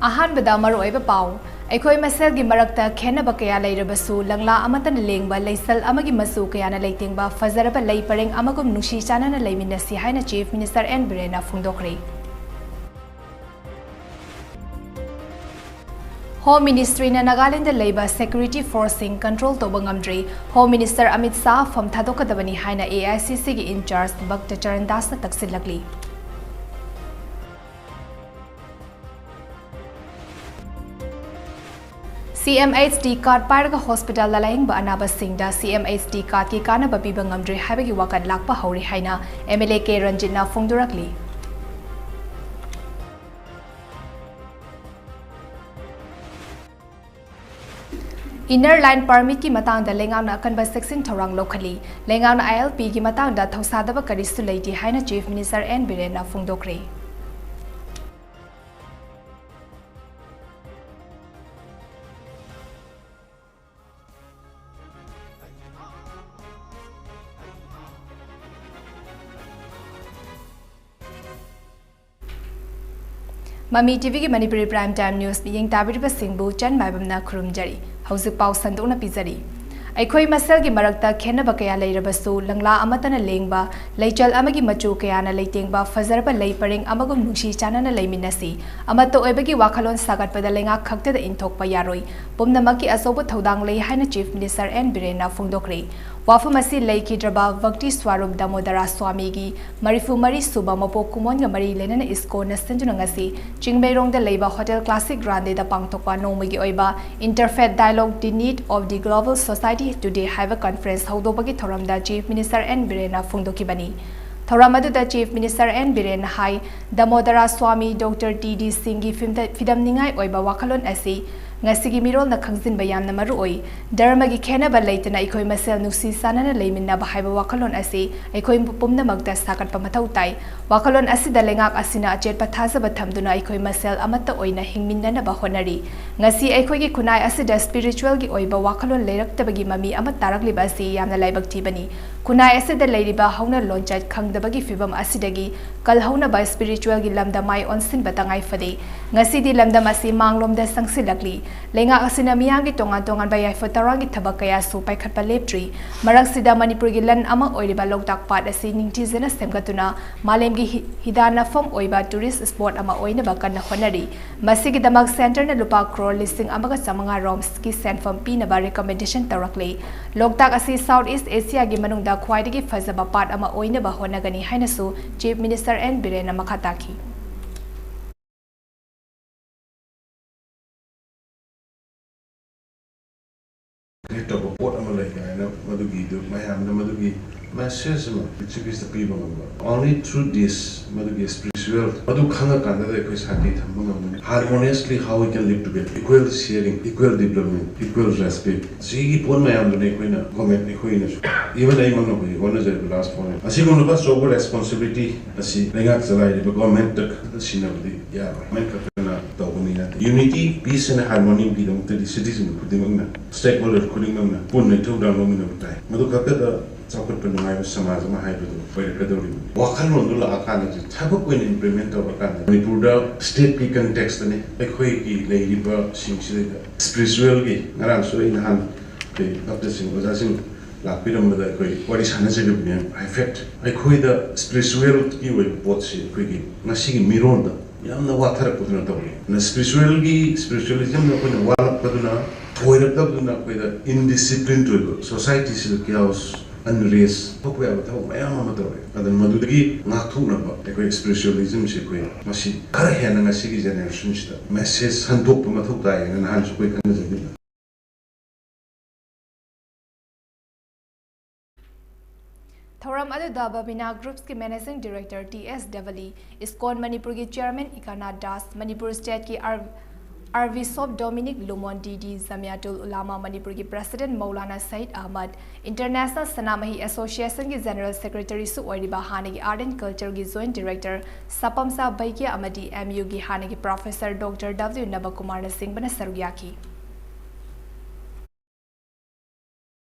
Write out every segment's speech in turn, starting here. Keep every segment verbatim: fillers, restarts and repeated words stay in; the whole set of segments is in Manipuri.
ꯑꯍꯥꯟꯕꯗ ꯃꯔꯨꯑꯣꯏꯕ ꯄꯥꯎ꯫ ꯑꯩꯈꯣꯏ ꯃꯁꯦꯜꯒꯤ ꯃꯔꯛꯇ ꯈꯦꯟꯅꯕ ꯀꯌꯥ ꯂꯩꯔꯕꯁꯨ, ꯂꯪꯂꯥ ꯑꯃꯠꯇꯅ ꯂꯦꯡꯕ, ꯂꯩꯁꯜ ꯑꯃꯒꯤ ꯃꯆꯨ ꯀꯌꯥꯅ ꯂꯩꯇꯦꯡꯕ ꯐꯖꯔꯕ ꯂꯩ ꯄꯔꯦꯡ ꯑꯃꯒꯨꯝ ꯅꯨꯡꯁꯤ ꯆꯥꯟꯅꯅ ꯂꯩꯃꯤꯟꯅꯁꯤ ꯍꯥꯏꯅ Chief Minister N ꯕꯤꯔꯦꯟꯅ ꯐꯣꯡꯗꯣꯛꯈ꯭ꯔꯦ꯫ Home Ministryꯅ Nagaland ꯂꯩꯕ security forceꯁꯤꯡ control ꯇꯧꯕ ꯉꯝꯗ꯭ꯔꯤ꯫ Home Minister ꯑꯃꯤꯠ ꯁꯥꯍ ꯐꯝ ꯊꯥꯗꯣꯛꯀꯗꯕꯅꯤ ꯍꯥꯏꯅ AICCꯒꯤ in charge ꯚꯛꯇ Charan ꯗꯥꯁꯅ ꯇꯛꯁꯤꯜꯂꯛꯂꯤ꯫ CMHT card ꯄꯥꯏꯔꯒ hospitalꯗ ꯂꯥꯌꯦꯡꯕ ꯑꯅꯥꯕꯁꯤꯡꯗ CMHT cardꯀꯤ ꯀꯥꯟꯅꯕ ꯄꯤꯕ ꯉꯝꯗ꯭ꯔꯦ ꯍꯥꯏꯕꯒꯤ ꯋꯥꯀꯠ ꯂꯥꯛꯄ ꯍꯧꯔꯦ ꯍꯥꯏꯅ MLA ꯀꯦ ꯔꯟꯖꯤꯠꯅ ꯐꯣꯡꯗꯣꯔꯛꯂꯤ꯫ Inner Line Permitꯀꯤ ꯃꯇꯥꯡꯗ ꯂꯩꯉꯥꯛꯅ ꯑꯀꯟꯕ ꯆꯦꯛꯁꯤꯟ ꯊꯧꯔꯥꯡ ꯂꯧꯈꯠꯂꯤ꯫ ꯂꯩꯉꯥꯛꯅ ILPꯒꯤ ꯃꯇꯥꯡꯗ ꯊꯧꯁꯥꯗꯕ ꯀꯔꯤꯁꯨ ꯂꯩꯇꯦ ꯍꯥꯏꯅ Chief Minister N ꯕꯤꯔꯦꯟꯅ ꯐꯣꯡꯗꯣꯛꯈ꯭ꯔꯦ꯫ ꯃꯃꯤ TVꯒꯤ Manipuri Prime Time News ꯃꯤꯠꯌꯦꯡ ꯇꯥꯕꯤꯔꯤꯕꯁꯤꯡꯕꯨ ꯆꯟ ꯃꯥꯏꯕꯝꯅ ꯈꯨꯔꯨꯝꯖꯔꯤ꯫ ꯍꯧꯖꯤꯛ ꯄꯥꯎ ꯁꯟꯗꯣꯛꯅ ꯄꯤꯖꯔꯤ꯫ ꯑꯩꯈꯣꯏ ꯃꯁꯦꯜꯒꯤ ꯃꯔꯛꯇ ꯈꯦꯟꯅꯕ ꯀꯌꯥ ꯂꯩꯔꯕꯁꯨ, ꯂꯪꯂꯥ ꯑꯃꯠꯇꯅ ꯂꯦꯡꯕ, ꯂꯩꯆꯜ ꯑꯃꯒꯤ ꯃꯆꯨ ꯀꯌꯥꯅ ꯂꯩꯇꯦꯡꯕ ꯐꯖꯔꯕ ꯂꯩ ꯄꯔꯦꯡ ꯑꯃꯒꯨꯝ ꯅꯨꯡꯁꯤ ꯆꯥꯟꯅꯅ ꯂꯩꯃꯤꯟꯅꯁꯤ꯫ ꯑꯃꯠꯇ ꯑꯣꯏꯕꯒꯤ ꯋꯥꯈꯜꯂꯣꯟ ꯁꯥꯒꯠꯄꯗ ꯂꯩꯉꯥꯛ ꯈꯛꯇꯗ ꯏꯟꯊꯣꯛꯄ ꯌꯥꯔꯣꯏ꯫ ꯄꯨꯝꯅꯃꯛꯀꯤ ꯑꯆꯧꯕ ꯊꯧꯗꯥꯡ ꯂꯩ ꯍꯥꯏꯅ Chief Minister N ꯕꯤꯔꯦꯟꯅ ꯐꯣꯡꯗꯣꯛꯈ꯭ꯔꯦ꯫ ꯋꯥꯐꯝ ꯑꯁꯤ ꯂꯩꯈꯤꯗ꯭ꯔꯕ ꯚꯛꯇꯤ ꯁ꯭ꯋꯥꯔꯨꯞ ꯗꯥꯃꯣꯗꯔꯥ ꯁ꯭ꯋꯥꯃꯤꯒꯤ ꯃꯔꯤꯐꯨ ꯃꯔꯤ ꯁꯨꯕ ꯃꯄꯣꯛ ꯀꯨꯝꯑꯣꯟꯒ ꯃꯔꯤ ꯂꯩꯅꯅ ISKCONꯅ ꯁꯤꯟꯗꯨꯅ ꯉꯁꯤ ꯆꯤꯡꯃꯩꯔꯣꯡꯗ ꯂꯩꯕ Hotel Classic Grandeꯗ ꯄꯥꯡꯊꯣꯛꯄ ꯅꯣꯡꯃꯒꯤ ꯑꯣꯏꯕ Interfaith Dialogue, The Need of the Global Society Today ꯍꯥꯏꯕ conference ꯍꯧꯗꯣꯛꯄꯒꯤ ꯊꯧꯔꯝꯗ Chief Minister N ꯕꯤꯔꯦꯟꯅ ꯐꯣꯡꯗꯣꯛꯈꯤꯕꯅꯤ꯫ ꯊꯧꯔꯝ ꯑꯗꯨꯗ Chief Minister N ꯕꯤꯔꯦꯟꯅ ꯍꯥꯏ, ꯗꯥꯃꯣꯗꯔꯥ ꯁ꯭ꯋꯥꯃꯤ, ꯗꯣꯛꯇꯔ ꯇꯤ ꯗꯤ ꯁꯤꯡꯒꯤ ꯐꯤꯝꯗ-, ꯐꯤꯗꯝꯅꯤꯡꯉꯥꯏ ꯑꯣꯏꯕ ꯋꯥꯈꯜꯂꯣꯟ ꯑꯁꯤ ꯉꯁꯤꯒꯤ ꯃꯤꯔꯣꯜꯅ ꯈꯪꯖꯤꯟꯕ ꯌꯥꯝꯅ ꯃꯔꯨ ꯑꯣꯏ꯫ ꯙꯔꯃꯒꯤ ꯈꯦꯟꯅꯕ ꯂꯩꯇꯅ ꯑꯩꯈꯣꯏ ꯃꯁꯦꯜ ꯅꯨꯡꯁꯤ ꯆꯥꯟꯅꯅ ꯂꯩꯃꯤꯟꯅꯕ ꯍꯥꯏꯕ ꯋꯥꯈꯜꯂꯣꯟ ꯑꯁꯤ ꯑꯩꯈꯣꯏ ꯄꯨꯝꯅꯃꯛꯇ ꯁꯥꯒꯠꯄ ꯃꯊꯧ ꯇꯥꯏ꯫ ꯋꯥꯈꯜꯂꯣꯟ ꯑꯁꯤꯗ ꯂꯩꯉꯥꯛ ꯑꯁꯤꯅ ꯑꯆꯦꯠꯄ ꯊꯥꯖꯕ ꯊꯝꯗꯨꯅ ꯑꯩꯈꯣꯏ ꯃꯁꯦꯜ ꯑꯃꯠꯇ ꯑꯣꯏꯅ ꯍꯤꯡꯃꯤꯟꯅꯅꯕ ꯍꯣꯠꯅꯔꯤ꯫ ꯉꯁꯤ ꯑꯩꯈꯣꯏꯒꯤ ꯈꯨꯟꯅꯥꯏ ꯑꯁꯤꯗ spiritualꯒꯤ ꯑꯣꯏꯕ ꯋꯥꯈꯜꯂꯣꯟ ꯂꯩꯔꯛꯇꯕꯒꯤ ꯃꯃꯤ ꯑꯃ ꯇꯥꯔꯛꯂꯤꯕ ꯑꯁꯤ ꯌꯥꯝꯅ ꯂꯥꯏꯕꯛ ꯊꯤꯕꯅꯤ꯫ ꯈꯨꯟꯅꯥꯏ ꯑꯁꯤꯗ ꯂꯩꯔꯤꯕ ꯍꯧꯅ ꯂꯣꯟꯆꯠ ꯈꯪꯗꯕꯒꯤ ꯐꯤꯚꯝ ꯑꯁꯤꯗꯒꯤ ꯀꯜꯍꯧꯅꯕ spiritualꯒꯤ ꯂꯝꯗ ꯃꯥꯏ ꯑꯣꯟꯁꯤꯟꯕ ꯇꯉꯥꯏ ꯐꯗꯦ꯫ ꯉꯁꯤꯗꯤ ꯂꯝꯗꯝ ꯑꯁꯤ ꯃꯥꯡꯂꯣꯝꯗ ꯆꯪꯁꯤꯜꯂꯛꯂꯤ꯫ ꯂꯩꯉꯥꯛ ꯑꯁꯤꯅ ꯃꯤꯌꯥꯝꯒꯤ ꯇꯣꯉꯥꯟ ꯇꯣꯉꯥꯟꯕ ꯌꯥꯏꯐ ꯊꯧꯔꯥꯡꯒꯤ ꯊꯕꯛ ꯀꯌꯥꯁꯨ ꯄꯥꯏꯈꯠꯄ ꯂꯦꯞꯇ꯭ꯔꯤ꯫ ꯃꯔꯛꯁꯤꯗ ꯃꯅꯤꯄꯨꯔꯒꯤ ꯂꯟ ꯑꯃ ꯑꯣꯏꯔꯤꯕ ꯂꯣꯛꯇꯥꯛ ꯄꯥꯠ ꯑꯁꯤ ꯅꯤꯡꯊꯤꯖꯅ ꯁꯦꯝꯒꯠꯇꯨꯅ ꯃꯥꯂꯦꯝꯒꯤ ꯍꯤ-, ꯍꯤꯗꯥꯟꯅꯐꯝ ꯑꯣꯏꯕ tourist spot ꯑꯃ ꯑꯣꯏꯅꯕ ꯀꯟꯅ ꯍꯣꯠꯅꯔꯤ꯫ ꯃꯁꯤꯒꯤꯗꯃꯛ centreꯅ ꯂꯨꯄꯥ ꯀ꯭ꯔꯣꯔ ꯂꯤꯁꯤꯡ ꯑꯃꯒ ꯆꯥꯃꯉꯥ ꯔꯣꯝꯁꯀꯤ ꯁꯦꯟꯐꯝ ꯄꯤꯅꯕ recommendation ꯇꯧꯔꯛꯂꯤ꯫ ꯂꯣꯛꯇꯥꯛ ꯑꯁꯤ South East Asiaꯒꯤ ꯃꯅꯨꯡꯗ ꯈ꯭ꯋꯥꯏꯗꯒꯤ ꯐꯖꯕ ꯄꯥꯠ ꯑꯃ ꯑꯣꯏꯅꯕ ꯍꯣꯠꯅꯒꯅꯤ ꯍꯥꯏꯅꯁꯨ Chief Minister N ꯕꯤꯔꯦꯟꯅ ꯃꯈꯥ ꯇꯥꯈꯤ꯫ ꯀ꯭ꯔꯤꯌꯦꯠ ꯇꯧꯕ ꯄꯣꯠ ꯑꯃ ꯂꯩ ꯀꯥꯏꯅ ꯃꯗꯨꯒꯤꯗꯨ ꯃꯌꯥꯝꯗ ꯃꯗꯨꯒꯤ message ꯑꯃ ꯄ꯭ꯔꯤꯊꯤꯕꯤꯁꯤꯗ ꯄꯤꯕ ꯉꯝꯕ꯫ Only through this, ꯃꯗꯨꯒꯤ spiritual, ꯃꯗꯨ ꯈꯪꯉꯀꯥꯟꯗꯗ ꯑꯩꯈꯣꯏ ꯁꯥꯟꯇꯤ ꯊꯝꯕ ꯉꯝꯒꯅꯤ꯫ Harmoniously how we can live together, equal sharing, equal development, equal respect, ꯁꯤꯒꯤ ꯄꯣꯠ ꯃꯌꯥꯝꯗꯨꯅ ꯑꯩꯈꯣꯏꯅ, ꯒꯣꯔꯃꯦꯟ ꯑꯩꯈꯣꯏꯅꯁꯨ, even ꯑꯩꯃꯛꯅ ꯍꯧꯖꯤꯛ ꯍꯣꯠꯅꯖꯔꯤꯕ last four years ꯑꯁꯤꯒꯨꯝꯂꯕ ꯑꯆꯧꯕ responsibility ꯑꯁꯤ ꯂꯩꯉꯥꯛ ꯆꯂꯥꯏꯔꯤꯕ ꯒꯣꯔꯃꯦꯟꯇ ꯈꯛꯇ ꯁꯤꯟꯅꯕꯗꯤ ꯌꯥꯔꯣꯏ꯫ ꯒꯣꯔꯃꯦꯟ ꯈꯛꯇꯅ ꯇꯧꯕꯅꯤ ꯅꯠꯇꯦ꯫ Unity, peace and harmonyꯒꯤꯗꯃꯛꯇꯗꯤ citizen ꯈꯨꯗꯤꯡꯃꯛꯅ, stakeholder ꯈꯨꯗꯤꯡꯃꯛꯅ ꯄꯨꯟꯅ ꯏꯊꯧꯗꯥꯡ ꯂꯧꯃꯤꯟꯅꯕ ꯇꯥꯏ꯫ ꯃꯗꯨ ꯈꯛꯇꯗ ꯆꯥꯎꯈꯠꯄ ꯅꯨꯡꯉꯥꯏꯕ ꯁꯃꯥꯖ ꯑꯃ ꯍꯥꯏꯕꯗꯨ ꯑꯣꯏꯔꯛꯀꯗꯧꯔꯤꯕꯅꯤ꯫ ꯋꯥꯈꯜꯂꯣꯟꯗꯨ ꯂꯥꯛꯑꯀꯥꯟꯗꯗꯤ ꯊꯕꯛ ꯑꯣꯏꯅ implement ꯇꯧꯔꯀꯥꯟꯗ ꯃꯅꯤꯄꯨꯔꯗ stateꯀꯤ contextꯇꯅꯤ ꯑꯩꯈꯣꯏꯒꯤ ꯂꯩꯔꯤꯕꯁꯤꯡꯁꯤꯗꯩꯗ spiritualꯒꯤ, ꯉꯔꯥꯡꯁꯨ ꯑꯩ ꯅꯍꯥꯟ ꯑꯩꯈꯣꯏ ꯚꯛꯇꯁꯤꯡ, ꯑꯣꯖꯥꯁꯤꯡ ꯂꯥꯛꯄꯤꯔꯝꯕꯗ ꯑꯩꯈꯣꯏ ꯋꯥꯔꯤ ꯁꯥꯟꯅꯖꯔꯤꯕꯅꯦ꯫ ꯍꯥꯏꯐꯦꯠ ꯑꯩꯈꯣꯏꯗ spiritualꯒꯤ ꯑꯣꯏꯕ ꯄꯣꯠꯁꯤ ꯑꯩꯈꯣꯏꯒꯤ ꯉꯁꯤꯒꯤ ꯃꯤꯔꯣꯟꯗ ꯌꯥꯝꯅ ꯋꯥꯊꯔꯛꯄꯗꯨꯅ ꯇꯧꯔꯤ꯫ ꯑꯗꯨꯅ spiritualꯒꯤ, spiritualismꯗ ꯑꯩꯈꯣꯏꯅ ꯋꯥꯠꯂꯛꯄꯗꯨꯅ, ꯊꯣꯏꯔꯛꯇꯕꯗꯨꯅ ꯑꯩꯈꯣꯏꯗ indisciplined ꯑꯣꯏꯕ societyꯁꯤꯗ chaos, unrest ꯊꯣꯛꯄ ꯌꯥꯕ ꯊꯕꯛ ꯃꯌꯥꯝ ꯑꯃ ꯇꯧꯔꯦ꯫ ꯑꯗꯨꯅ ꯃꯗꯨꯗꯒꯤ ꯉꯥꯛꯊꯣꯛꯅꯕ ꯑꯩꯈꯣꯏ spiritualismꯁꯤ ꯑꯩꯈꯣꯏ ꯃꯁꯤ ꯈꯔ ꯍꯦꯟꯅ ꯉꯁꯤꯒꯤ generationꯁꯤꯗ message ꯁꯟꯗꯣꯛꯄ ꯃꯊꯧ ꯇꯥꯏ ꯍꯥꯏꯅ ꯅꯍꯥꯟꯁꯨ ꯑꯩꯈꯣꯏ ꯈꯟꯅꯖꯈꯤꯕꯅꯤ꯫ ꯊꯧꯔꯝ ꯑꯗꯨꯗ ꯕꯕꯤꯅꯥ Groupsꯀꯤ Managing Director T S Dabli, ISKCON ꯃꯅꯤꯄꯨꯔꯒꯤ Chairman ꯏꯀꯥꯅꯥ ꯗꯥꯁ, ꯃꯅꯤꯄꯨꯔ Stateꯀꯤ ꯑꯥꯔ-, Archbishop Dominic Lumon D D, Jamiatul Ulama ꯃꯅꯤꯄꯨꯔꯒꯤ President ꯃꯧꯂꯥꯅꯥ ꯁꯌꯤꯗ ꯑꯍꯃꯗ, International ꯁꯅꯥꯃꯍꯤ Associationꯒꯤ General Secretaryꯁꯨ ꯑꯣꯏꯔꯤꯕ ꯍꯥꯟꯅꯒꯤ Art and Cultureꯒꯤ Joint Director ꯁꯄꯝꯁꯥ ꯕꯩꯀ꯭ꯌꯥ ꯑꯃꯗꯤ ꯑꯦꯝ ꯌꯨꯒꯤ ꯍꯥꯟꯅꯒꯤ Professor Doctor ꯗꯕ꯭ꯂꯤꯎ ꯅꯕꯀꯨꯃꯥꯔꯅꯆꯤꯡꯕꯅ ꯁꯔꯨꯛ ꯌꯥꯈꯤ꯫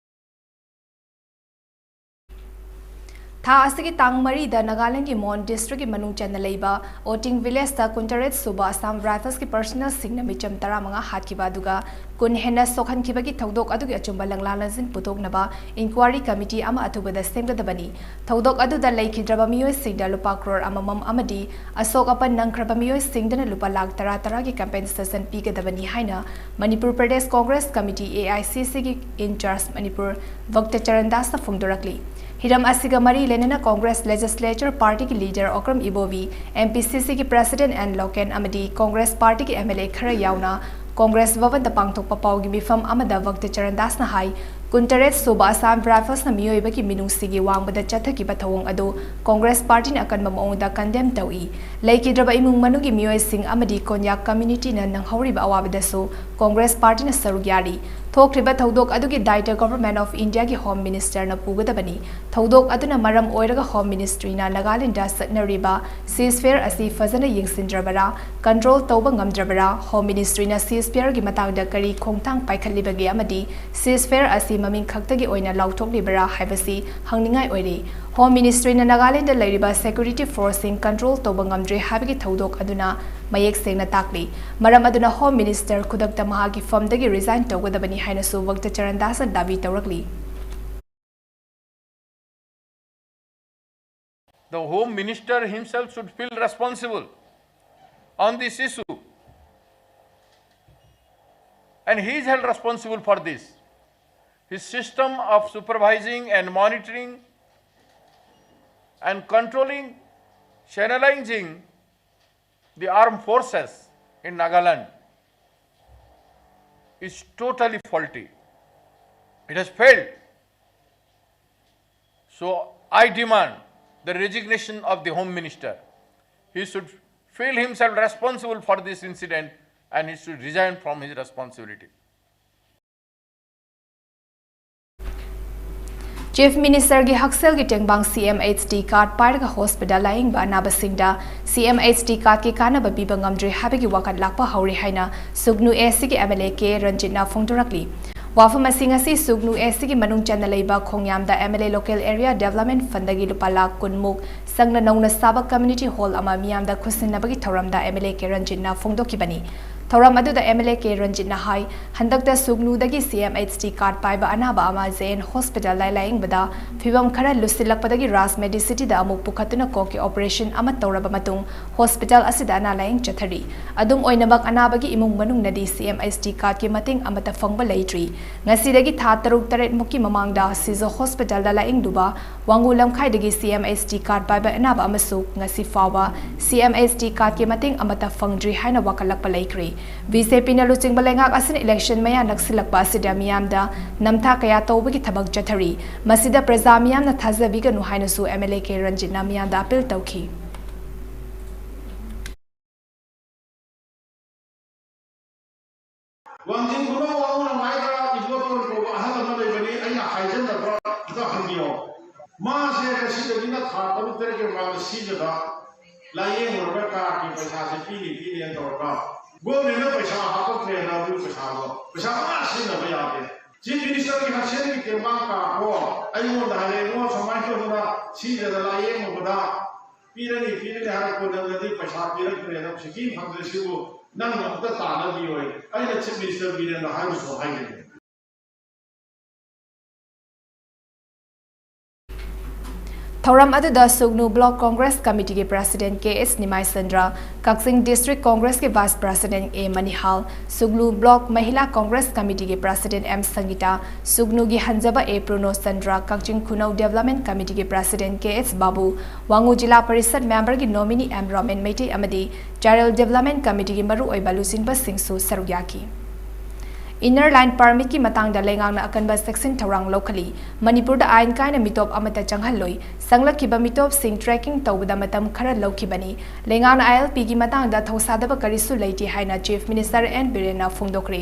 ꯊꯥ ꯑꯁꯤꯒꯤ ꯇꯥꯡ ꯃꯔꯤꯗ ꯅꯥꯒꯥꯂꯦꯟꯒꯤ ꯃꯣꯟ ꯗꯤꯁꯇ꯭ꯔꯤꯛꯀꯤ ꯃꯅꯨꯡ ꯆꯟꯅ ꯂꯩꯕ ꯑꯣꯇꯤꯡ ꯚꯤꯂꯦꯖꯇ ꯀꯨꯟꯇꯔꯦꯠ ꯁꯨꯕ ꯑꯁꯥꯝ ꯔꯥꯏꯐꯜꯁꯀꯤ ꯄꯔꯁꯅꯦꯜꯁꯤꯡꯅ ꯃꯤꯆꯝ ꯇꯔꯥꯃꯉꯥ ꯍꯥꯠꯈꯤꯕ ꯑꯗꯨꯒ ꯀꯨꯟ ꯍꯦꯟꯅ ꯁꯣꯛꯍꯟꯈꯤꯕꯒꯤ ꯊꯧꯗꯣꯛ ꯑꯗꯨꯒꯤ ꯑꯆꯨꯝꯕ ꯂꯪꯂꯥ ꯂꯪꯁꯤꯟ ꯄꯨꯊꯣꯛꯅꯕ ꯏꯟꯀ꯭ꯋꯥꯔꯤ ꯀꯃꯤꯇꯤ ꯑꯃ ꯑꯊꯨꯕꯗ ꯁꯦꯝꯒꯗꯕꯅꯤ꯫ ꯊꯧꯗꯣꯛ ꯑꯗꯨꯗ ꯂꯩꯈꯤꯗ꯭ꯔꯕ ꯃꯤꯑꯣꯏꯁꯤꯡꯗ ꯂꯨꯄꯥ ꯀ꯭ꯔꯣꯔ ꯑꯃꯃꯝ ꯑꯃꯗꯤ ꯑꯁꯣꯛ ꯑꯄꯟ ꯅꯪꯈ꯭ꯔꯕ ꯃꯤꯑꯣꯏꯁꯤꯡꯗꯅ ꯂꯨꯄꯥ ꯂꯥꯈ ꯇꯔꯥ ꯇꯔꯥꯒꯤ ꯀꯝꯄꯦꯟꯁꯦꯁꯟ ꯄꯤꯒꯗꯕꯅꯤ ꯍꯥꯏꯅ Manipur Pradesh Congress committee, A I C ꯁꯤꯒꯤ ꯏꯟꯆꯥꯔꯖ ꯃꯅꯤꯄꯨꯔ ꯚꯛꯇ ꯆꯔꯟ ꯗꯥꯁꯅ ꯐꯣꯡꯗꯣꯔꯛꯂꯤ꯫ ꯍꯤꯔꯝ ꯑꯁꯤꯒ ꯃꯔꯤ ꯂꯩꯅꯅ ꯀꯣꯡꯒ꯭ꯔꯦꯁ ꯂꯦꯖꯤꯁꯂꯦꯆꯔ ꯄꯥꯔꯇꯤꯒꯤ ꯂꯤꯗꯔ ꯑꯣꯀ꯭ꯔꯝ ꯏꯕꯣꯕꯤ, ꯑꯦꯝ ꯄꯤ ꯁꯤ ꯁꯤꯒꯤ ꯄ꯭ꯔꯦꯁꯤꯗꯦꯟꯠ ꯑꯦꯟ ꯂꯣꯀꯦꯟ ꯑꯃꯗꯤ ꯀꯣꯡꯒ꯭ꯔꯦꯁ ꯄꯥꯔꯇꯤꯒꯤ ꯑꯦꯝ ꯑꯦꯜ ꯑꯦ ꯈꯔ ꯌꯥꯎꯅ ꯀꯣꯡꯒ꯭ꯔꯦꯁ ꯚꯕꯟꯗ ꯄꯥꯡꯊꯣꯛꯄ ꯄꯥꯎꯒꯤ ꯃꯤꯐꯝ ꯑꯃꯗ ꯚꯛꯇ ꯆꯔꯟ ꯗꯥꯁꯅ ꯍꯥꯏ, ꯀꯨꯟꯇꯔꯦꯠ ꯁꯨꯕ ꯑꯁꯥꯝ ꯔꯥꯏꯐꯜꯁꯅ ꯃꯤꯑꯣꯏꯕꯒꯤ ꯃꯤꯅꯨꯡꯁꯤꯒꯤ ꯋꯥꯡꯃꯗ ꯆꯠꯊꯈꯤꯕ ꯊꯧꯑꯣꯡ ꯑꯗꯨ ꯀꯣꯡꯒ꯭ꯔꯦꯁ ꯄꯥꯔꯇꯤꯅ ꯑꯀꯟꯕ ꯃꯑꯣꯡꯗ ꯀꯟꯗꯦꯝ ꯇꯧꯏ꯫ ꯂꯩꯈꯤꯗ꯭ꯔꯕ ꯏꯃꯨꯡ ꯃꯅꯨꯡꯒꯤ ꯃꯤꯑꯣꯏꯁꯤꯡ ꯑꯃꯗꯤ ꯀꯣꯟꯌꯥꯛ ꯀꯝꯃ꯭ꯌꯨꯅꯤꯇꯤꯅ ꯅꯪꯍꯧꯔꯤꯕ ꯑꯋꯥꯕꯗꯁꯨ ꯀꯣꯡꯒ꯭ꯔꯦꯁ ꯄꯥꯔꯇꯤꯅ ꯁꯔꯨꯛ ꯌꯥꯔꯤ꯫ ꯊꯣꯛꯈ꯭ꯔꯤꯕ ꯊꯧꯗꯣꯛ ꯑꯗꯨꯒꯤ ꯗꯥꯏꯇ ꯒꯚꯔꯟꯃꯦꯟꯠ ꯑꯣꯐ ꯏꯟꯗꯤꯌꯥꯒꯤ ꯍꯣꯝ ꯃꯤꯅꯤꯁꯇꯔꯅ ꯄꯨꯒꯗꯕꯅꯤ꯫ ꯊꯧꯗꯣꯛ ꯑꯗꯨꯅ ꯃꯔꯝ ꯑꯣꯏꯔꯒ ꯍꯣꯝ ꯃꯤꯅꯤꯁꯇ꯭ꯔꯤꯅ ꯅꯥꯒꯥꯂꯦꯟꯗ ꯆꯠꯅꯔꯤꯕ ꯁꯤꯖꯐꯦꯌꯔ ꯑꯁꯤ ꯐꯖꯅ ꯌꯦꯡꯁꯤꯟꯗ꯭ꯔꯕꯔꯥ, ꯀꯟꯇ꯭ꯔꯣꯜ ꯇꯧꯕ ꯉꯝꯗ꯭ꯔꯕꯔꯥ, ꯍꯣꯝ ꯃꯤꯅꯤꯁꯇ꯭ꯔꯤꯅ ꯁꯤꯖꯐꯦꯌꯔꯒꯤ ꯃꯇꯥꯡꯗ ꯀꯔꯤ ꯈꯣꯡꯊꯥꯡ ꯄꯥꯏꯈꯠꯂꯤꯕꯒꯦ ꯑꯃꯗꯤ ꯁꯤꯖꯐꯦꯌꯔ ꯑꯁꯤ ꯃꯃꯤꯡ ꯈꯛꯇꯒꯤ ꯑꯣꯏꯅ ꯂꯥꯎꯊꯣꯛꯂꯤꯕꯔꯥ ꯍꯥꯏꯕꯁꯤ ꯍꯪꯅꯤꯡꯉꯥꯏ ꯑꯣꯏꯔꯤ꯫ ꯍꯣꯝ ꯃꯤꯅꯤꯁꯇ꯭ꯔꯤꯅ ꯅꯥꯒꯥꯂꯦꯟꯗ ꯂꯩꯔꯤꯕ ꯁꯦꯀ꯭ꯌꯨꯔꯤꯇꯤ ꯐꯣꯔꯁꯁꯤꯡ ꯀꯟꯇ꯭ꯔꯣꯜ ꯇꯧꯕ ꯉꯝꯗ꯭ꯔꯦ ꯍꯥꯏꯕꯒꯤ ꯊꯧꯗꯣꯛ ꯑꯗꯨꯅ ꯃꯌꯦꯛ ꯁꯦꯡꯅ ꯇꯥꯛꯂꯤ꯫ ꯃꯔꯝ ꯑꯗꯨꯅ ꯍꯣꯝ ꯃꯤꯅꯤꯁꯇꯔ ꯈꯨꯗꯛꯇ ꯃꯍꯥꯛꯀꯤ ꯐꯝꯗꯒꯤ ꯔꯤꯖꯥꯏꯟ ꯇꯧꯒꯗꯕꯅꯤ ꯍꯥꯏꯅꯁꯨ ꯚꯛꯇ Charan ꯗꯥꯁꯅ Dhabi ꯇꯧꯔꯛꯂꯤ꯫ The Home Minister himself should feel responsible on this issue. And he is held responsible for this. His system of supervising and monitoring and controlling, channelizing the armed forces in Nagaland is totally faulty. It has failed. So I demand the resignation of the Home Minister. He should feel himself responsible for this incident and he should resign from his responsibility. Chief ꯃꯤꯅꯤꯁꯇꯔꯒꯤ ꯍꯛꯁꯦꯜꯒꯤ ꯇꯦꯡꯕꯥꯡ ꯁꯤ ꯑꯦꯝ ꯑꯩꯆ ꯗꯤ ꯀꯥꯔꯗ ꯄꯥꯏꯔꯒ ꯍꯣꯁꯄꯤꯇꯥꯜ ꯂꯥꯌꯦꯡꯕ ꯑꯅꯥꯕꯁꯤꯡꯗ ꯁꯤ ꯑꯦꯝ ꯑꯩꯆ ꯗꯤ ꯀꯥꯔꯗꯀꯤ ꯀꯥꯟꯅꯕ ꯄꯤꯕ ꯉꯝꯗ꯭ꯔꯦ ꯍꯥꯏꯕꯒꯤ ꯋꯥꯀꯠ ꯂꯥꯛꯄ ꯍꯧꯔꯦ ꯍꯥꯏꯅ ꯁꯨꯒꯅꯨ ꯑꯦ ꯁꯤꯒꯤ ꯑꯦꯝ ꯑꯦꯜ ꯑꯦ ꯀꯦ ꯔꯟꯖꯤꯠꯅ ꯐꯣꯡꯗꯣꯔꯛꯂꯤ꯫ ꯋꯥꯐꯝ ꯑꯁꯤ ꯉꯁꯤ ꯁꯨꯒꯅꯨ ꯑꯦꯁꯤꯒꯤ ꯃꯅꯨꯡ ꯆꯟꯅ ꯂꯩꯕ ꯈꯣꯡꯌꯥꯝꯗ M L A Local Area Development Fundꯗꯒꯤ ꯂꯨꯄꯥ ꯂꯥꯈ ꯀꯨꯟ ꯃꯨꯛ ꯆꯪꯅ ꯅꯧꯅ ꯁꯥꯕ community hall ꯑꯃ ꯃꯤꯌꯥꯝꯗ ꯈꯨꯠꯁꯤꯟꯅꯕꯒꯤ ꯊꯧꯔꯝꯗ M L A K ꯔꯟꯖꯤꯠꯅ ꯐꯣꯡꯗꯣꯛꯈꯤꯕꯅꯤ꯫ ꯊꯧꯔꯝ ꯑꯗꯨꯗ M L A K ꯔꯟꯖꯤꯠꯅ ꯍꯥꯏ, ꯍꯟꯗꯛꯇ ꯁꯨꯒꯅꯨꯗꯒꯤ C M H T card ꯄꯥꯏꯕ ꯑꯅꯥꯕ ꯑꯃ J N Hospitalꯗ ꯂꯥꯌꯦꯡꯕꯗ ꯐꯤꯚꯝ ꯈꯔ ꯂꯨꯁꯤꯜꯂꯛꯄꯗꯒꯤ ꯔꯥꯖ Medicityꯗ ꯑꯃꯨꯛ ꯄꯨꯈꯠꯇꯨꯅ ꯀꯣꯛꯀꯤ operation ꯑꯃ ꯇꯧꯔꯕ ꯃꯇꯨꯡ hospital ꯑꯁꯤꯗ ꯑꯅꯥ ꯂꯥꯌꯦꯡ ꯆꯠꯊꯔꯤ꯫ ꯑꯗꯨꯝ ꯑꯣꯏꯅꯃꯛ, ꯑꯅꯥꯕꯒꯤ ꯏꯃꯨꯡ ꯃꯅꯨꯡꯅꯗꯤ C M H T cardꯀꯤ ꯃꯇꯦꯡ ꯑꯃꯠꯇ ꯐꯪꯕ ꯂꯩꯇ꯭ꯔꯤ꯫ ꯉꯁꯤꯗꯒꯤ ꯊꯥ ꯇꯔꯨꯛ ꯇꯔꯦꯠ ꯃꯨꯛꯀꯤ ꯃꯃꯥꯡꯗ ꯁꯤꯖꯣ Hospitalꯗ ꯂꯥꯌꯦꯡꯂꯨꯕ ꯋꯥꯡꯒꯨ ꯂꯝꯈꯥꯏꯗꯒꯤ C M H T card ꯄꯥꯏꯕ ꯑꯅꯥꯕ ꯑꯃꯁꯨ ꯉꯁꯤ ꯐꯥꯎꯕ C M H T cardꯀꯤ ꯃꯇꯦꯡ ꯑꯃꯠꯇ ꯐꯪꯗ꯭ꯔꯤ ꯍꯥꯏꯅ ꯋꯥꯀꯠꯂꯛꯄ ꯂꯩꯈ꯭ꯔꯦ꯫ BJPꯅ ꯂꯨꯆꯤꯡꯕ ꯂꯩꯉꯥꯛ ꯑꯁꯤꯅ election ꯃꯌꯥ ꯅꯛꯁꯤꯜꯂꯛꯄ ꯑꯁꯤꯗ ꯃꯤꯌꯥꯝꯗ ꯅꯝꯊꯥꯛ ꯀꯌꯥ ꯇꯧꯕꯒꯤ ꯊꯕꯛ ꯆꯠꯊꯔꯤ꯫ ꯃꯁꯤꯗ ꯄ꯭ꯔꯖꯥ ꯃꯤꯌꯥꯝꯅ ꯊꯥꯖꯕꯤꯒꯅꯨ ꯍꯥꯏꯅꯁꯨ M L A K ꯔꯟꯖꯤꯠꯅ ꯃꯤꯌꯥꯝꯗ appeal ꯇꯧꯈꯤ꯫ ꯋꯥꯡꯖꯤꯡ ꯈꯨꯅꯧ ꯋꯥꯉꯨ ꯂꯝꯈꯥꯏꯗ ꯏꯕꯣꯇꯣꯟ ꯀꯧꯕ ꯑꯍꯜ ꯑꯃ ꯂꯩꯕꯅꯤ, ꯑꯩꯅ ꯍꯥꯏꯖꯅꯕ ꯑꯝꯇ ꯍꯪꯕꯤꯌꯣ꯫ ꯃꯥꯁꯦ ꯉꯁꯤꯗꯒꯤꯅ ꯊꯥ ꯇꯔꯨꯛ ꯇꯔꯦꯠꯀꯤ ꯃꯃꯥꯡꯗ ꯁꯤꯖꯗ ꯂꯥꯌꯦꯡꯉꯨꯔꯒ cardꯀꯤ ꯄꯩꯁꯥꯁꯦ ꯄꯤꯅꯤ ꯄꯤꯅꯤꯅ ꯇꯧꯔꯒ governmentꯅ ꯄꯩꯁꯥ ꯍꯥꯞꯄꯛꯇ꯭ꯔꯦꯅ ꯑꯗꯨ ꯄꯩꯁꯥꯗꯣ ꯄꯩꯁꯥ ꯑꯃ ꯁꯤꯖꯤꯟꯅꯕ ꯌꯥꯗꯦ꯫ Chief Ministerꯒꯤ ꯍꯛꯁꯦꯜꯒꯤ ꯇꯦꯡꯕꯥꯡ cardꯗꯣ ꯑꯩꯉꯣꯟꯗ ꯍꯥꯏꯔꯛꯑꯦ, "ꯏꯕꯨꯡꯉꯣ, ꯁꯨꯃꯥꯏꯅ ꯇꯧꯗꯅ ꯁꯤꯖꯗ ꯂꯥꯌꯦꯡꯉꯨꯕꯗ ꯄꯤꯔꯅꯤ, ꯄꯤꯔꯅꯤ ꯍꯥꯏꯔ ꯀꯣꯟꯅꯗꯤ ꯄꯩꯁꯥ ꯄꯤꯔꯛꯇ꯭ꯔꯦꯅ ꯁꯤꯀꯤ ꯐꯪꯗ꯭ꯔꯤꯁꯤꯕꯨ ꯅꯪꯅ ꯑꯝꯇ ꯇꯥꯟꯅꯕꯤꯌꯣ"꯫ ꯑꯩꯅ Chief Minister ꯕꯤꯔꯦꯟꯗ ꯍꯥꯏꯕꯁꯨ ꯍꯥꯏꯒꯅꯤ꯫ ꯊꯧꯔꯝ ꯑꯗꯨꯗ ꯁꯨꯒꯅꯨ Block Congress Committeeꯒꯤ President K H Nimai Chandra, Kakching District Congressꯀꯤ Vice President A Manihal, Sugnu Block Mahila Congress Committeeꯒꯤ President M ꯁꯪꯒꯤꯇꯥ, ꯁꯨꯒꯅꯨꯒꯤ ꯍꯟꯖꯕ A ꯄ꯭ꯔꯨꯅꯣ ꯆꯟꯗ꯭ꯔ, ꯀꯛꯆꯤꯡ ꯈꯨꯅꯧ Development Committeeꯒꯤ President K H Babu, Wangoo Zila Parishad memberꯒꯤ nominee M ꯔꯣꯃꯦꯟ ꯃꯩꯇꯩ ꯑꯃꯗꯤ Child Development Committeeꯒꯤ ꯃꯔꯨꯑꯣꯏꯕ ꯂꯨꯆꯤꯡꯕꯁꯤꯡꯁꯨ ꯁꯔꯨꯛ ꯌꯥꯈꯤ꯫ Inner Line Permitꯀꯤ ꯃꯇꯥꯡꯗ ꯂꯩꯉꯥꯛꯅ ꯑꯀꯟꯕ ꯆꯦꯛꯁꯤꯟ ꯊꯧꯔꯥꯡ ꯂꯧꯈꯠꯂꯤ꯫ ꯃꯅꯤꯄꯨꯔꯗ ꯑꯥꯏꯟ ꯀꯥꯏꯅ ꯃꯤꯇꯣꯞ ꯑꯃꯠꯇ ꯆꯪꯍꯜꯂꯣꯏ꯫ ꯆꯪꯂꯛꯈꯤꯕ ꯃꯤꯇꯣꯞꯁꯤꯡ tracking ꯇꯧꯕꯗ ꯃꯇꯝ ꯈꯔ ꯂꯧꯈꯤꯕꯅꯤ꯫ ꯂꯩꯉꯥꯛꯅ ILPꯒꯤ ꯃꯇꯥꯡꯗ ꯊꯧꯁꯥꯗꯕ ꯀꯔꯤꯁꯨ ꯂꯩꯇꯦ ꯍꯥꯏꯅ Chief Minister N ꯕꯤꯔꯦꯟꯅ ꯐꯣꯡꯗꯣꯛꯈ꯭ꯔꯦ꯫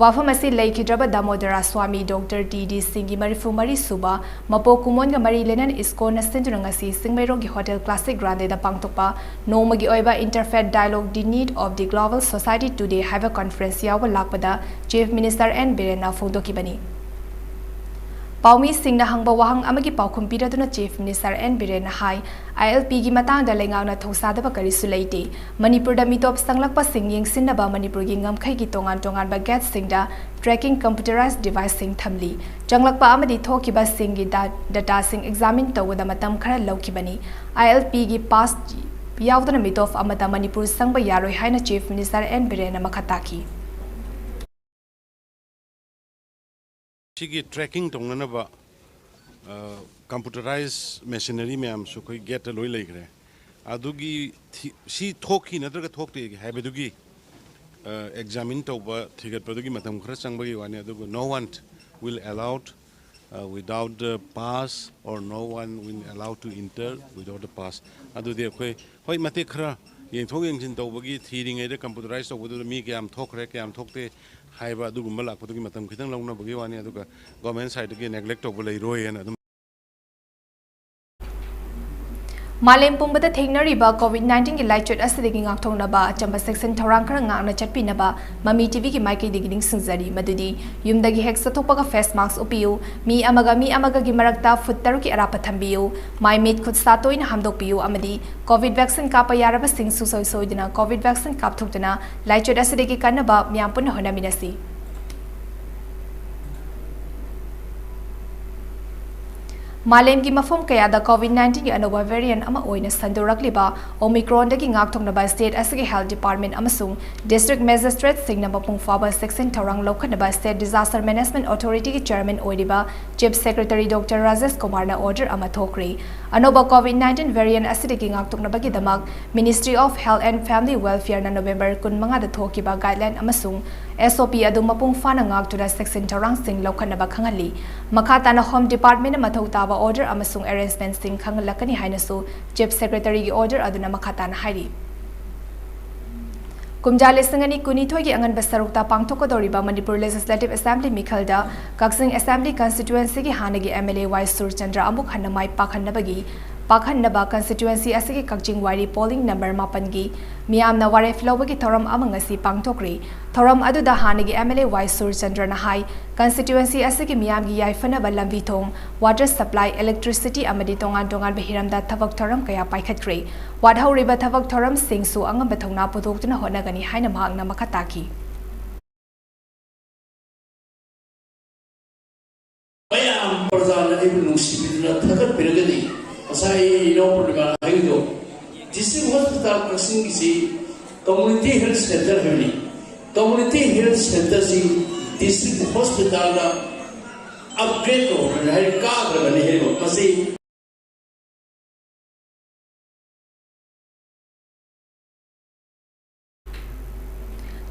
ꯋꯥꯐꯝ ꯑꯁꯤ ꯂꯩꯈꯤꯗ꯭ꯔꯕ ꯗꯥꯃꯣꯗꯔꯥ ꯁ꯭ꯋꯥꯃꯤ ꯗꯣꯛꯇꯔ ꯇꯤ ꯗꯤ ꯁꯤꯡꯒꯤ ꯃꯔꯤꯐꯨ ꯃꯔꯤ ꯁꯨꯕ ꯃꯄꯣꯛ ꯀꯨꯝꯑꯣꯟꯒ ꯃꯔꯤ ꯂꯩꯅꯅ ꯏꯁꯀꯣꯟꯅ ꯁꯤꯟꯗꯨꯅ ꯉꯁꯤ ꯆꯤꯡꯃꯩꯔꯣꯡꯒꯤ ꯍꯣꯇꯦꯜ ꯀ꯭ꯂꯥꯁꯤꯛ ꯒ꯭ꯔꯥꯟꯗꯦꯗ ꯄꯥꯡꯊꯣꯛꯄ ꯅꯣꯡꯃꯒꯤ ꯑꯣꯏꯕ Interfaith Dialogue: The Need of the Global Society Today ꯍꯥꯏꯕ ꯀꯟꯐꯔꯦꯟꯁ ꯌꯥꯎꯕ ꯂꯥꯛꯄꯗ ꯆꯤꯐ ꯃꯤꯅꯤꯁꯇꯔ ꯑꯦꯟ ꯕꯤꯔꯦꯟꯅ ꯐꯣꯡꯗꯣꯛꯈꯤꯕꯅꯤ꯫ ꯄꯥꯎꯃꯤꯁꯤꯡꯅ ꯍꯪꯕ ꯋꯥꯍꯪ ꯑꯃꯒꯤ ꯄꯥꯎꯈꯨꯝ ꯄꯤꯔꯗꯨꯅ ꯆꯤꯐ ꯃꯤꯅꯤꯁꯇꯔ ꯑꯦꯟ ꯕꯤꯔꯦꯟꯅ ꯍꯥꯏ, ꯑꯥꯏ ꯑꯦꯜ ꯄꯤꯒꯤ ꯃꯇꯥꯡꯗ ꯂꯩꯉꯥꯛꯅ ꯊꯧꯁꯥꯗꯕ ꯀꯔꯤꯁꯨ ꯂꯩꯇꯦ꯫ ꯃꯅꯤꯄꯨꯔꯗ ꯃꯤꯇꯣꯞ ꯆꯪꯂꯛꯄꯁꯤꯡ ꯌꯦꯡꯁꯤꯟꯅꯕ ꯃꯅꯤꯄꯨꯔꯒꯤ ꯉꯝꯈꯩꯒꯤ ꯇꯣꯉꯥꯟ ꯇꯣꯉꯥꯟꯕ ꯒꯦꯠꯁꯤꯡꯗ tracking computerized deviceꯁꯤꯡ ꯊꯝꯂꯤ꯫ ꯆꯪꯂꯛꯄ ꯑꯃꯗꯤ ꯊꯣꯛꯈꯤꯕꯁꯤꯡꯒꯤ ꯗꯥ-, dataꯁꯤꯡ examine ꯇꯧꯕꯗ ꯃꯇꯝ ꯈꯔ ꯂꯧꯈꯤꯕꯅꯤ꯫ ꯑꯥꯏ ꯑꯦꯜ ꯄꯤꯒꯤ pass ꯌꯥꯎꯗꯅ ꯃꯤꯇꯣꯞ ꯑꯃꯠꯇ ꯃꯅꯤꯄꯨꯔ ꯆꯪꯕ ꯌꯥꯔꯣꯏ ꯍꯥꯏꯅ ꯆꯤꯐ ꯃꯤꯅꯤꯁꯇꯔ ꯑꯦꯟ ꯕꯤꯔꯦꯟꯅ ꯃꯈꯥ ꯇꯥꯈꯤ꯫ ꯁꯤꯒꯤ tracking ꯇꯧꯅꯅꯕ computerized machinery ꯃꯌꯥꯝꯁꯨ ꯑꯩꯈꯣꯏ ꯒꯦꯠꯇ ꯂꯣꯏ ꯂꯩꯈ꯭ꯔꯦ꯫ ꯑꯗꯨꯒꯤ ꯊꯤ- ꯁꯤ ꯊꯣꯛꯈꯤ ꯅꯠꯇ꯭ꯔꯒ ꯊꯣꯛꯇꯦ ꯍꯥꯏꯕꯗꯨꯒꯤ examine ꯇꯧꯕ, ꯊꯤꯒꯠꯄꯗꯨꯒꯤ ꯃꯇꯝ ꯈꯔ ꯆꯪꯕꯒꯤ ꯋꯥꯅꯤ꯫ ꯑꯗꯨꯒ no one will allowed without the pass or no one will allowed to enter without the pass꯫ ꯑꯗꯨꯗꯤ ꯑꯩꯈꯣꯏ ꯍꯣꯏ ꯃꯇꯦꯛ ꯈꯔ ꯌꯦꯡꯊꯣꯛ ꯌꯦꯡꯁꯤꯟ ꯇꯧꯕꯒꯤ ꯊꯤꯔꯤꯉꯩꯗ computerized ꯇꯧꯕꯗꯨꯗ ꯃꯤ ꯀꯌꯥꯝ ꯊꯣꯛꯈ꯭ꯔꯦ ꯀꯌꯥꯝ ꯊꯣꯛꯇꯦ ꯍꯥꯏꯕ ꯑꯗꯨꯒꯨꯝꯕ ꯂꯥꯛꯄꯗꯨꯒꯤ ꯃꯇꯝ ꯈꯤꯇꯪ ꯂꯧꯅꯕꯒꯤ ꯋꯥꯅꯤ꯫ ꯑꯗꯨꯒ government sideꯇꯒꯤ neglect ꯇꯧꯕ ꯂꯩꯔꯣꯏꯅ ꯑꯗꯨꯝ ꯃꯥꯂꯦꯝ ꯄꯨꯝꯕꯗ ꯊꯦꯡꯅꯔꯤꯕ ꯀꯣꯚꯤꯗ ꯅꯥꯏꯟꯇꯤꯟꯒꯤ ꯂꯥꯏꯆꯠ ꯑꯁꯤꯗꯒꯤ ꯉꯥꯛꯊꯣꯛꯅꯕ ꯑꯆꯝꯕ ꯆꯦꯛꯁꯤꯟ ꯊꯧꯔꯥꯡ ꯈꯔ ꯉꯥꯛꯅ ꯆꯠꯄꯤꯅꯕ ꯃꯃꯤ ꯇꯤꯚꯤꯒꯤ ꯃꯥꯏꯀꯩꯗꯒꯤ ꯅꯤꯡꯁꯤꯡꯖꯔꯤ ꯃꯗꯨꯗꯤ ꯌꯨꯝꯗꯒꯤ ꯍꯦꯛ ꯆꯠꯊꯣꯛꯄꯒ face mask ꯎꯞꯄꯤꯌꯨ, ꯃꯤ ꯑꯃꯒ ꯃꯤ ꯑꯃꯒꯒꯤ ꯃꯔꯛꯇ ꯐꯨꯠ ꯇꯔꯨꯛꯀꯤ ꯑꯔꯥꯞꯄ ꯊꯝꯕꯤꯌꯨ, ꯃꯥꯏ ꯃꯤꯠ ꯈꯨꯠ ꯁꯥ ꯇꯣꯏꯅ ꯍꯥꯝꯗꯣꯛꯄꯤꯌꯨ ꯑꯃꯗꯤ ꯀꯣꯚꯤꯗ ꯚꯦꯛꯁꯤꯟ ꯀꯥꯞꯄ ꯌꯥꯔꯕꯁꯤꯡ ꯁꯨꯡꯁꯣꯏ ꯁꯣꯏꯗꯅ ꯀꯣꯚꯤꯗ ꯚꯦꯛꯁꯤꯟ ꯀꯥꯞꯊꯣꯛꯇꯨꯅ ꯂꯥꯏꯆꯠ ꯑꯁꯤꯗꯒꯤ ꯀꯟꯅꯕ ꯃꯤꯌꯥꯝ ꯄꯨꯟꯅ ꯍꯣꯠꯅꯃꯤꯟꯅꯁꯤ꯫ ꯃꯥꯂꯦꯝꯒꯤ ꯃꯐꯝ ꯀꯌꯥꯗ ꯀꯣꯚꯤꯗ ꯅꯥꯏꯟꯇꯤꯟꯒꯤ ꯑꯅꯧꯕ variant ꯑꯃ ꯑꯣꯏꯅ ꯁꯟꯗꯣꯔꯛꯂꯤꯕ ꯑꯣꯃꯤꯀ꯭ꯔꯣꯟꯗꯒꯤ ꯉꯥꯛꯊꯣꯛꯅꯕ state ꯑꯁꯤꯒꯤ health department ꯑꯃꯁꯨꯡ district magistrateꯁꯤꯡꯅ ꯃꯄꯨꯡ ꯐꯥꯕ ꯆꯦꯛꯁꯤꯟ ꯊꯧꯔꯥꯡ ꯂꯧꯈꯠꯅꯕ state disaster management authorityꯒꯤ chairman ꯑꯣꯏꯔꯤꯕ chief secretary ꯗꯣꯛꯇꯔ ꯔꯥꯖꯦꯁ ꯀꯨꯃꯥꯔꯅ order ꯑꯃ ꯊꯣꯛꯈ꯭ꯔꯦ꯫ ꯑꯅꯧꯕ ꯀꯣꯚꯤꯗ ꯅꯥꯏꯟꯇꯤꯟ variant ꯑꯁꯤꯗꯒꯤ ꯉꯥꯛꯊꯣꯛꯅꯕꯒꯤꯗꯃꯛ Ministry of Health and Family Welfareꯅ November ꯀꯨꯟꯃꯉꯥꯗ ꯊꯣꯛꯈꯤꯕ guideline ꯑꯃꯁꯨꯡ SOP ꯑꯗꯨ ꯃꯄꯨꯡ ꯐꯥꯅ ꯉꯥꯛꯇꯨꯅ ꯆꯦꯛꯁꯤꯟ ꯊꯧꯔꯥꯡꯁꯤꯡ ꯂꯧꯈꯠꯅꯕ ꯈꯪꯍꯜꯂꯤ꯫ ꯃꯈꯥ ꯇꯥꯅ Home Departmentꯅ ꯃꯊꯧ ꯇꯥꯕ order ꯑꯃꯁꯨꯡ arrangementꯁꯤꯡ ꯈꯪꯍꯜꯂꯛꯀꯅꯤ ꯍꯥꯏꯅꯁꯨ chief secretaryꯒꯤ order ꯑꯗꯨꯅ ꯃꯈꯥ ꯇꯥꯅ ꯍꯥꯏꯔꯤ꯫ ꯀꯨꯝꯖꯥ ꯂꯤꯁꯤꯡ ꯑꯅꯤ ꯀꯨꯟꯅꯤꯊꯣꯏꯒꯤ ꯑꯉꯟꯕ ꯁꯔꯨꯛꯇ ꯄꯥꯡꯊꯣꯛꯀꯗꯧꯔꯤꯕ ꯃꯅꯤꯄꯨꯔ ꯂꯦꯖꯤꯁꯂꯦꯇꯤꯚ ꯑꯦꯁꯦꯝꯕ꯭ꯂꯤ ꯃꯤꯈꯜꯗ ꯀꯛꯆꯤꯡ ꯑꯦꯁꯦꯝꯕ꯭ꯂꯤ ꯀꯟꯁꯇꯤꯇ꯭ꯌꯨꯑꯦꯟꯁꯤꯒꯤ ꯍꯥꯟꯅꯒꯤ ꯑꯦꯝ ꯑꯦꯜ ꯑꯦ ꯋꯥꯏ ꯁꯨꯔꯆꯟꯗ꯭ꯔ ꯑꯃꯨꯛ ꯍꯟꯅ ꯃꯥꯏ ꯄꯥꯛꯍꯟꯅꯕꯒꯤ ꯄꯥꯛꯍꯟꯅꯕ ꯀꯟꯁꯇꯤꯇ꯭ꯌꯨꯑꯦꯟꯁꯤ ꯑꯁꯤꯒꯤ ꯀꯛꯆꯤꯡ ꯋꯥꯏꯔꯤ ꯄꯣꯂꯤꯡ ꯅꯝꯕꯔ ꯃꯥꯄꯟꯒꯤ ꯃꯤꯌꯥꯝꯅ ꯋꯥꯔꯦꯞ ꯂꯧꯕꯒꯤ ꯊꯧꯔꯝ ꯑꯃ ꯉꯁꯤ ꯄꯥꯡꯊꯣꯛꯈ꯭ꯔꯦ꯫ ꯊꯧꯔꯝ ꯑꯗꯨꯗ ꯍꯥꯟꯅꯒꯤ ꯑꯦꯝ ꯑꯦꯜ ꯑꯦ ꯋꯥꯏ ꯁꯨꯔꯆꯟꯗ꯭ꯔꯅ ꯍꯥꯏ, ꯀꯟꯁꯇꯤꯇ꯭ꯌꯨꯑꯦꯟꯁꯤ ꯑꯁꯤꯒꯤ ꯃꯤꯌꯥꯝꯒꯤ ꯌꯥꯏꯐꯅꯕ ꯂꯝꯕꯤ ꯊꯣꯡ, ꯋꯥꯇꯔ ꯁꯄ꯭ꯂꯥꯏ, ꯏꯂꯦꯛꯇ꯭ꯔꯤꯁꯤꯇꯤ ꯑꯃꯗꯤ ꯇꯣꯉꯥꯟ ꯇꯣꯉꯥꯟꯕ ꯍꯤꯔꯝꯗ ꯊꯕꯛ ꯊꯧꯔꯝ ꯀꯌꯥ ꯄꯥꯏꯈꯠꯈ꯭ꯔꯦ꯫ ꯋꯥꯠꯍꯧꯔꯤꯕ ꯊꯕꯛ ꯊꯧꯔꯝꯁꯤꯡꯁꯨ ꯑꯉꯝꯕ ꯊꯧꯅꯥ ꯄꯨꯊꯣꯛꯇꯨꯅ ꯍꯣꯠꯅꯒꯅꯤ ꯍꯥꯏꯅ ꯃꯍꯥꯛꯅ ꯃꯈꯥ ꯇꯥꯈꯤ꯫ ꯃꯌꯥꯝ ꯄ꯭ꯔꯖꯥꯅ ꯑꯩꯕꯨ ꯅꯨꯡꯁꯤꯕꯤꯗꯨꯅ ꯊꯥꯒꯠꯄꯤꯔꯒꯗꯤ ꯉꯁꯥꯏ ꯏꯅꯥꯎ ꯄꯨꯔꯅꯤꯃꯥꯅ ꯍꯥꯏꯕꯗꯣ, ꯗꯤꯁꯇ꯭ꯔꯤꯛ ꯍꯣꯁꯄꯤꯇꯥꯜ ꯀꯛꯆꯤꯡꯒꯤꯁꯤ ꯀꯝꯃꯨꯅꯤꯇꯤ ꯍꯦꯜꯊ ꯁꯦꯟꯇꯔ ꯍꯥꯏꯕꯅꯤ꯫ ꯀꯝꯃꯨꯅꯤꯇꯤ ꯍꯦꯜꯊ ꯁꯦꯟꯇꯔꯁꯤ ꯗꯤꯁꯇ꯭ꯔꯤꯛ ꯍꯣꯁꯄꯤꯇꯥꯜꯗ ꯑꯞꯒ꯭ꯔꯦꯗ ꯇꯧꯈ꯭ꯔꯕꯅꯤ ꯍꯥꯏ, ꯀꯥꯈ꯭ꯔꯕꯅꯤ ꯍꯥꯏꯕ ꯃꯁꯤ꯫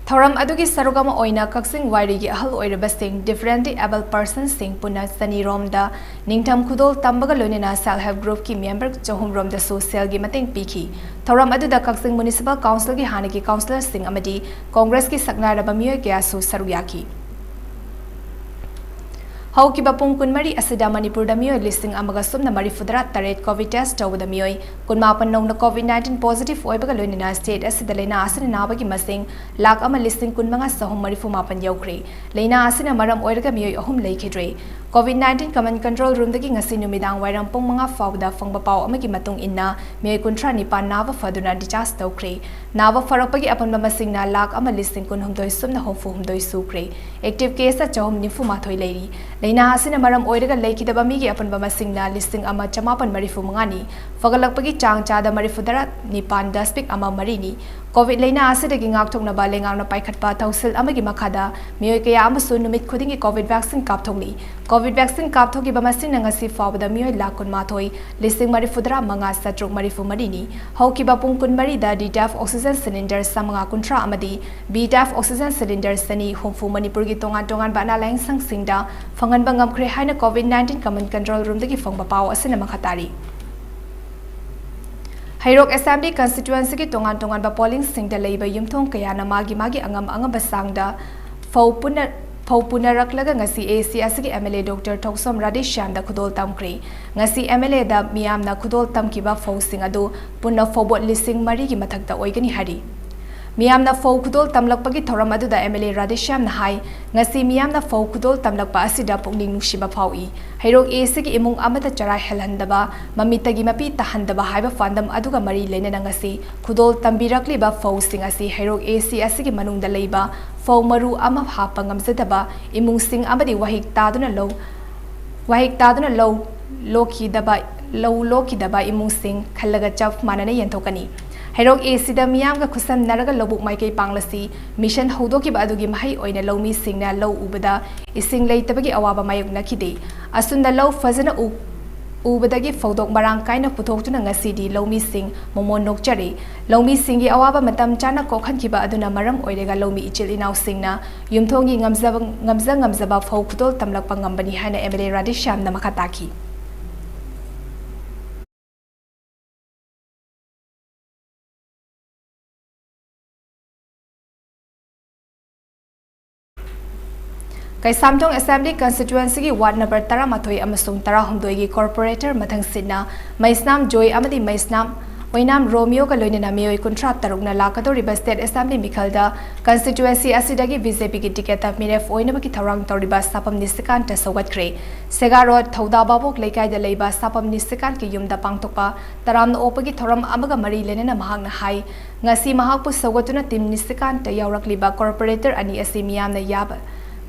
ꯊꯧꯔꯝ ꯑꯗꯨꯒꯤ ꯁꯔꯨꯛ ꯑꯃ ꯑꯣꯏꯅ ꯀꯛꯆꯤꯡ ꯋꯥꯏꯔꯤꯒꯤ ꯑꯍꯜ ꯑꯣꯏꯔꯕꯁꯤꯡ, ꯗꯤꯐꯔꯦꯟꯠꯂꯤ ꯑꯦꯕꯜ ꯄꯔꯁꯟꯁꯤꯡ ꯄꯨꯟꯅ ꯆꯅꯤꯔꯣꯝꯗ ꯅꯤꯡꯊꯝ ꯈꯨꯗꯣꯜ ꯇꯝꯕꯒ ꯂꯣꯏꯅꯅ ꯁꯦꯜꯐ ꯍꯦꯜꯞ ꯒ꯭ꯔꯨꯞꯀꯤ ꯃꯦꯝꯕꯔ ꯆꯍꯨꯝꯔꯣꯝꯗꯁꯨ ꯁꯦꯜꯒꯤ ꯃꯇꯦꯡ ꯄꯤꯈꯤ꯫ ꯊꯧꯔꯝ ꯑꯗꯨꯗ ꯀꯛꯆꯤꯡ ꯃ꯭ꯌꯨꯅꯤꯁꯤꯄꯥꯜ ꯀꯥꯎꯟꯁꯤꯜꯒꯤ ꯍꯥꯟꯅꯒꯤ ꯀꯥꯎꯟꯁꯤꯂꯔꯁꯤꯡ ꯑꯃꯗꯤ ꯀꯣꯡꯒ꯭ꯔꯦꯁꯀꯤ ꯁꯛꯅꯥꯏꯔꯕ ꯃꯤꯑꯣꯏ ꯀꯌꯥꯁꯨ ꯁꯔꯨꯛ ꯌꯥꯈꯤ꯫ ꯍꯧꯈꯤꯕ ꯄꯨꯡ ꯀꯨꯟꯃꯔꯤ ꯑꯁꯤꯗ ꯃꯅꯤꯄꯨꯔꯗ ꯃꯤꯑꯣꯏ ꯂꯤꯁꯤꯡ ꯑꯃꯒ ꯁꯨꯞꯅ ꯃꯔꯤꯐꯨꯇꯔꯥ ꯇꯔꯦꯠ ꯀꯣꯚꯤꯗ ꯇꯦꯁ ꯇꯧꯕꯗ ꯃꯤꯑꯣꯏ ꯀꯨꯟꯃꯥꯄꯟ ꯅꯧꯅ ꯀꯣꯚꯤꯗ ꯅꯥꯏꯟꯇꯤꯟ ꯄꯣꯖꯤꯇꯤꯚ ꯑꯣꯏꯕꯒ ꯂꯣꯏꯅꯅ ꯁ꯭ꯇꯦꯠ ꯑꯁꯤꯗ ꯂꯥꯏꯅꯥ ꯑꯁꯤꯅ ꯅꯥꯕꯒꯤ ꯃꯁꯤꯡ ꯂꯥꯈ ꯑꯃ ꯂꯤꯁꯤꯡ ꯀꯨꯟꯃꯉꯥ ꯆꯍꯨꯝ ꯃꯔꯤꯐꯨ ꯃꯥꯄꯟ ꯌꯧꯈ꯭ꯔꯦ꯫ ꯂꯥꯏꯅꯥ ꯑꯁꯤꯅ ꯃꯔꯝ ꯑꯣꯏꯔꯒ ꯃꯤꯑꯣꯏ ꯑꯍꯨꯝ ꯂꯩꯈꯤꯗ꯭ꯔꯦ꯫ ꯀꯣꯚꯤꯗ ꯅꯥꯏꯟꯇꯤꯟ ꯀꯃꯟ ꯀꯟꯇ꯭ꯔꯣꯜ ꯔꯨꯝꯗꯒꯤ ꯉꯁꯤ ꯅꯨꯃꯤꯗꯥꯡ ꯋꯥꯏꯔꯝ ꯄꯨꯡ ꯃꯉꯥ ꯐꯥꯎꯕꯗ ꯐꯪꯕ ꯄꯥꯎ ꯑꯃꯒꯤ ꯃꯇꯨꯡ ꯏꯟꯅ ꯃꯤꯑꯣꯏ ꯀꯨꯟꯊ꯭ꯔꯥ ꯅꯤꯄꯥꯟ ꯅꯥꯕ ꯐꯗꯨꯅ ꯗꯤꯆꯥꯔꯖ ꯇꯧꯈ꯭ꯔꯦ꯫ ꯅꯥꯕ ꯐꯔꯛꯄꯒꯤ ꯑꯄꯨꯟꯕ ꯃꯁꯤꯡꯅ ꯂꯥꯈ ꯑꯃ ꯂꯤꯁꯤꯡ ꯀꯨꯟꯍꯨꯝꯗꯣꯏ ꯁꯨꯞꯅ ꯍꯨꯝꯐꯨ ꯍꯨꯝꯗꯣꯏ ꯁꯨꯈ꯭ꯔꯦ꯫ ꯑꯦꯛꯇꯤꯚ ꯀꯦꯁꯇ ꯆꯍꯨꯝ ꯅꯤꯐꯨ ꯃꯥꯊꯣꯏ ꯂꯩꯔꯤ꯫ ꯂꯥꯏꯅꯥ ꯑꯁꯤꯅ ꯃꯔꯝ ꯑꯣꯏꯔꯒ ꯂꯩꯈꯤꯗꯕ ꯃꯤꯒꯤ ꯑꯄꯨꯟꯕ ꯃꯁꯤꯡꯅ ꯂꯤꯁꯤꯡ ꯑꯃ ꯆꯃꯥꯄꯟ ꯃꯔꯤꯐꯨ ꯃꯉꯥꯅꯤ꯫ ꯐꯒꯠꯂꯛꯄꯒꯤ ꯆꯥꯡ ꯆꯥꯗ ꯃꯔꯤꯐꯨꯇꯔꯥ ꯅꯤꯄꯥꯟ ꯗꯁꯃꯤꯛ ꯑꯃ ꯃꯔꯤꯅꯤ꯫ ꯀꯣꯚꯤꯗ ꯂꯥꯏꯅꯥ ꯑꯁꯤꯗꯒꯤ ꯉꯥꯛꯊꯣꯛꯅꯕ ꯂꯩꯉꯥꯛꯅ ꯄꯥꯏꯈꯠꯄ ꯊꯧꯁꯤꯜ ꯑꯃꯒꯤ ꯃꯈꯥꯗ ꯃꯤꯑꯣꯏ ꯀꯌꯥ ꯑꯃꯁꯨ ꯅꯨꯃꯤꯠ ꯈꯨꯗꯤꯡꯒꯤ ꯀꯣꯚꯤꯗ ꯚꯦꯛꯁꯤꯟ ꯀꯥꯞꯊꯣꯛꯂꯤ꯫ ꯀꯣꯚꯤꯗ ꯚꯦꯛꯁꯤꯟ ꯀꯥꯞꯊꯣꯛꯈꯤꯕ ꯃꯁꯤꯡꯅ ꯉꯁꯤ ꯐꯥꯎꯕꯗ ꯃꯤꯑꯣꯏ ꯂꯥꯈ ꯀꯨꯟꯃꯥꯊꯣꯏ ꯂꯤꯁꯤꯡ ꯃꯔꯤꯐꯨꯇꯔꯥ ꯃꯉꯥ ꯆꯥꯇ꯭ꯔꯨꯛ ꯃꯔꯤꯐꯨ ꯃꯔꯤꯅꯤ꯫ ꯍꯧꯈꯤꯕ ꯄꯨꯡ ꯀꯨꯟꯃꯔꯤꯗ ꯗꯤ ꯇꯥꯏꯞ ꯑꯣꯛꯁꯤꯖꯦꯟ ꯁꯤꯂꯤꯟꯗꯔ ꯆꯥꯃꯉꯥ ꯀꯨꯟꯊ꯭ꯔꯥ ꯑꯃꯗꯤ ꯕꯤ ꯇꯥꯏꯞ ꯑꯣꯛꯁꯤꯖꯦꯟ ꯁꯤꯂꯤꯟꯗꯔ ꯆꯅꯤ ꯍꯨꯝꯐꯨ ꯃꯅꯤꯄꯨꯔꯒꯤ ꯇꯣꯉꯥꯟ ꯇꯣꯉꯥꯟꯕ ꯑꯅꯥ ꯂꯥꯌꯦꯡꯁꯪꯁꯤꯡꯗ ꯐꯪꯍꯟꯕ ꯉꯝꯈ꯭ꯔꯦ ꯍꯥꯏꯅ ꯀꯣꯚꯤꯗ ꯅꯥꯏꯟꯇꯤꯟ ꯀꯃꯟ ꯀꯟꯇ꯭ꯔꯣꯜ ꯔꯨꯝꯗꯒꯤ ꯐꯪꯕ ꯄꯥꯎ ꯑꯁꯤꯅ ꯃꯈꯥ ꯇꯥꯔꯤ꯫ ꯍꯩꯔꯣꯛ Assembly Constituencyꯒꯤ ꯇꯣꯉꯥꯟ ꯇꯣꯉꯥꯟꯕ polling centreꯁꯤꯡꯗ ꯂꯩꯕ ꯌꯨꯝꯊꯣꯡ ꯀꯌꯥꯅ ꯃꯥꯒꯤ ꯃꯥꯒꯤ ꯑꯉꯝ ꯑꯉꯝꯕ ꯆꯥꯡꯗ ꯐꯧ ꯄꯨꯅ-, ꯐꯧ ꯄꯨꯅꯔꯛꯂꯒ ꯉꯁꯤ AAC ꯑꯁꯤꯒꯤ MLA Doctor ꯊꯣꯛꯆꯣꯝ ꯔꯥꯙꯦꯁ꯭ꯌꯥꯝꯗ ꯈꯨꯗꯣꯜ ꯇꯝꯈ꯭ꯔꯦ꯫ ꯉꯁꯤ MLAꯗ ꯃꯤꯌꯥꯝꯅ ꯈꯨꯗꯣꯜ ꯇꯝꯈꯤꯕ ꯐꯧꯁꯤꯡ ꯑꯗꯨ ꯄꯨꯟꯅ ꯐꯧꯕꯣꯠ ꯂꯤꯁꯤꯡ ꯃꯔꯤꯒꯤ ꯃꯊꯛꯇ ꯑꯣꯏꯒꯅꯤ ꯍꯥꯏꯔꯤ꯫ ꯃꯤꯌꯥꯝꯅ ꯐꯧ ꯈꯨꯗꯣꯜ ꯇꯝꯂꯛꯄꯒꯤ ꯊꯧꯔꯝ ꯑꯗꯨꯗ MLA ꯔꯥꯙꯦꯁ꯭ꯌꯥꯝꯅ ꯍꯥꯏ, "ꯉꯁꯤ ꯃꯤꯌꯥꯝꯅ ꯐꯧ ꯈꯨꯗꯣꯜ ꯇꯝꯂꯛꯄ ꯑꯁꯤꯗ ꯄꯨꯛꯅꯤꯡ ꯅꯨꯡꯁꯤꯕ ꯐꯥꯎꯏ꯫ ꯍꯩꯔꯣꯛ AACꯒꯤ ꯏꯃꯨꯡ ꯑꯃꯠꯇ ꯆꯔꯥ ꯍꯦꯜꯍꯟꯗꯕ, ꯃꯃꯤꯠꯇꯒꯤ ꯃꯄꯤ ꯇꯥꯍꯟꯗꯕ ꯍꯥꯏꯕ ꯄꯥꯟꯗꯝ ꯑꯗꯨꯒ ꯃꯔꯤ ꯂꯩꯅꯅ ꯉꯁꯤ ꯈꯨꯗꯣꯜ ꯇꯝꯕꯤꯔꯛꯂꯤꯕ ꯐꯧꯁꯤꯡ ꯑꯁꯤ ꯍꯩꯔꯣꯛ AAC ꯑꯁꯤꯒꯤ ꯃꯅꯨꯡꯗ ꯂꯩꯕ ꯐꯧ ꯃꯔꯨ ꯑꯃ ꯍꯥꯞꯄ ꯉꯝꯖꯗꯕ ꯏꯃꯨꯡꯁꯤꯡ ꯑꯃꯗꯤ ꯋꯥꯍꯤꯛ ꯇꯥꯗꯨꯅ ꯂꯧ, ꯋꯥꯍꯤꯛ ꯇꯥꯗꯨꯅ ꯂꯧ ꯂꯣꯛꯈꯤꯗꯕ, ꯂꯧ ꯂꯣꯛꯈꯤꯗꯕ ꯏꯃꯨꯡꯁꯤꯡ ꯈꯜꯂꯒ ꯆꯞ ꯃꯥꯟꯅꯅ ꯌꯦꯟꯊꯣꯛꯀꯅꯤ꯫ ꯍꯩꯔꯣꯛ AACꯗ ꯃꯤꯌꯥꯝꯒ ꯈꯨꯠꯁꯝꯅꯔꯒ ꯂꯧꯕꯨꯛ ꯃꯥꯏꯀꯩ ꯄꯥꯡꯂꯁꯤ ꯃꯤꯁꯟ ꯍꯧꯗꯣꯛꯈꯤꯕ ꯑꯗꯨꯒꯤ ꯃꯍꯩ ꯑꯣꯏꯅ ꯂꯧꯃꯤꯁꯤꯡꯅ ꯂꯧ ꯎꯕꯗ ꯏꯁꯤꯡ ꯂꯩꯇꯕꯒꯤ ꯑꯋꯥꯕ ꯃꯥꯌꯣꯛꯅꯈꯤꯗꯦ꯫ ꯑꯁꯨꯝꯅ ꯂꯧ ꯐꯖꯅ ꯎ-, ꯎꯕꯗꯒꯤ ꯐꯧꯗꯣꯛ ꯃꯔꯥꯡ ꯀꯥꯏꯅ ꯄꯨꯊꯣꯛꯇꯨꯅ ꯉꯁꯤꯗꯤ ꯂꯧꯃꯤꯁꯤꯡ ꯃꯣꯃꯣꯟ ꯅꯣꯛꯆꯔꯤ꯫ ꯂꯧꯃꯤꯁꯤꯡꯒꯤ ꯑꯋꯥꯕ ꯃꯇꯝ ꯆꯥꯅ ꯀꯣꯛꯍꯟꯈꯤꯕ ꯑꯗꯨꯅ ꯃꯔꯝ ꯑꯣꯏꯔꯒ ꯂꯧꯃꯤ ꯏꯆꯤꯜ ꯏꯅꯥꯎꯁꯤꯡꯅ ꯌꯨꯝꯊꯣꯡꯒꯤ ꯉꯝꯖꯕ, ꯉꯝꯖ ꯉꯝꯖꯕ ꯐꯧ ꯈꯨꯗꯣꯜ ꯇꯝꯂꯛꯄ ꯉꯝꯕꯅꯤ" ꯍꯥꯏꯅ MLA ꯔꯥꯙꯦꯁ꯭ꯌꯥꯝꯅ ꯃꯈꯥ ꯇꯥꯈꯤ꯫ ꯀꯩꯁꯥꯝꯊꯣꯡ Assembly Constituencyꯒꯤ ward number ꯇꯔꯥꯃꯥꯊꯣꯏ ꯑꯃꯁꯨꯡ ꯇꯔꯥꯍꯨꯝꯗꯣꯏꯒꯤ corporator ꯃꯊꯪꯁꯤꯠꯅ ꯃꯩꯁꯅꯥꯝ ꯖꯣꯏ ꯑꯃꯗꯤ ꯃꯩꯁꯅꯥꯝ ꯑꯣꯏꯅꯥꯝ ꯔꯣꯃꯤꯌꯣꯒ ꯂꯣꯏꯅꯅ ꯃꯤꯑꯣꯏ ꯀꯨꯟꯊ꯭ꯔꯥ ꯇꯔꯨꯛꯅ ꯂꯥꯛꯀꯗꯧꯔꯤꯕ state assembly ꯃꯤꯈꯜꯗ constituency ꯑꯁꯤꯗꯒꯤ BJPꯒꯤ ticketꯇ ꯃꯤꯔꯦꯞ ꯑꯣꯏꯅꯕꯒꯤ ꯊꯧꯔꯥꯡ ꯇꯧꯔꯤꯕ ꯁꯥꯄꯝ ꯅꯤꯁꯤꯀꯥꯟꯇ ꯁꯧꯒꯠꯈ꯭ꯔꯦ꯫ ꯁꯦꯒꯥ ꯔꯣꯗ ꯊꯧꯗꯥ ꯚꯥꯕꯣꯛ ꯂꯩꯀꯥꯏꯗ ꯂꯩꯕ ꯁꯥꯄꯝ ꯅꯤꯁꯤꯀꯥꯟꯇꯀꯤ ꯌꯨꯝꯗ ꯄꯥꯡꯊꯣꯛꯄ ꯇꯔꯥꯝꯅ ꯑꯣꯛꯄꯒꯤ ꯊꯧꯔꯝ ꯑꯃꯒ ꯃꯔꯤ ꯂꯩꯅꯅ ꯃꯍꯥꯛꯅ ꯍꯥꯏ, ꯉꯁꯤ ꯃꯍꯥꯛꯄꯨ ꯁꯧꯒꯠꯇꯨꯅ team ꯅꯤꯁꯤꯀꯥꯟꯇ ꯌꯥꯎꯔꯛꯂꯤꯕ corporator ꯑꯅꯤ ꯑꯁꯤ ꯃꯤꯌꯥꯝꯅ ꯌꯥꯕ,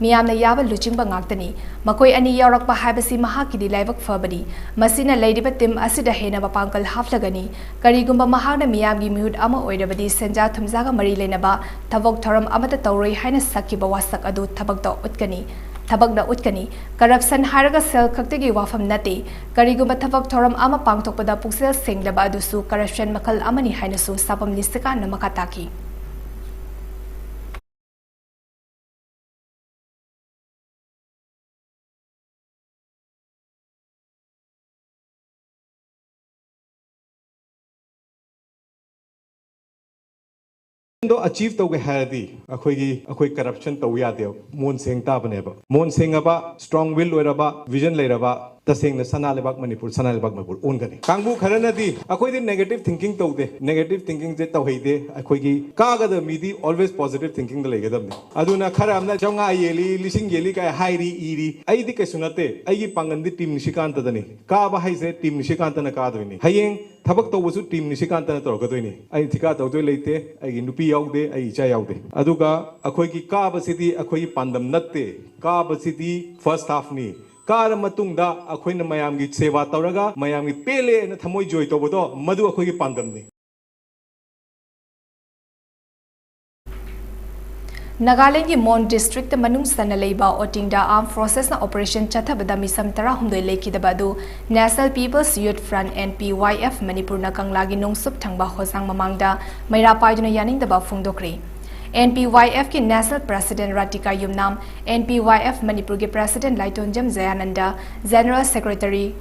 ꯃꯤꯌꯥꯝꯅ ꯌꯥꯕ ꯂꯨꯆꯤꯡꯕ ꯉꯥꯛꯇꯅꯤ꯫ ꯃꯈꯣꯏ ꯑꯅꯤ ꯌꯥꯎꯔꯛꯄ ꯍꯥꯏꯕꯁꯤ ꯃꯍꯥꯛꯀꯤꯗꯤ ꯂꯥꯏꯕꯛ ꯐꯕꯅꯤ꯫ ꯃꯁꯤꯅ ꯂꯩꯔꯤꯕ team ꯑꯁꯤꯗ ꯍꯦꯟꯅ ꯃꯄꯥꯡꯒꯜ ꯍꯥꯞꯂꯒꯅꯤ꯫ ꯀꯔꯤꯒꯨꯝꯕ ꯃꯍꯥꯛꯅ ꯃꯤꯌꯥꯝꯒꯤ ꯃꯤꯍꯨꯠ ꯑꯃ ꯑꯣꯏꯔꯕꯗꯤ ꯁꯦꯟꯖꯥ ꯊꯨꯝꯖꯥꯒ ꯃꯔꯤ ꯂꯩꯅꯕ ꯊꯕꯛ ꯊꯧꯔꯝ ꯑꯃꯠꯇ ꯇꯧꯔꯣꯏ ꯍꯥꯏꯅ ꯁꯛꯈꯤꯕ ꯋꯥꯁꯛ ꯑꯗꯨ ꯊꯕꯛꯇ ꯎꯠꯀꯅꯤ, ꯊꯕꯛꯅ ꯎꯠꯀꯅꯤ꯫ Corruption ꯍꯥꯏꯔꯒ ꯁꯦꯜ ꯈꯛꯇꯒꯤ ꯋꯥꯐꯝ ꯅꯠꯇꯦ꯫ ꯀꯔꯤꯒꯨꯝꯕ ꯊꯕꯛ ꯊꯧꯔꯝ ꯑꯃ ꯄꯥꯡꯊꯣꯛꯄꯗ ꯄꯨꯛꯆꯦꯜ ꯁꯦꯡꯗꯕ ꯑꯗꯨꯁꯨ corruption ꯃꯈꯜ ꯑꯃꯅꯤ ꯍꯥꯏꯅꯁꯨ ꯁꯥꯄꯝ ꯅꯤꯁꯤꯀꯥꯟꯅ ꯃꯈꯥ ꯇꯥꯈꯤ꯫ ꯑꯆꯤꯞ ꯇꯧꯒꯦ ꯍꯥꯏꯔꯗꯤ ꯑꯩꯈꯣꯏꯒꯤ ꯑꯩꯈꯣꯏ ꯀꯔꯞꯁꯟ ꯇꯧ ꯌꯥꯗꯦꯕ꯫ ꯃꯣꯟ ꯁꯦꯡ ꯇꯥꯕꯅꯦꯕ꯫ ꯃꯣꯟ ꯁꯦꯡꯉꯕ, ꯁ꯭ꯇ꯭ꯔꯣꯡ ꯋꯤꯜ ꯑꯣꯏꯔꯕ, ꯚꯤꯖꯟ ꯂꯩꯔꯕ, ꯇꯁꯦꯡꯅ ꯁꯅꯥ ꯂꯩꯕꯥꯛ ꯃꯅꯤꯄꯨꯔ, ꯁꯅꯥ ꯂꯩꯕꯥꯛ ꯃꯅꯤꯄꯨꯔ ꯑꯣꯟꯒꯅꯤ꯫ ꯀꯥꯡꯕꯨ ꯈꯔꯅꯗꯤ ꯑꯩꯈꯣꯏꯗꯤ ꯅꯦꯒꯦꯇꯤꯚ ꯊꯤꯡꯀꯤꯡ ꯇꯧꯗꯦ, ꯅꯦꯒꯦꯇꯤꯚ ꯊꯤꯡꯀꯤꯡꯁꯦ ꯇꯧꯍꯩꯗꯦ꯫ ꯑꯩꯈꯣꯏꯒꯤ ꯀꯥꯒꯗꯕ ꯃꯤꯗꯤ ꯑꯣꯜꯋꯦꯁ ꯄꯣꯖꯤꯇꯤꯚ ꯊꯤꯡꯀꯤꯡꯗ ꯂꯩꯒꯗꯕꯅꯤ꯫ ꯑꯗꯨꯅ ꯈꯔ ꯑꯃꯅ ꯆꯥꯝꯃꯉꯥ ꯌꯦꯜꯂꯤ, ꯂꯤꯁꯤꯡ ꯌꯦꯜꯂꯤ ꯀꯥꯏ ꯍꯥꯏꯔꯤ, ꯏꯔꯤ꯫ ꯑꯩꯗꯤ ꯀꯩꯁꯨ ꯅꯠꯇꯦ꯫ ꯑꯩꯒꯤ ꯄꯥꯡꯒꯟꯗꯤ ꯇꯤꯝ ꯅꯤꯁꯤꯀꯥꯟꯇꯗꯅꯤ꯫ ꯀꯥꯕ ꯍꯥꯏꯁꯦ ꯇꯤꯝ ꯅꯤꯁꯤꯀꯥꯟꯇꯅ ꯀꯥꯗꯣꯏꯅꯤ꯫ ꯍꯌꯦꯡ ꯊꯕꯛ ꯇꯧꯕꯁꯨ ꯇꯤꯝ ꯅꯤꯁꯤꯀꯥꯟꯇꯅ ꯇꯧꯔꯛꯀꯗꯣꯏꯅꯤ꯫ ꯑꯩ ꯊꯤꯀꯥ ꯇꯧꯗꯣꯏ ꯂꯩꯇꯦ꯫ ꯑꯩꯒꯤ ꯅꯨꯄꯤ ꯌꯥꯎꯗꯦ, ꯑꯩ ꯏꯆꯥ ꯌꯥꯎꯗꯦ꯫ ꯑꯗꯨꯒ ꯑꯩꯈꯣꯏꯒꯤ ꯀꯥꯕꯁꯤꯗꯤ ꯑꯩꯈꯣꯏꯒꯤ ꯄꯥꯟꯗꯝ ꯅꯠꯇꯦ꯫ ꯀꯥꯕꯁꯤꯗꯤ ꯐꯥꯔꯁ ꯍꯥꯐꯅꯤ꯫ ꯀꯥꯔ ꯃꯇꯨꯡꯗ ꯑꯩꯈꯣꯏꯅ ꯃꯌꯥꯝꯒꯤ ꯁꯦꯕꯥ ꯇꯧꯔꯒ ꯃꯌꯥꯝꯒꯤ ꯄꯦꯜꯂꯦ ꯍꯥꯏꯅ ꯊꯃꯣꯏ ꯖꯣꯏ ꯇꯧꯕꯗꯣ, ꯃꯗꯨ ꯑꯩꯈꯣꯏꯒꯤ ꯄꯥꯟꯗꯝꯅꯤ꯫ ꯅꯥꯒꯥꯂꯦꯟꯒꯤ ꯃꯣꯟ ꯗꯤꯁꯇ꯭ꯔꯤꯛꯇ ꯃꯅꯨꯡ ꯆꯟꯅ ꯂꯩꯕ ꯑꯣꯇꯤꯡꯗ ꯑꯥꯔꯝ ꯐꯣꯔꯁꯦꯁꯅ ꯑꯣꯄꯔꯦꯁꯟ ꯆꯠꯊꯕꯗ ꯃꯤꯁꯝ ꯇꯔꯥꯍꯨꯝꯗꯣꯏ ꯂꯩꯈꯤꯗꯕ ꯑꯗꯨ National People's Youth Front, N P Y F, ꯃꯅꯤꯄꯨꯔꯅ ꯀꯪꯂꯥꯒꯤ ꯅꯣꯡꯆꯨꯞ ꯊꯪꯕ ꯍꯣꯁꯥꯡ ꯃꯃꯥꯡꯗ ꯃꯩꯔꯥ ꯄꯥꯏꯗꯨꯅ ꯌꯥꯅꯤꯡꯗꯕ ꯐꯣꯡꯗꯣꯛꯈ꯭ꯔꯦ꯫ N P Y F ꯀꯤ National President ꯔꯥꯇꯤꯀꯥ ꯌꯨꯝꯅꯥꯝ, N P Y F ꯃꯅꯤꯄꯨꯔꯒꯤ President ꯂꯥꯏꯇꯣꯟꯖꯝ ꯖꯌꯥꯅꯟꯗ, General Secretary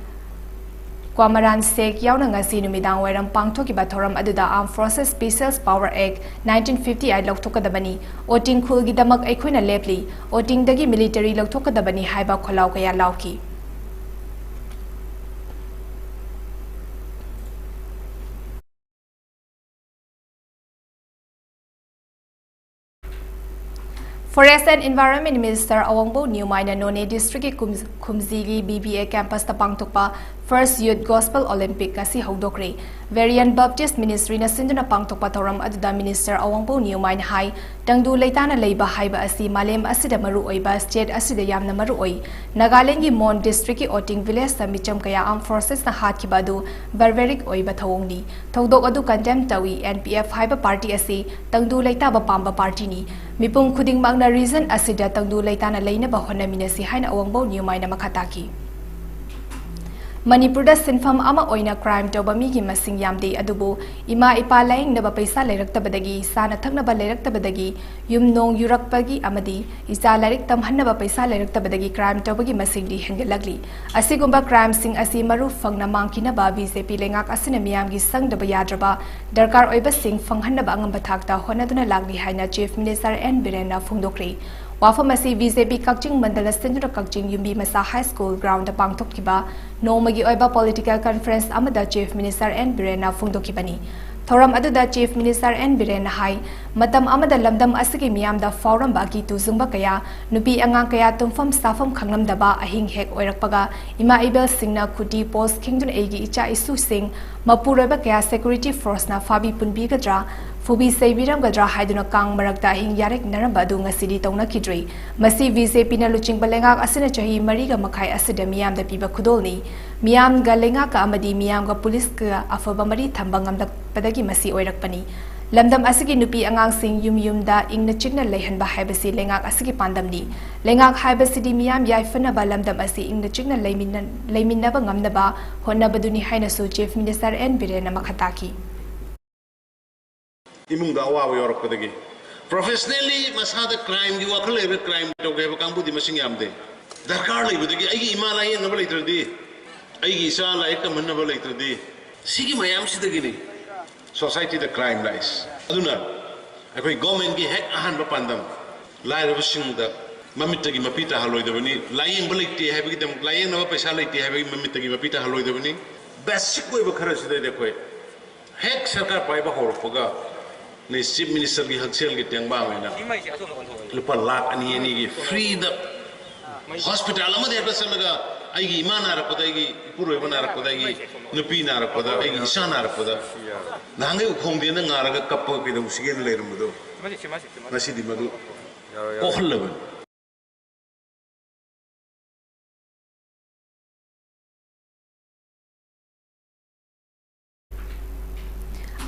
ꯀ꯭ꯋꯥꯃꯔꯥꯟ ꯁꯦꯛ ꯌꯥꯎꯅ ꯉꯁꯤ ꯅꯨꯃꯤꯗꯥꯡ ꯋꯥꯏꯔꯝ ꯄꯥꯡꯊꯣꯛꯈꯤꯕ ꯊꯧꯔꯝ ꯑꯗꯨꯗ Armed Forces Special Power Act nineteen fifty eight ꯂꯧꯊꯣꯛꯀꯗꯕꯅꯤ, ꯑꯣꯇꯤꯡ ꯈꯨꯜꯒꯤꯗꯃꯛ ꯑꯩꯈꯣꯏꯅ ꯂꯦꯞꯂꯤ, ꯑꯣꯇꯤꯡꯗꯒꯤ ꯃꯤꯂꯤꯇꯔꯤ ꯂꯧꯊꯣꯛꯀꯗꯕꯅꯤ ꯍꯥꯏꯕ ꯈꯣꯜꯂꯥꯎ ꯀꯌꯥ ꯂꯥꯎꯈꯤ꯫ Forest and Environment Minister ꯑꯋꯥꯡꯕꯧ ꯅ꯭ꯌꯨꯃꯥꯏꯅ ꯅꯣꯅꯦ ꯗꯤꯁꯇ꯭ꯔꯤꯛꯀꯤ ꯈꯨꯝ-, ꯈꯨꯝꯖꯤꯒꯤ B B A campusꯇ ꯄꯥꯡꯊꯣꯛꯄ First Youth Gospel Olympic ꯉꯁꯤ ꯍꯧꯗꯣꯛꯈ꯭ꯔꯦ꯫ Variant Baptist Ministryꯅ ꯁꯤꯟꯗꯨꯅ ꯄꯥꯡꯊꯣꯛꯄ ꯊꯧꯔꯝ ꯑꯗꯨꯗ Minister ꯑꯋꯥꯡꯕꯧ ꯅ꯭ꯌꯨꯃꯥꯏꯅ ꯍꯥꯏ, ꯇꯪꯗꯨ ꯂꯩꯇꯥꯅ ꯂꯩꯕ ꯍꯥꯏꯕ ꯑꯁꯤ ꯃꯥꯂꯦꯝ ꯑꯁꯤꯗ ꯃꯔꯨ ꯑꯣꯏꯕ, state ꯑꯁꯤꯗ ꯌꯥꯝꯅ ꯃꯔꯨ ꯑꯣꯏ꯫ ꯅꯥꯒꯥꯂꯦꯟꯒꯤ ꯃꯣꯟ ꯗꯤꯁꯇ꯭ꯔꯤꯛꯀꯤ ꯑꯣꯇꯤꯡ ꯚꯤꯂꯦꯖꯇ ꯃꯤꯆꯝ ꯀꯌꯥ Armed Forcesꯅ ꯍꯥꯠꯈꯤꯕ ꯑꯗꯨ barbaric ꯑꯣꯏꯕ ꯊꯧꯑꯣꯡꯅꯤ꯫ ꯊꯧꯗꯣꯛ ꯑꯗꯨ condemn ꯇꯧꯏ꯫ N P F ꯍꯥꯏꯕ ꯄꯥꯔꯇꯤ ꯑꯁꯤ ꯇꯪꯗꯨ ꯂꯩꯇꯥꯕ ꯄꯥꯝꯕ ꯄꯥꯔꯇꯤꯅꯤ꯫ ꯃꯤꯄꯨꯝ ꯈꯨꯗꯤꯡꯃꯛꯅ region ꯑꯁꯤꯗ ꯇꯪꯗꯨ ꯂꯩꯇꯥꯅ ꯂꯩꯅꯕ ꯍꯣꯠꯅꯃꯤꯟꯅꯁꯤ ꯍꯥꯏꯅ ꯑꯋꯥꯡꯕꯧ ꯅ꯭ꯌꯨꯃꯥꯏꯅ ꯃꯈꯥ ꯇꯥꯈꯤ꯫ ꯃꯅꯤꯄꯨꯔꯗ ꯁꯤꯟꯐꯝ ꯑꯃ ꯑꯣꯏꯅ ꯀ꯭ꯔꯥꯏꯝ ꯇꯧꯕ ꯃꯤꯒꯤ ꯃꯁꯤꯡ ꯌꯥꯝꯗꯦ, ꯑꯗꯨꯕꯨ ꯏꯃꯥ ꯏꯄꯥ ꯂꯥꯌꯦꯡꯅꯕ ꯄꯩꯁꯥ ꯂꯩꯔꯛꯇꯕꯗꯒꯤ, ꯆꯥꯅ ꯊꯛꯅꯕ ꯂꯩꯔꯛꯇꯕꯗꯒꯤ, ꯌꯨꯝ ꯅꯣꯡ ꯌꯨꯔꯛꯄꯒꯤ ꯑꯃꯗꯤ ꯏꯆꯥ ꯂꯥꯏꯔꯤꯛ ꯇꯝꯍꯟꯅꯕ ꯄꯩꯁꯥ ꯂꯩꯔꯛꯇꯕꯗꯒꯤ ꯀ꯭ꯔꯥꯏꯝ ꯇꯧꯕꯒꯤ ꯃꯁꯤꯡꯗꯤ ꯍꯦꯟꯒꯠꯂꯛꯂꯤ꯫ ꯑꯁꯤꯒꯨꯝꯕ ꯀ꯭ꯔꯥꯏꯝꯁꯤꯡ ꯑꯁꯤ ꯃꯔꯨ ꯐꯪꯅ ꯃꯥꯡꯈꯤꯅꯕ ꯕꯤ ꯖꯦ ꯄꯤ ꯂꯩꯉꯥꯛ ꯑꯁꯤꯅ ꯃꯤꯌꯥꯝꯒꯤ ꯁꯪꯗꯕ ꯌꯥꯗ꯭ꯔꯕ ꯗꯔꯀꯥꯔ ꯑꯣꯏꯕꯁꯤꯡ ꯐꯪꯍꯟꯅꯕ ꯑꯉꯝꯕ ꯊꯥꯛꯇ ꯍꯣꯠꯅꯗꯨꯅ ꯂꯥꯛꯂꯤ ꯍꯥꯏꯅ ꯆꯤꯐ ꯃꯤꯅꯤꯁꯇꯔ ꯑꯦꯟ ꯕꯤꯔꯦꯟꯅ ꯐꯣꯡꯗꯣꯛꯈ꯭ꯔꯤ꯫ ꯋꯥꯐꯝ ꯑꯁꯤ ꯕꯤ ꯖꯦ ꯄꯤ ꯀꯛꯆꯤꯡ ꯃꯟꯗꯂ ꯁꯤꯟꯗꯨꯅ ꯀꯛꯆꯤꯡ ꯌꯨꯝꯕꯤ ꯃꯆꯥ ꯍꯥꯏ ꯁ꯭ꯀꯨꯜ ꯒ꯭ꯔꯥꯎꯟꯗ ꯄꯥꯡꯊꯣꯛꯈꯤꯕ ꯅꯣꯡꯃꯒꯤ ꯑꯣꯏꯕ ꯄꯣꯂꯤꯇꯤꯀꯦꯜ ꯀꯟꯐꯔꯦꯟꯁ ꯑꯃꯗ ꯆꯤꯐ ꯃꯤꯅꯤꯁꯇꯔ ꯑꯦꯟ ꯕꯤꯔꯦꯟꯅ ꯐꯣꯡꯗꯣꯛꯈꯤꯕꯅꯤ꯫ ꯊꯧꯔꯝ ꯑꯗꯨꯗ ꯆꯤꯐ ꯃꯤꯅꯤꯁꯇꯔ ꯑꯦꯟ ꯕꯤꯔꯦꯟꯅ ꯍꯥꯏ, ꯃꯇꯝ ꯑꯃꯗ ꯂꯝꯗꯝ ꯑꯁꯤꯒꯤ ꯃꯤꯌꯥꯝꯗ ꯐꯥꯎꯔꯝꯕ ꯑꯀꯤ ꯇꯨꯖꯨꯡꯕ ꯀꯌꯥ, ꯅꯨꯄꯤ ꯑꯉꯥꯡ ꯀꯌꯥ ꯇꯨꯝꯐꯝ ꯆꯥꯐꯝ ꯈꯪꯂꯝꯗꯕ ꯑꯍꯤꯡ ꯍꯦꯛ ꯑꯣꯏꯔꯛꯄꯒ ꯏꯃꯥ ꯏꯕꯦꯜꯁꯤꯡꯅ ꯈꯨꯇꯤ ꯄꯣꯁ ꯈꯤꯡꯗꯨꯅ ꯑꯩꯒꯤ ꯏꯆꯥ ꯏꯁꯨꯁꯤꯡ ꯃꯄꯨꯔꯣꯏꯕ ꯀꯌꯥ ꯁꯦꯀ꯭ꯌꯨꯔꯤꯇꯤ ꯐꯣꯔꯁꯅ ꯐꯥꯕꯤ ꯄꯨꯟꯕꯤꯒꯗ꯭ꯔꯥ, ꯐꯨꯕꯤ ꯆꯩꯕꯤꯔꯝꯒꯗ꯭ꯔꯥ ꯍꯥꯏꯗꯨꯅ ꯀꯥꯡ ꯃꯔꯛꯇ ꯑꯍꯤꯡ ꯌꯥꯔꯦꯛꯅꯔꯝꯕ ꯑꯗꯨ ꯉꯁꯤꯗꯤ ꯇꯧꯅꯈꯤꯗ꯭ꯔꯦ꯫ ꯃꯁꯤ ꯕꯤ ꯖꯦ ꯄꯤꯅ ꯂꯨꯆꯤꯡꯕ ꯂꯩꯉꯥꯛ ꯑꯁꯤꯅ ꯆꯍꯤ ꯃꯔꯤꯒ ꯃꯈꯥꯏ ꯑꯁꯤꯗ ꯃꯤꯌꯥꯝꯗ ꯄꯤꯕ ꯈꯨꯗꯣꯜꯅꯤ꯫ ꯃꯤꯌꯥꯝꯒ ꯂꯩꯉꯥꯛꯀ ꯑꯃꯗꯤ ꯃꯤꯌꯥꯝꯒ ꯄꯨꯂꯤꯁꯀ ꯑꯐꯕ ꯃꯔꯤ ꯊꯝꯕ ꯉꯝꯂꯛꯄꯗꯒꯤ ꯃꯁꯤ ꯑꯣꯏꯔꯛꯄꯅꯤ꯫ ꯂꯝꯗꯝ ꯑꯁꯤꯒꯤ ꯅꯨꯄꯤ ꯑꯉꯥꯡꯁꯤꯡ ꯌꯨꯝ ꯌꯨꯝꯗ ꯏꯪꯅ ꯆꯤꯛꯅ ꯂꯩꯍꯟꯕ ꯍꯥꯏꯕꯁꯤ ꯂꯩꯉꯥꯛ ꯑꯁꯤꯒꯤ ꯄꯥꯟꯗꯝꯅꯤ꯫ ꯂꯩꯉꯥꯛ ꯍꯥꯏꯕꯁꯤꯗꯤ ꯃꯤꯌꯥꯝ ꯌꯥꯏꯐꯅꯕ, ꯂꯝꯗꯝ ꯑꯁꯤ ꯏꯪꯅ ꯆꯤꯛꯅ ꯂꯩꯃꯤꯟꯅ-, ꯂꯩꯃꯤꯟꯅꯕ ꯉꯝꯅꯕ ꯍꯣꯠꯅꯕꯗꯨꯅꯤ ꯍꯥꯏꯅꯁꯨ ꯆꯤꯐ ꯃꯤꯅꯤꯁꯇꯔ ꯑꯦꯟ ꯕꯤꯔꯦꯟꯅ ꯃꯈꯥ ꯇꯥꯈꯤ꯫ ꯏꯃꯨꯡꯗ ꯑꯋꯥꯕ ꯌꯥꯎꯔꯛꯄꯗꯒꯤ, ꯄ꯭ꯔꯣꯐꯦꯁꯅꯦꯜꯂꯤ ꯃꯁꯥꯗ ꯀ꯭ꯔꯥꯏꯝꯒꯤ ꯋꯥꯈꯜ ꯂꯩꯕ, ꯀ꯭ꯔꯥꯏꯝ ꯇꯧꯒꯦ ꯍꯥꯏꯕ ꯀꯥꯡꯕꯨꯗꯤ ꯃꯁꯤꯡ ꯌꯥꯝꯗꯦ꯫ ꯗꯔꯀꯥꯔ ꯂꯩꯕꯗꯒꯤ ꯑꯩꯒꯤ ꯏꯃꯥ ꯂꯥꯌꯦꯡꯅꯕ ꯂꯩꯇ꯭ꯔꯗꯤ, ꯑꯩꯒꯤ ꯏꯆꯥ ꯂꯥꯏꯔꯤꯛ ꯇꯝꯍꯟꯅꯕ ꯂꯩꯇ꯭ꯔꯗꯤ, ꯁꯤꯒꯤ ꯃꯌꯥꯝꯁꯤꯗꯒꯤꯅꯤ ꯁꯣꯁꯥꯏꯇꯤꯗ ꯀ꯭ꯔꯥꯏꯝ ꯂꯥꯛꯏꯁꯦ꯫ ꯑꯗꯨꯅ ꯑꯩꯈꯣꯏ ꯒꯣꯔꯃꯦꯟꯒꯤ ꯍꯦꯛ ꯑꯍꯥꯟꯕ ꯄꯥꯟꯗꯝ ꯂꯥꯏꯔꯕꯁꯤꯡꯗ ꯃꯃꯤꯠꯇꯒꯤ ꯃꯄꯤ ꯇꯥꯍꯜꯂꯣꯏꯗꯕꯅꯤ, ꯂꯥꯏꯌꯦꯡꯕ ꯂꯩꯇꯦ ꯍꯥꯏꯕꯒꯤꯗꯃꯛ, ꯂꯥꯏꯌꯦꯡꯅꯕ ꯄꯩꯁꯥ ꯂꯩꯇꯦ ꯍꯥꯏꯕꯒꯤ ꯃꯃꯤꯠꯇꯒꯤ ꯃꯄꯤ ꯇꯥꯍꯜꯂꯣꯏꯗꯕꯅꯤ꯫ ꯕꯦꯁꯤꯛ ꯑꯣꯏꯕ ꯈꯔꯁꯤꯗꯩꯗ ꯑꯩꯈꯣꯏ ꯍꯦꯛ ꯁꯔꯀꯥꯔ ꯄꯥꯏꯕ ꯍꯧꯔꯛꯄꯒ ꯅꯤ ꯆꯤꯐ ꯃꯤꯅꯤꯁꯇꯔꯒꯤ ꯍꯛꯁꯦꯜꯒꯤ ꯇꯦꯡꯕꯥꯡ ꯑꯣꯏꯅ ꯂꯨꯄꯥ ꯂꯥꯈ ꯑꯅꯤ ꯑꯅꯤꯒꯤ ꯐ꯭ꯔꯤꯗ ꯍꯣꯁꯄꯤꯇꯥꯜ ꯑꯃꯗ ꯍꯦꯛꯇ ꯆꯠꯂꯒ ꯑꯩꯒꯤ ꯏꯃꯥ ꯅꯥꯔꯛꯄꯗ, ꯑꯩꯒꯤ ꯏꯄꯨꯔꯣꯏꯕ ꯅꯥꯔꯛꯄꯗ, ꯑꯩꯒꯤ ꯅꯨꯄꯤ ꯅꯥꯔꯛꯄꯗ, ꯑꯩꯒꯤ ꯏꯆꯥ ꯅꯥꯔꯛꯄꯗ ꯅꯍꯥꯟꯈꯩ ꯎꯈꯣꯡꯗꯦꯅ ꯉꯥꯔꯒ ꯀꯞꯄꯒ ꯀꯩꯗꯧꯁꯤꯒꯦꯅ ꯂꯩꯔꯝꯕꯗꯣ ꯉꯁꯤꯗꯤ ꯃꯗꯨ ꯀꯣꯛꯍꯜꯂꯕꯅꯤ꯫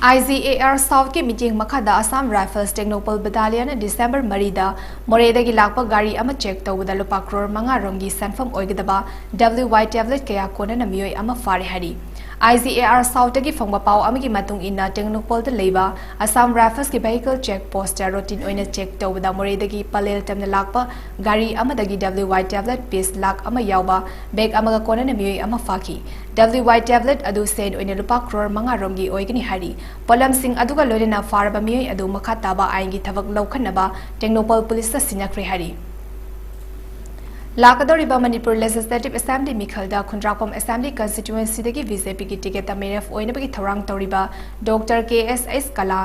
ꯑꯥꯏ ꯖꯤ ꯑꯦ ꯑꯥꯔ ꯁꯥꯎꯠꯀꯤ ꯃꯤꯠꯌꯦꯡ ꯃꯈꯥꯗ ꯑꯁꯥꯝ ꯔꯥꯏꯐꯜꯁ ꯇꯦꯡꯅꯧꯄꯜ ꯕꯇꯥꯂꯤꯌꯟꯅ ꯗꯤꯁꯦꯝꯕꯔ ꯃꯔꯤꯗ ꯃꯣꯔꯦꯗꯒꯤ ꯂꯥꯛꯄ ꯒꯥꯔꯤ ꯑꯃ ꯆꯦꯛ ꯇꯧꯕꯗ ꯂꯨꯄꯥ ꯀ꯭ꯔꯣꯔ ꯃꯉꯥ ꯔꯣꯝꯒꯤ ꯁꯦꯟꯐꯝ ꯑꯣꯏꯒꯗꯕ ꯗꯕ꯭ꯂꯤꯎ ꯋꯥꯏ ꯇꯦꯕ꯭ꯂꯦꯠ ꯀꯌꯥ ꯀꯣꯟꯅꯅ ꯃꯤꯑꯣꯏ ꯑꯃ ꯐꯥꯔꯦ ꯍꯥꯏꯔꯤ꯫ ꯑꯥꯏ ꯖꯤ ꯑꯦ ꯑꯥꯔ ꯁꯥꯎꯠꯇꯒꯤ ꯐꯪꯕ ꯄꯥꯎ ꯑꯃꯒꯤ ꯃꯇꯨꯡ ꯏꯟꯅ, ꯇꯦꯡꯅꯧꯄꯜꯗ ꯂꯩꯕ ꯑꯁꯥꯝ ꯔꯥꯏꯐꯜꯁꯀꯤ ꯚꯦꯍꯤꯀꯜ ꯆꯦꯛ ꯄꯣꯁꯇ ꯔꯣꯇꯤꯟ ꯑꯣꯏꯅ ꯆꯦꯛ ꯇꯧꯕꯗ ꯃꯣꯔꯦꯗꯒꯤ ꯄꯂꯦꯜ ꯇꯝꯅ ꯂꯥꯛꯄ ꯒꯥꯔꯤ ꯑꯃꯗꯒꯤ W Y tablet piece lakh ꯑꯃ ꯌꯥꯎꯕ ꯕꯦꯒ ꯑꯃꯒ ꯀꯣꯟꯅꯅ ꯃꯤꯑꯣꯏ ꯑꯃ ꯐꯥꯈꯤ꯫ ꯗꯕ꯭ꯂꯤꯎ ꯋꯥꯏ ꯇꯦꯕ꯭ꯂꯦꯠ ꯑꯗꯨ ꯁꯦꯟ ꯑꯣꯏꯅ ꯂꯨꯄꯥ ꯀ꯭ꯔꯣꯔ ꯃꯉꯥ ꯔꯣꯝꯒꯤ ꯑꯣꯏꯒꯅꯤ ꯍꯥꯏꯔꯤ꯫ ꯄꯣꯠꯂꯝꯁꯤꯡ ꯑꯗꯨꯒ ꯂꯣꯏꯅꯅ ꯐꯥꯔꯕ ꯃꯤꯑꯣꯏ ꯑꯗꯨ ꯃꯈꯥ ꯇꯥꯕ ꯑꯥꯏꯟꯒꯤ ꯊꯕꯛ ꯂꯧꯈꯠꯅꯕ ꯇꯦꯡꯅꯧꯄꯜ ꯄꯨꯂꯤꯁꯇ ꯁꯤꯟꯅꯈ꯭ꯔꯦ ꯍꯥꯏꯔꯤ꯫ ꯂꯥꯛꯀꯗꯧꯔꯤꯕ ꯃꯅꯤꯄꯨꯔ ꯂꯦꯖꯤꯁꯂꯦꯇꯤꯚ ꯑꯦꯁꯦꯝꯕ꯭ꯂꯤ ꯃꯤꯈꯜꯗ ꯈꯨꯟꯗ꯭ꯔꯥꯛꯄꯝ ꯑꯦꯁꯦꯝꯕ꯭ꯂꯤ ꯀꯟꯁꯇꯤꯇ꯭ꯌꯨꯑꯦꯟꯁꯤꯗꯒꯤ ꯕꯤ ꯖꯦ ꯄꯤꯒꯤ ꯇꯤꯀꯦꯠꯇ ꯃꯤꯔꯦꯞ ꯑꯣꯏꯅꯕꯒꯤ ꯊꯧꯔꯥꯡ ꯇꯧꯔꯤꯕ ꯗꯣꯛꯇꯔ ꯀꯦ ꯑꯦꯁ ꯑꯩꯁ ꯀꯂꯥ,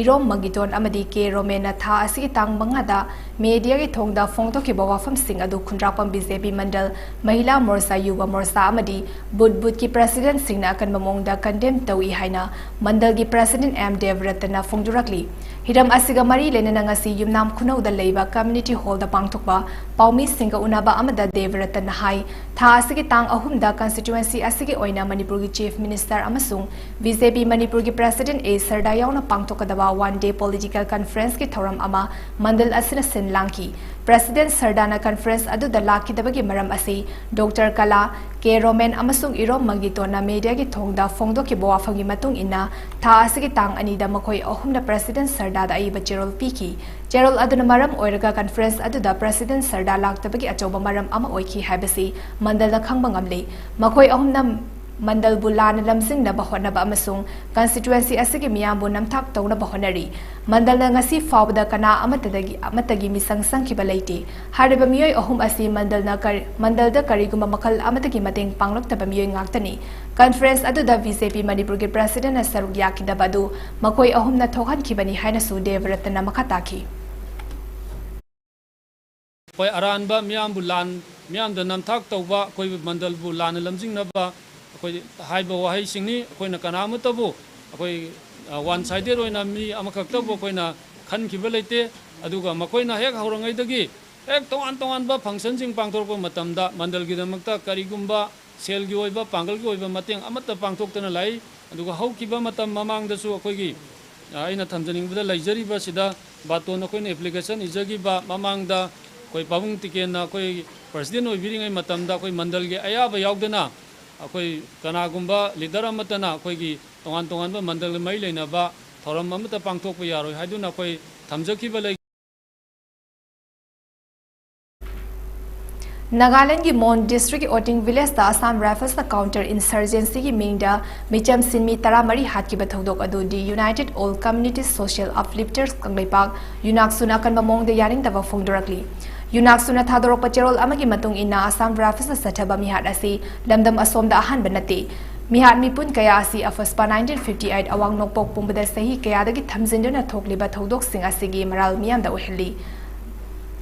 ꯏꯔꯣꯝ ꯃꯪꯒꯤꯇꯣꯟ ꯑꯃꯗꯤ ꯀꯦ ꯔꯣꯃꯦꯟꯅ ꯊꯥ ꯑꯁꯤꯒꯤ ꯇꯥꯡ ꯃꯉꯥꯗ ꯃꯦꯗꯤꯌꯥꯒꯤ ꯊꯣꯡꯗ ꯐꯣꯡꯗꯣꯛꯈꯤꯕ ꯋꯥꯐꯝꯁꯤꯡ ꯑꯗꯨ ꯈꯨꯟꯗ꯭ꯔꯥꯛꯄꯝ ꯕꯤ ꯖꯦ ꯄꯤ ꯃꯟꯗꯜ, ꯃꯍꯤꯂꯥ ꯃꯣꯔꯆꯥ, ꯌꯨꯕ ꯃꯣꯔꯆꯥ ꯑꯃꯗꯤ ꯕꯨꯠ ꯕꯨꯠꯀꯤ ꯄ꯭ꯔꯦꯁꯤꯗꯦꯟꯠꯁꯤꯡꯅ ꯑꯀꯟꯕ ꯃꯑꯣꯡꯗ ꯀꯟꯗꯦꯝ ꯇꯧꯏ ꯍꯥꯏꯅ ꯃꯟꯗꯜꯒꯤ ꯄ꯭ꯔꯦꯁꯤꯗꯦꯟꯠ ꯑꯦꯝ ꯗꯦꯕꯔꯠꯇꯅ ꯐꯣꯡꯗꯣꯔꯛꯂꯤ꯫ ꯍꯤꯔꯝ ꯑꯁꯤꯒ ꯃꯔꯤ ꯂꯩꯅꯅ ꯉꯁꯤ ꯌꯨꯝꯅꯥꯝ ꯈꯨꯅꯧꯗ ꯂꯩꯕ ꯀꯝꯃ꯭ꯌꯨꯅꯤꯇꯤ ꯍꯣꯜꯗ ꯄꯥꯡꯊꯣꯛꯄ ꯄꯥꯎꯃꯤꯁꯤꯡꯒ ꯎꯅꯕ ꯑꯃꯗ ꯗꯦꯕꯔꯠꯇꯅ ꯍꯥꯏ, ꯊꯥ ꯑꯁꯤꯒꯤ ꯇꯥꯡ ꯑꯍꯨꯝꯗ ꯀꯟꯁꯇꯤꯇ꯭ꯌꯨꯑꯦꯟꯁꯤ ꯑꯁꯤꯒꯤ ꯑꯣꯏꯅ ꯃꯅꯤꯄꯨꯔꯒꯤ ꯆꯤꯐ ꯃꯤꯅꯤꯁꯇꯔ ꯑꯃꯁꯨꯡ ꯕꯤ ꯖꯦ ꯄꯤ ꯃꯅꯤꯄꯨꯔꯒꯤ ꯄ꯭ꯔꯦꯁꯤꯗꯦꯟꯠ ꯑꯦ ꯁꯔꯗꯥ ꯌꯥꯎꯅ ꯄꯥꯡꯊꯣꯛꯀꯗꯕ ꯋꯥꯟ ꯗꯦ ꯄꯣꯂꯤꯇꯤꯀꯦꯜ ꯀꯟꯐ꯭ꯔꯦꯟꯁꯀꯤ ꯊꯧꯔꯝ ꯑꯃ ꯃꯟꯗꯜ ꯑꯁꯤꯅ ꯁꯤꯟ ꯂꯥꯡꯈꯤ꯫ ꯄ꯭ꯔꯦꯁꯤꯗꯦꯟꯠ ꯁꯔꯗꯥꯅ ꯀꯟꯐ꯭ꯔꯦꯟꯁ ꯑꯗꯨꯗ ꯂꯥꯛꯈꯤꯗꯕꯒꯤ ꯃꯔꯝ ꯑꯁꯤ ꯗꯣꯛꯇꯔ ꯀꯂꯥ, ꯀꯦ ꯔꯣꯃꯦꯟ ꯑꯃꯁꯨꯡ ꯏꯔꯣꯝ ꯃꯪꯒꯤꯇꯣꯟꯅ ꯃꯦꯗꯤꯌꯥꯒꯤ ꯊꯣꯡꯗ ꯐꯣꯡꯗꯣꯛꯈꯤꯕ ꯋꯥꯐꯝꯒꯤ ꯃꯇꯨꯡ ꯏꯟꯅ ꯊꯥ ꯑꯁꯤꯒꯤ ꯇꯥꯡ ꯑꯅꯤꯗ ꯃꯈꯣꯏ ꯑꯍꯨꯝꯅ ꯄ꯭ꯔꯦꯁꯤꯗꯦꯟꯠ ꯁꯔꯗꯥꯗ ꯑꯏꯕ ꯆꯦꯔꯣꯜ ꯄꯤꯈꯤ꯫ ꯆꯦꯔꯣꯜ ꯑꯗꯨꯅ ꯃꯔꯝ ꯑꯣꯏꯔꯒ ꯀꯟꯐ꯭ꯔꯦꯟꯁ ꯑꯗꯨꯗ ꯄ꯭ꯔꯦꯁꯤꯗꯦꯟꯠ ꯁꯔꯗꯥ ꯂꯥꯛꯇꯕꯒꯤ ꯑꯆꯧꯕ ꯃꯔꯝ ꯑꯃ ꯑꯣꯏꯈꯤ ꯍꯥꯏꯕꯁꯤ ꯃꯟꯗꯜꯅ ꯈꯪꯕ ꯉꯝꯂꯤ꯫ ꯃꯈꯣꯏ ꯑꯍꯨꯝꯅ ꯃꯟꯗꯜꯕꯨ ꯂꯥꯟꯅ ꯂꯝꯖꯤꯡꯅꯕ ꯍꯣꯠꯅꯕ ꯑꯃꯁꯨꯡ ꯀꯟꯁꯇꯤꯇ꯭ꯌꯨꯑꯦꯟꯁꯤ ꯑꯁꯤꯒꯤ ꯃꯤꯌꯥꯝꯕꯨ ꯅꯝꯊꯥꯛ ꯇꯧꯅꯕ ꯍꯣꯠꯅꯔꯤ꯫ ꯃꯟꯗꯜꯅ ꯉꯁꯤ ꯐꯥꯎꯕꯗ ꯀꯅꯥ ꯑꯃꯠꯇꯗꯒꯤ, ꯑꯃꯠꯇꯒꯤ ꯃꯤꯁꯪ ꯆꯪꯈꯤꯕ ꯂꯩꯇꯦ꯫ ꯍꯥꯏꯔꯤꯕ ꯃꯤꯑꯣꯏ ꯑꯍꯨꯝ ꯑꯁꯤ ꯃꯟꯗꯜꯅ ꯀꯔꯤ-, ꯃꯟꯗꯜꯗ ꯀꯔꯤꯒꯨꯝꯕ ꯃꯈꯜ ꯑꯃꯠꯇꯒꯤ ꯃꯇꯦꯡ ꯄꯥꯡꯂꯛꯇꯕ ꯃꯤꯑꯣꯏ ꯉꯥꯛꯇꯅꯤ꯫ ꯀꯟꯐ꯭ꯔꯦꯟꯁ ꯑꯗꯨꯗ ꯕꯤ ꯖꯦ ꯄꯤ ꯃꯅꯤꯄꯨꯔꯒꯤ ꯄ꯭ꯔꯦꯁꯤꯗꯦꯟꯠꯅ ꯁꯔꯨꯛ ꯌꯥꯈꯤꯗꯕ ꯑꯗꯨ ꯃꯈꯣꯏ ꯑꯍꯨꯝꯅ ꯊꯣꯛꯍꯟꯈꯤꯕꯅꯤ ꯍꯥꯏꯅꯁꯨ ꯗꯦꯕꯔꯠꯇꯅ ꯃꯈꯥ ꯇꯥꯈꯤ꯫ ꯑꯩꯈꯣꯏ ꯑꯔꯥꯟꯕ ꯃꯤꯌꯥꯝꯕꯨ ꯂꯥꯟ, ꯃꯤꯌꯥꯝꯗ ꯅꯝꯊꯥꯛ ꯇꯧꯕ, ꯑꯩꯈꯣꯏ ꯃꯟꯗꯜꯕꯨ ꯂꯥꯟꯅ ꯂꯝꯖꯤꯡꯅꯕ ꯑꯩꯈꯣꯏ ꯍꯥꯏꯕ ꯋꯥꯍꯩꯁꯤꯡꯅꯤ꯫ ꯑꯩꯈꯣꯏꯅ ꯀꯅꯥ ꯑꯃꯠꯇꯕꯨ ꯑꯩꯈꯣꯏ, ꯑ, ꯋꯥꯟ ꯁꯥꯏꯗꯦꯗ ꯑꯣꯏꯅ ꯃꯤ ꯑꯃꯈꯛꯇꯕꯨ ꯑꯩꯈꯣꯏꯅ ꯈꯟꯈꯤꯕ ꯂꯩꯇꯦ꯫ ꯑꯗꯨꯒ ꯃꯈꯣꯏꯅ ꯍꯦꯛ ꯍꯧꯔꯤꯉꯩꯗꯒꯤ ꯍꯦꯛ ꯇꯣꯉꯥꯟ ꯇꯣꯉꯥꯟꯕ ꯐꯪꯁꯟꯁꯤꯡ ꯄꯥꯡꯊꯣꯔꯛꯄ ꯃꯇꯝꯗ ꯃꯟꯗꯜꯒꯤꯗꯃꯛꯇ ꯀꯔꯤꯒꯨꯝꯕ ꯁꯦꯜꯒꯤ ꯑꯣꯏꯕ, ꯄꯥꯡꯒꯜꯒꯤ ꯑꯣꯏꯕ ꯃꯇꯦꯡ ꯑꯃꯠꯇ ꯄꯥꯡꯊꯣꯛꯇꯅ ꯂꯥꯛꯏ꯫ ꯑꯗꯨꯒ ꯍꯧꯈꯤꯕ ꯃꯇꯝ ꯃꯃꯥꯡꯗꯁꯨ ꯑꯩꯈꯣꯏꯒꯤ, ꯑ, ꯑꯩꯅ ꯊꯝꯖꯅꯤꯡꯕꯗ ꯂꯩꯖꯔꯤꯕꯁꯤꯗ ꯕꯥꯇꯣꯟ ꯑꯩꯈꯣꯏꯅ ꯑꯦꯄ꯭ꯂꯤꯀꯦꯁꯟ ꯏꯖꯈꯤꯕ ꯃꯃꯥꯡꯗ ꯑꯩꯈꯣꯏ ꯄꯥꯕꯨꯡ ꯇꯤꯀꯦꯟꯅ ꯑꯩꯈꯣꯏ ꯄ꯭ꯔꯁꯤꯗꯦꯟ ꯑꯣꯏꯕꯤꯔꯤꯉꯩ ꯃꯇꯝꯗ ꯑꯩꯈꯣꯏ ꯃꯟꯗꯜꯒꯤ ꯑꯌꯥꯕ ꯌꯥꯎꯗꯅ ꯑꯩꯈꯣꯏ ꯀꯅꯥꯒꯨꯝꯕ ꯂꯤꯗꯔ ꯑꯃꯠꯇꯅ ꯑꯩꯈꯣꯏꯒꯤ ꯇꯣꯉꯥꯟ ꯇꯣꯉꯥꯟꯕ ꯃꯟꯗꯜꯒ ꯃꯔꯤ ꯂꯩꯅꯕ ꯊꯧꯔꯝ ꯑꯃꯠꯇ ꯄꯥꯡꯊꯣꯛꯄ ꯌꯥꯔꯣꯏ ꯍꯥꯏꯗꯨꯅ ꯑꯩꯈꯣꯏ ꯊꯝꯖꯈꯤꯕ ꯂꯩ꯫ ꯅꯥꯒꯥꯂꯦꯟꯒꯤ ꯃꯣꯟ ꯗꯤꯁꯇ꯭ꯔꯤꯛꯀꯤ ꯑꯣꯇꯤꯡ ꯚꯤꯂꯦꯖꯇ ꯑꯁꯥꯝ ꯔꯥꯏꯐꯜꯁꯅ ꯀꯥꯎꯟꯇꯔ ꯏꯟꯁꯔꯖꯦꯟꯁꯤꯒꯤ ꯃꯤꯡꯗ ꯃꯤꯆꯝ ꯁꯤꯟꯃꯤ ꯇꯔꯥꯃꯔꯤ ꯍꯥꯠꯈꯤꯕ ꯊꯧꯗꯣꯛ ꯑꯗꯨ the united all community social uplifters Kangleipak, ꯌꯨꯅꯥꯛꯁꯨꯅ ꯑꯀꯟꯕ ꯃꯑꯣꯡꯗ ꯌꯥꯅꯤꯡꯗꯕ ꯐꯣꯡꯗꯣꯔꯛꯂꯤ꯫ ꯌꯨꯅꯥꯛꯁꯨꯅ ꯊꯥꯗꯣꯔꯛꯄ ꯆꯦꯔꯣꯜ ꯑꯃꯒꯤ ꯃꯇꯨꯡ ꯏꯟꯅ ꯑꯁꯥꯝ ꯔꯥꯏꯐꯜꯁꯅ ꯆꯠꯊꯕ ꯃꯤꯍꯥꯠ ꯑꯁꯤ ꯂꯝꯗꯝ ꯑꯁꯣꯝꯗ ꯑꯍꯥꯟꯕ ꯅꯠꯇꯦ꯫ ꯃꯤꯍꯥꯠ ꯃꯤꯄꯨꯟ ꯀꯌꯥ ꯑꯁꯤ ꯑꯐꯁꯄꯥ ꯅꯥꯏꯟꯇꯤꯟ ꯐꯤꯐꯇꯤ ꯑꯩꯠ ꯑꯋꯥꯡ ꯅꯣꯡꯄꯣꯛ ꯄꯨꯝꯕꯗ ꯆꯍꯤ ꯀꯌꯥꯗꯒꯤ ꯊꯝꯖꯤꯟꯗꯨꯅ ꯊꯣꯛꯂꯤꯕ ꯊꯧꯗꯣꯛꯁꯤꯡ ꯑꯁꯤꯒꯤ ꯃꯔꯥꯜ ꯃꯤꯌꯥꯝꯗ ꯑꯣꯏꯍꯜꯂꯤ꯫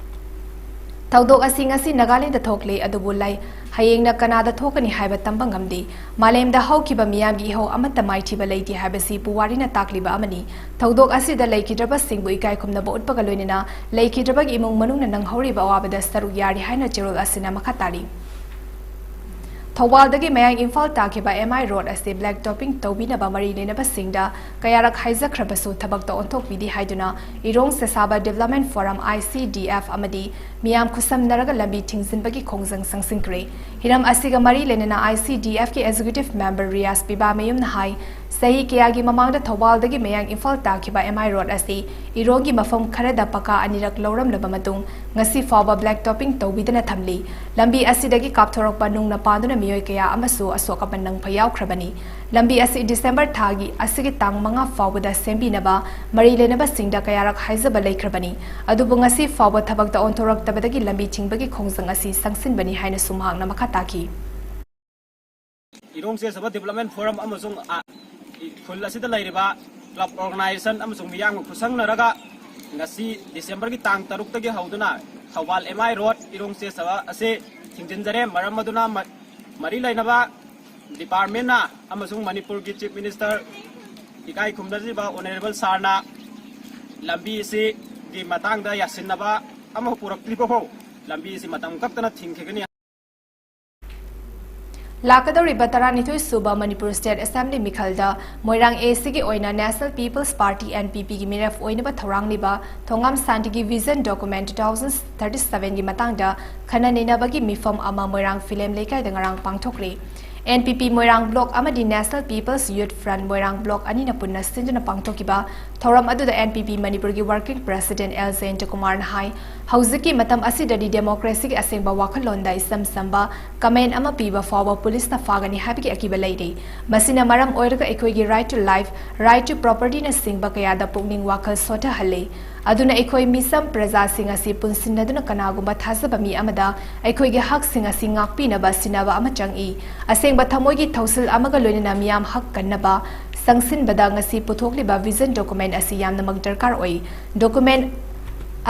ꯊꯧꯗꯣꯛ ꯑꯁꯤ ꯉꯁꯤ ꯅꯥꯒꯥꯂꯦꯟꯗ ꯊꯣꯛꯂꯤ, ꯑꯗꯨꯕꯨ ꯂꯩ, ꯍꯌꯦꯡꯅ ꯀꯅꯥꯗ ꯊꯣꯛꯀꯅꯤ ꯍꯥꯏꯕ ꯇꯝꯕ ꯉꯝꯗꯦ꯫ ꯃꯥꯂꯦꯝꯗ ꯍꯧꯈꯤꯕ ꯃꯤꯌꯥꯝꯒꯤ ꯏꯍꯧ ꯑꯃꯠꯇ ꯃꯥꯏꯊꯤꯕ ꯂꯩꯇꯦ ꯍꯥꯏꯕꯁꯤ ꯄꯨꯋꯥꯔꯤꯅ ꯇꯥꯛꯂꯤꯕ ꯑꯃꯅꯤ꯫ ꯊꯧꯗꯣꯛ ꯑꯁꯤꯗ ꯂꯩꯈꯤꯗ꯭ꯔꯕꯁꯤꯡꯕꯨ ꯏꯀꯥꯏ ꯈꯨꯝꯅꯕ ꯎꯠꯄꯒ ꯂꯣꯏꯅꯅ ꯂꯩꯈꯤꯗ꯭ꯔꯕꯒꯤ ꯏꯃꯨꯡ ꯃꯅꯨꯡꯅ ꯅꯪꯍꯧꯔꯤꯕ ꯑꯋꯥꯕꯗ ꯁꯔꯨꯛ ꯌꯥꯔꯤ ꯍꯥꯏꯅ ꯆꯦꯔꯣꯜ ꯑꯁꯤꯅ ꯃꯈꯥ ꯇꯥꯔꯤ꯫ ꯊꯧꯕꯥꯜꯗꯒꯤ ꯃꯌꯥꯡ ꯏꯝꯐꯥꯜ ꯇꯥꯈꯤꯕ ꯑꯦꯝ ꯑꯥꯏ ꯔꯣꯗ ꯑꯁꯤ ꯕ꯭ꯂꯦꯛ ꯇꯣꯄꯤꯡ ꯇꯧꯕꯤꯅꯕ ꯃꯔꯤ ꯂꯩꯅꯕꯁꯤꯡꯗ ꯀꯌꯥꯔꯛ ꯍꯥꯏꯖꯈ꯭ꯔꯕꯁꯨ ꯊꯕꯛꯇ ꯑꯣꯟꯊꯣꯛꯄꯤꯗꯦ ꯍꯥꯏꯗꯨꯅ ꯏꯔꯣꯡ ꯁꯦꯁꯥꯕ development form, I C D F, ꯑꯃꯗꯤ ꯃꯤꯌꯥꯝ ꯈꯨꯠꯁꯝꯅꯔꯒ ꯂꯝꯕꯤ ꯊꯤꯡꯖꯤꯟꯕꯒꯤ ꯈꯣꯡꯖꯪ ꯆꯪꯁꯤꯟꯈ꯭ꯔꯦ꯫ ꯍꯤꯔꯝ ꯑꯁꯤꯒ ꯃꯔꯤ ꯂꯩꯅꯅ I C D ꯑꯦꯐꯀꯤ executive member Riyaz ꯄꯤꯕꯥꯃꯌꯨꯝꯅ ꯍꯥꯏ, ꯆꯍꯤ ꯀꯌꯥꯒꯤ ꯃꯃꯥꯡꯗ ꯊꯧꯕꯥꯜꯗꯒꯤ ꯃꯌꯥꯡ ꯏꯝꯐꯥꯜ ꯇꯥꯈꯤꯕ ꯑꯦꯝ ꯑꯥꯏ ꯔꯣꯗ ꯑꯁꯤ ꯏꯔꯣꯡꯒꯤ ꯃꯐꯝ ꯈꯔꯗ ꯄꯀꯥ ꯑꯅꯤꯔꯛ ꯂꯧꯔꯝꯂꯕ ꯃꯇꯨꯡ, ꯉꯁꯤ ꯐꯥꯎꯕ ꯕ꯭ꯂꯦꯛ ꯇꯣꯄꯤꯡ ꯇꯧꯕꯤꯗꯅ ꯊꯝꯂꯤ꯫ ꯂꯝꯕꯤ ꯑꯁꯤꯗꯒꯤ ꯀꯥꯞꯊꯣꯔꯛꯄ ꯅꯨꯡꯅ ꯄꯥꯟꯗꯨꯅ ꯃꯤꯑꯣꯏ ꯀꯌꯥ ꯑꯃꯁꯨ ꯑꯁꯣꯛ ꯑꯄꯟ ꯅꯪꯕ ꯌꯥꯎꯈ꯭ꯔꯕꯅꯤ꯫ ꯂꯝꯕꯤ ꯑꯁꯤ ꯗꯤꯁꯦꯝꯕꯔ ꯊꯥꯒꯤ ꯑꯁꯤꯒꯤ ꯇꯥꯡ ꯃꯉꯥ ꯐꯥꯎꯕꯗ ꯁꯦꯝꯕꯤꯅꯕ ꯃꯔꯤ ꯂꯩꯅꯕꯁꯤꯡꯗ ꯀꯌꯥꯔꯛ ꯍꯥꯏꯖꯕ ꯂꯩꯈ꯭ꯔꯕꯅꯤ꯫ ꯑꯗꯨꯕꯨ ꯉꯁꯤ ꯐꯥꯎꯕ ꯊꯕꯛꯇ ꯑꯣꯟꯊꯣꯔꯛꯇꯕꯗꯒꯤ ꯂꯝꯕꯤ ꯊꯤꯡꯕꯒꯤ ꯈꯣꯡꯖꯪ ꯑꯁꯤ ꯆꯪꯁꯤꯟꯕꯅꯤ ꯍꯥꯏꯅꯁꯨ ꯃꯍꯥꯛꯅ ꯃꯈꯥ ꯇꯥꯈꯤ꯫ ꯏꯔꯣꯡ ꯆꯦꯁꯕ ꯗꯤꯕꯦꯂꯞꯃꯦꯟ ꯐꯣꯔꯝ ꯑꯃꯁꯨꯡ ꯈꯨꯜ ꯑꯁꯤꯗ ꯂꯩꯔꯤꯕ ꯀ꯭ꯂꯕ ꯑꯣꯔꯒꯅꯥꯏꯖꯦꯁꯟ ꯑꯃꯁꯨꯡ ꯃꯤꯌꯥꯝꯒ ꯈꯨꯠꯁꯪꯅꯔꯒ ꯉꯁꯤ ꯗꯤꯁꯦꯝꯕꯔꯒꯤ ꯇꯥꯡ ꯇꯔꯨꯛꯇꯒꯤ ꯍꯧꯗꯨꯅ ꯊꯧꯕꯥꯜ ꯑꯦꯝ ꯑꯥꯏ ꯔꯣꯗ ꯏꯔꯣꯡ ꯆꯦꯁꯕ ꯑꯁꯤ ꯊꯤꯡꯖꯤꯟꯖꯔꯦ꯫ ꯃꯔꯝ ꯑꯗꯨꯅ ꯃꯔꯤ ꯂꯩꯅꯕ ꯗꯤꯄꯥꯔꯠꯃꯦꯟꯅ ꯑꯃꯁꯨꯡ ꯃꯅꯤꯄꯨꯔꯒꯤ ꯆꯤꯐ ꯃꯤꯅꯤꯁꯇꯔ ꯏꯀꯥꯏ ꯈꯨꯝꯅꯖꯔꯤꯕ ꯑꯣꯅꯔꯦꯕꯜ ꯁꯥꯔꯅ ꯂꯝꯕꯤ ꯑꯁꯤꯒꯤ ꯃꯇꯥꯡꯗ ꯌꯥꯁꯤꯟꯅꯕ ꯑꯃ ꯄꯨꯔꯛꯇ꯭ꯔꯤꯕꯐꯥꯎ ꯂꯝꯕꯤ ꯑꯁꯤ ꯃꯇꯝ ꯀꯛꯇꯅ ꯊꯤꯡꯈꯤꯒꯅꯤ꯫ ꯂꯥꯛꯀꯗꯧꯔꯤꯕ ꯇꯔꯥꯅꯤꯊꯣꯏ ꯁꯨꯕ ꯃꯅꯤꯄꯨꯔ ꯁ꯭ꯇꯦꯠ ꯑꯦꯁꯦꯝꯕ꯭ꯂꯤ ꯃꯤꯈꯜꯗ ꯃꯣꯏꯔꯥꯡ ꯑꯦ ꯁꯤꯒꯤ ꯑꯣꯏꯅ National People's Party, N P P, ꯒꯤ ꯃꯤꯔꯦꯞ ꯑꯣꯏꯅꯕ ꯊꯧꯔꯥꯡꯂꯤꯕ ꯊꯣꯉꯥꯝ ꯁꯥꯟꯇꯤꯒꯤ Vision Document two thousand thirty-seven ꯒꯤ ꯃꯇꯥꯡꯗ ꯈꯟꯅ ꯅꯩꯅꯕꯒꯤ ꯃꯤꯐꯝ ꯑꯃ ꯃꯣꯏꯔꯥꯡ ꯐꯤꯂꯦꯝ ꯂꯩꯀꯥꯏꯗ ꯉꯔꯥꯡ ꯄꯥꯡꯊꯣꯛꯈ꯭ꯔꯦ꯫ N P P ꯃꯣꯏꯔꯥꯡ ꯕ꯭ꯂꯣꯛ ꯑꯃꯗꯤ National People's Youth Front ꯃꯣꯏꯔꯥꯡ ꯕ꯭ꯂꯣꯛ ꯑꯅꯤꯅ ꯄꯨꯟꯅ ꯁꯤꯟꯗꯨꯅ ꯄꯥꯡꯊꯣꯛꯈꯤꯕ ꯊꯧꯔꯝ ꯑꯗꯨꯗ N P P ꯃꯅꯤꯄꯨꯔꯒꯤ Working President ꯑꯦꯜ ꯖꯌꯟꯇꯀꯨꯃꯥꯔꯅ ꯍꯥꯏ, ꯍꯧꯖꯤꯛꯀꯤ ꯃꯇꯝ ꯑꯁꯤꯗꯗꯤ democracy ꯒꯤ ꯑꯁꯦꯡꯕ ꯋꯥꯈꯜꯂꯣꯟꯗ ꯏꯆꯝ ꯆꯝꯕ comment ꯑꯃ ꯄꯤꯕ ꯐꯥꯎꯕ ꯄꯨꯂꯤꯁꯅ ꯐꯥꯒꯅꯤ ꯍꯥꯏꯕꯒꯤ ꯑꯀꯤꯕ ꯂꯩꯔꯤ꯫ ꯃꯁꯤꯅ ꯃꯔꯝ ꯑꯣꯏꯔꯒ ꯑꯩꯈꯣꯏꯒꯤ right to life, right to property ꯅꯆꯤꯡꯕ ꯀꯌꯥꯗ ꯄꯨꯛꯅꯤꯡ ꯋꯥꯈꯜ ꯁꯣꯊꯍꯜꯂꯤ꯫ ꯑꯗꯨꯅ ꯑꯩꯈꯣꯏ ꯃꯤꯆꯝ ꯄ꯭ꯔꯖꯥꯁꯤꯡ ꯑꯁꯤ ꯄꯨꯟꯁꯤꯟꯅꯗꯨꯅ ꯀꯅꯥꯒꯨꯝꯕ ꯊꯥꯖꯕ ꯃꯤ ꯑꯃꯗ ꯑꯩꯈꯣꯏꯒꯤ ꯍꯛꯁꯤꯡ ꯑꯁꯤ ꯉꯥꯛꯄꯤꯅꯕ ꯁꯤꯟꯅꯕ ꯑꯃ ꯆꯪꯏ꯫ ꯑꯁꯦꯡꯕ ꯊꯃꯣꯏꯒꯤ ꯊꯧꯁꯤꯜ ꯑꯃꯒ ꯂꯣꯏꯅꯅ ꯃꯤꯌꯥꯝ ꯍꯛ ꯀꯟꯅꯕ ꯆꯪꯁꯤꯟꯕꯗ ꯉꯁꯤ ꯄꯨꯊꯣꯛꯂꯤꯕ Vision Document ꯑꯁꯤ ꯌꯥꯝꯅꯃꯛ ꯗꯔꯀꯥꯔ ꯑꯣꯏ꯫ Document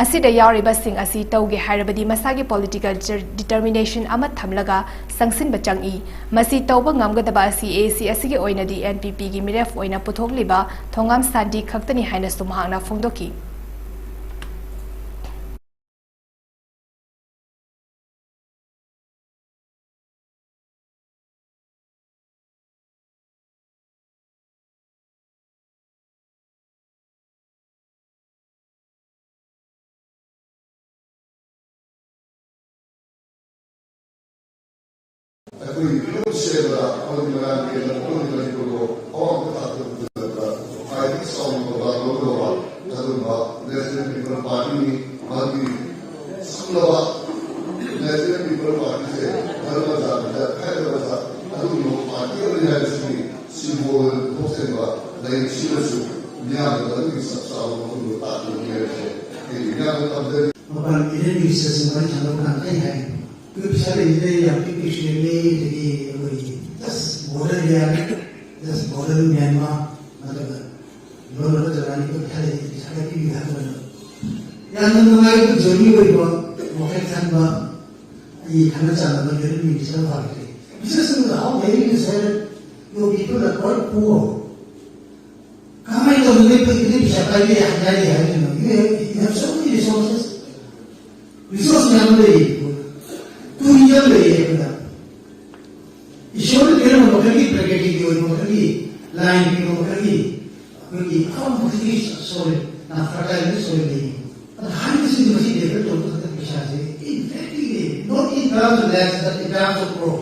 ꯑꯁꯤꯗ ꯌꯥꯎꯔꯤꯕꯁꯤꯡ ꯑꯁꯤ ꯇꯧꯒꯦ ꯍꯥꯏꯔꯕꯗꯤ ꯃꯁꯥꯒꯤ political determination ꯑꯃ ꯊꯝꯂꯒ ꯆꯪꯁꯤꯟꯕ ꯆꯪꯏ꯫ ꯃꯁꯤ ꯇꯧꯕ ꯉꯝꯒꯗꯕ ꯑꯁꯤ ꯑꯦ ꯁꯤ ꯑꯁꯤꯒꯤ ꯑꯣꯏꯅꯗꯤ N P P ꯒꯤ ꯃꯤꯔꯦꯞ ꯑꯣꯏꯅ ꯄꯨꯊꯣꯛꯂꯤꯕ ꯊꯣꯉꯥꯝ ꯁꯥꯟꯇꯤ ꯈꯛꯇꯅꯤ ꯍꯥꯏꯅꯁꯨ ꯃꯍꯥꯛꯅ ꯐꯣꯡꯗꯣꯛꯈꯤ꯫ ꯑꯩꯈꯣꯏꯒꯤ ꯐꯤꯕꯝ ꯁꯦꯝꯕꯗ ꯑꯃꯗꯤ ꯃꯌꯥꯝꯒꯤ ꯂꯝꯗꯝ ꯑꯃꯗꯤ ꯃꯅꯤꯄꯨꯔꯕꯨ ꯑꯋꯥꯡꯕ ꯊꯥꯛꯇ ꯄꯨꯈꯠꯂꯛꯄꯗ ꯈ꯭ꯋꯥꯏꯗꯒꯤ ꯆꯥꯎꯅ ꯊꯧꯗꯥꯡ ꯂꯧꯒꯗꯕ ꯑꯗꯨꯒꯨꯝꯕ National People Party ꯅꯤ꯫ ꯃꯥꯒꯤ ꯁꯨꯡꯂꯕ National People Party ꯁꯦ ꯙꯔꯃ ꯖꯥꯇꯤꯗ ꯈꯥꯏꯗꯕꯗ ꯑꯗꯨꯒꯨꯝꯂꯕ party ꯑꯃꯅꯤ ꯍꯥꯏꯕꯁꯤꯒꯤ symbol ꯑꯣꯏꯅ ꯊꯣꯛꯆꯔꯤꯕ ꯂꯩꯔꯤꯛꯁꯤꯅꯁꯨ ꯃꯤꯌꯥꯝꯗ ꯑꯗꯨꯒꯤ ꯆꯞ ꯆꯥꯕ ꯃꯐꯝꯗꯣ ꯇꯥꯛꯂꯤꯕꯅꯤ ꯍꯥꯏꯕꯁꯦ ꯑꯩ ꯃꯤꯌꯥꯝꯗ ꯊꯝꯖꯔꯤ꯫ ꯃꯄꯥꯟ ꯃꯤꯔꯦꯟ ꯃꯤꯅꯤꯁꯇꯔꯁꯤꯡ ꯋꯥꯔꯤ ꯁꯥꯟꯅꯕ ꯀꯥꯟꯗ ꯑꯩ ꯍꯥꯏ, ꯑꯩꯈꯣꯏ ꯄꯩꯁꯥ ꯂꯩꯔꯤꯉꯩꯗ ꯌꯥꯝ ꯄꯤꯛ ꯄꯤꯛꯁꯨ ꯂꯩ, ꯑꯗꯒꯤ ꯑꯩꯈꯣꯏ just border area, just border Myanmar, ꯅꯠꯇ꯭ꯔꯒ ꯂꯣꯟꯅꯕ ꯖꯒꯥꯅꯤ, ꯑꯩꯈꯣꯏ ꯄꯩꯁꯥ ꯂꯩꯔꯤ, ꯄꯩꯁꯥ ꯈꯔ ꯄꯤꯕꯤꯌꯨ ꯍꯥꯏꯕ ꯃꯇꯝꯗ ꯌꯥꯝꯅ ꯅꯨꯡꯉꯥꯏꯕ journey ꯑꯣꯏꯕ, ꯋꯥꯈꯜ ꯈꯟꯕ, ꯑꯩ ꯈꯪꯅ ꯆꯥꯟꯅꯕ ꯃꯤꯔꯦꯟ ꯃꯤꯅꯤꯁꯇꯔ ꯐꯪꯈ꯭ꯔꯦ꯫ Mister Singh, how very you said your people are quite poor. ꯀꯃꯥꯏꯅ ꯇꯧꯗꯅ ꯅꯣꯏ ꯄꯩ-, ꯅꯣꯏ ꯄꯩꯁꯥ ꯄꯥꯏꯕ ꯌꯥꯏ ꯍꯥꯏꯔꯤ ꯍꯥꯏꯕꯅꯣ? You have, you have so many resources. Resource ꯃꯌꯥꯝ ꯂꯩꯌꯦ꯫ Tourism ꯂꯩꯌꯦ ꯑꯩꯈꯣꯏꯗ꯫ ꯑꯍꯥꯟꯕꯁꯤꯡ ꯃꯁꯤ ꯗꯦꯕꯦꯂꯞ ꯇꯧꯕ ꯈꯛꯇ ꯄꯩꯁꯥꯁꯦ, in fact, not in terms of lakhs, but in terms of crore.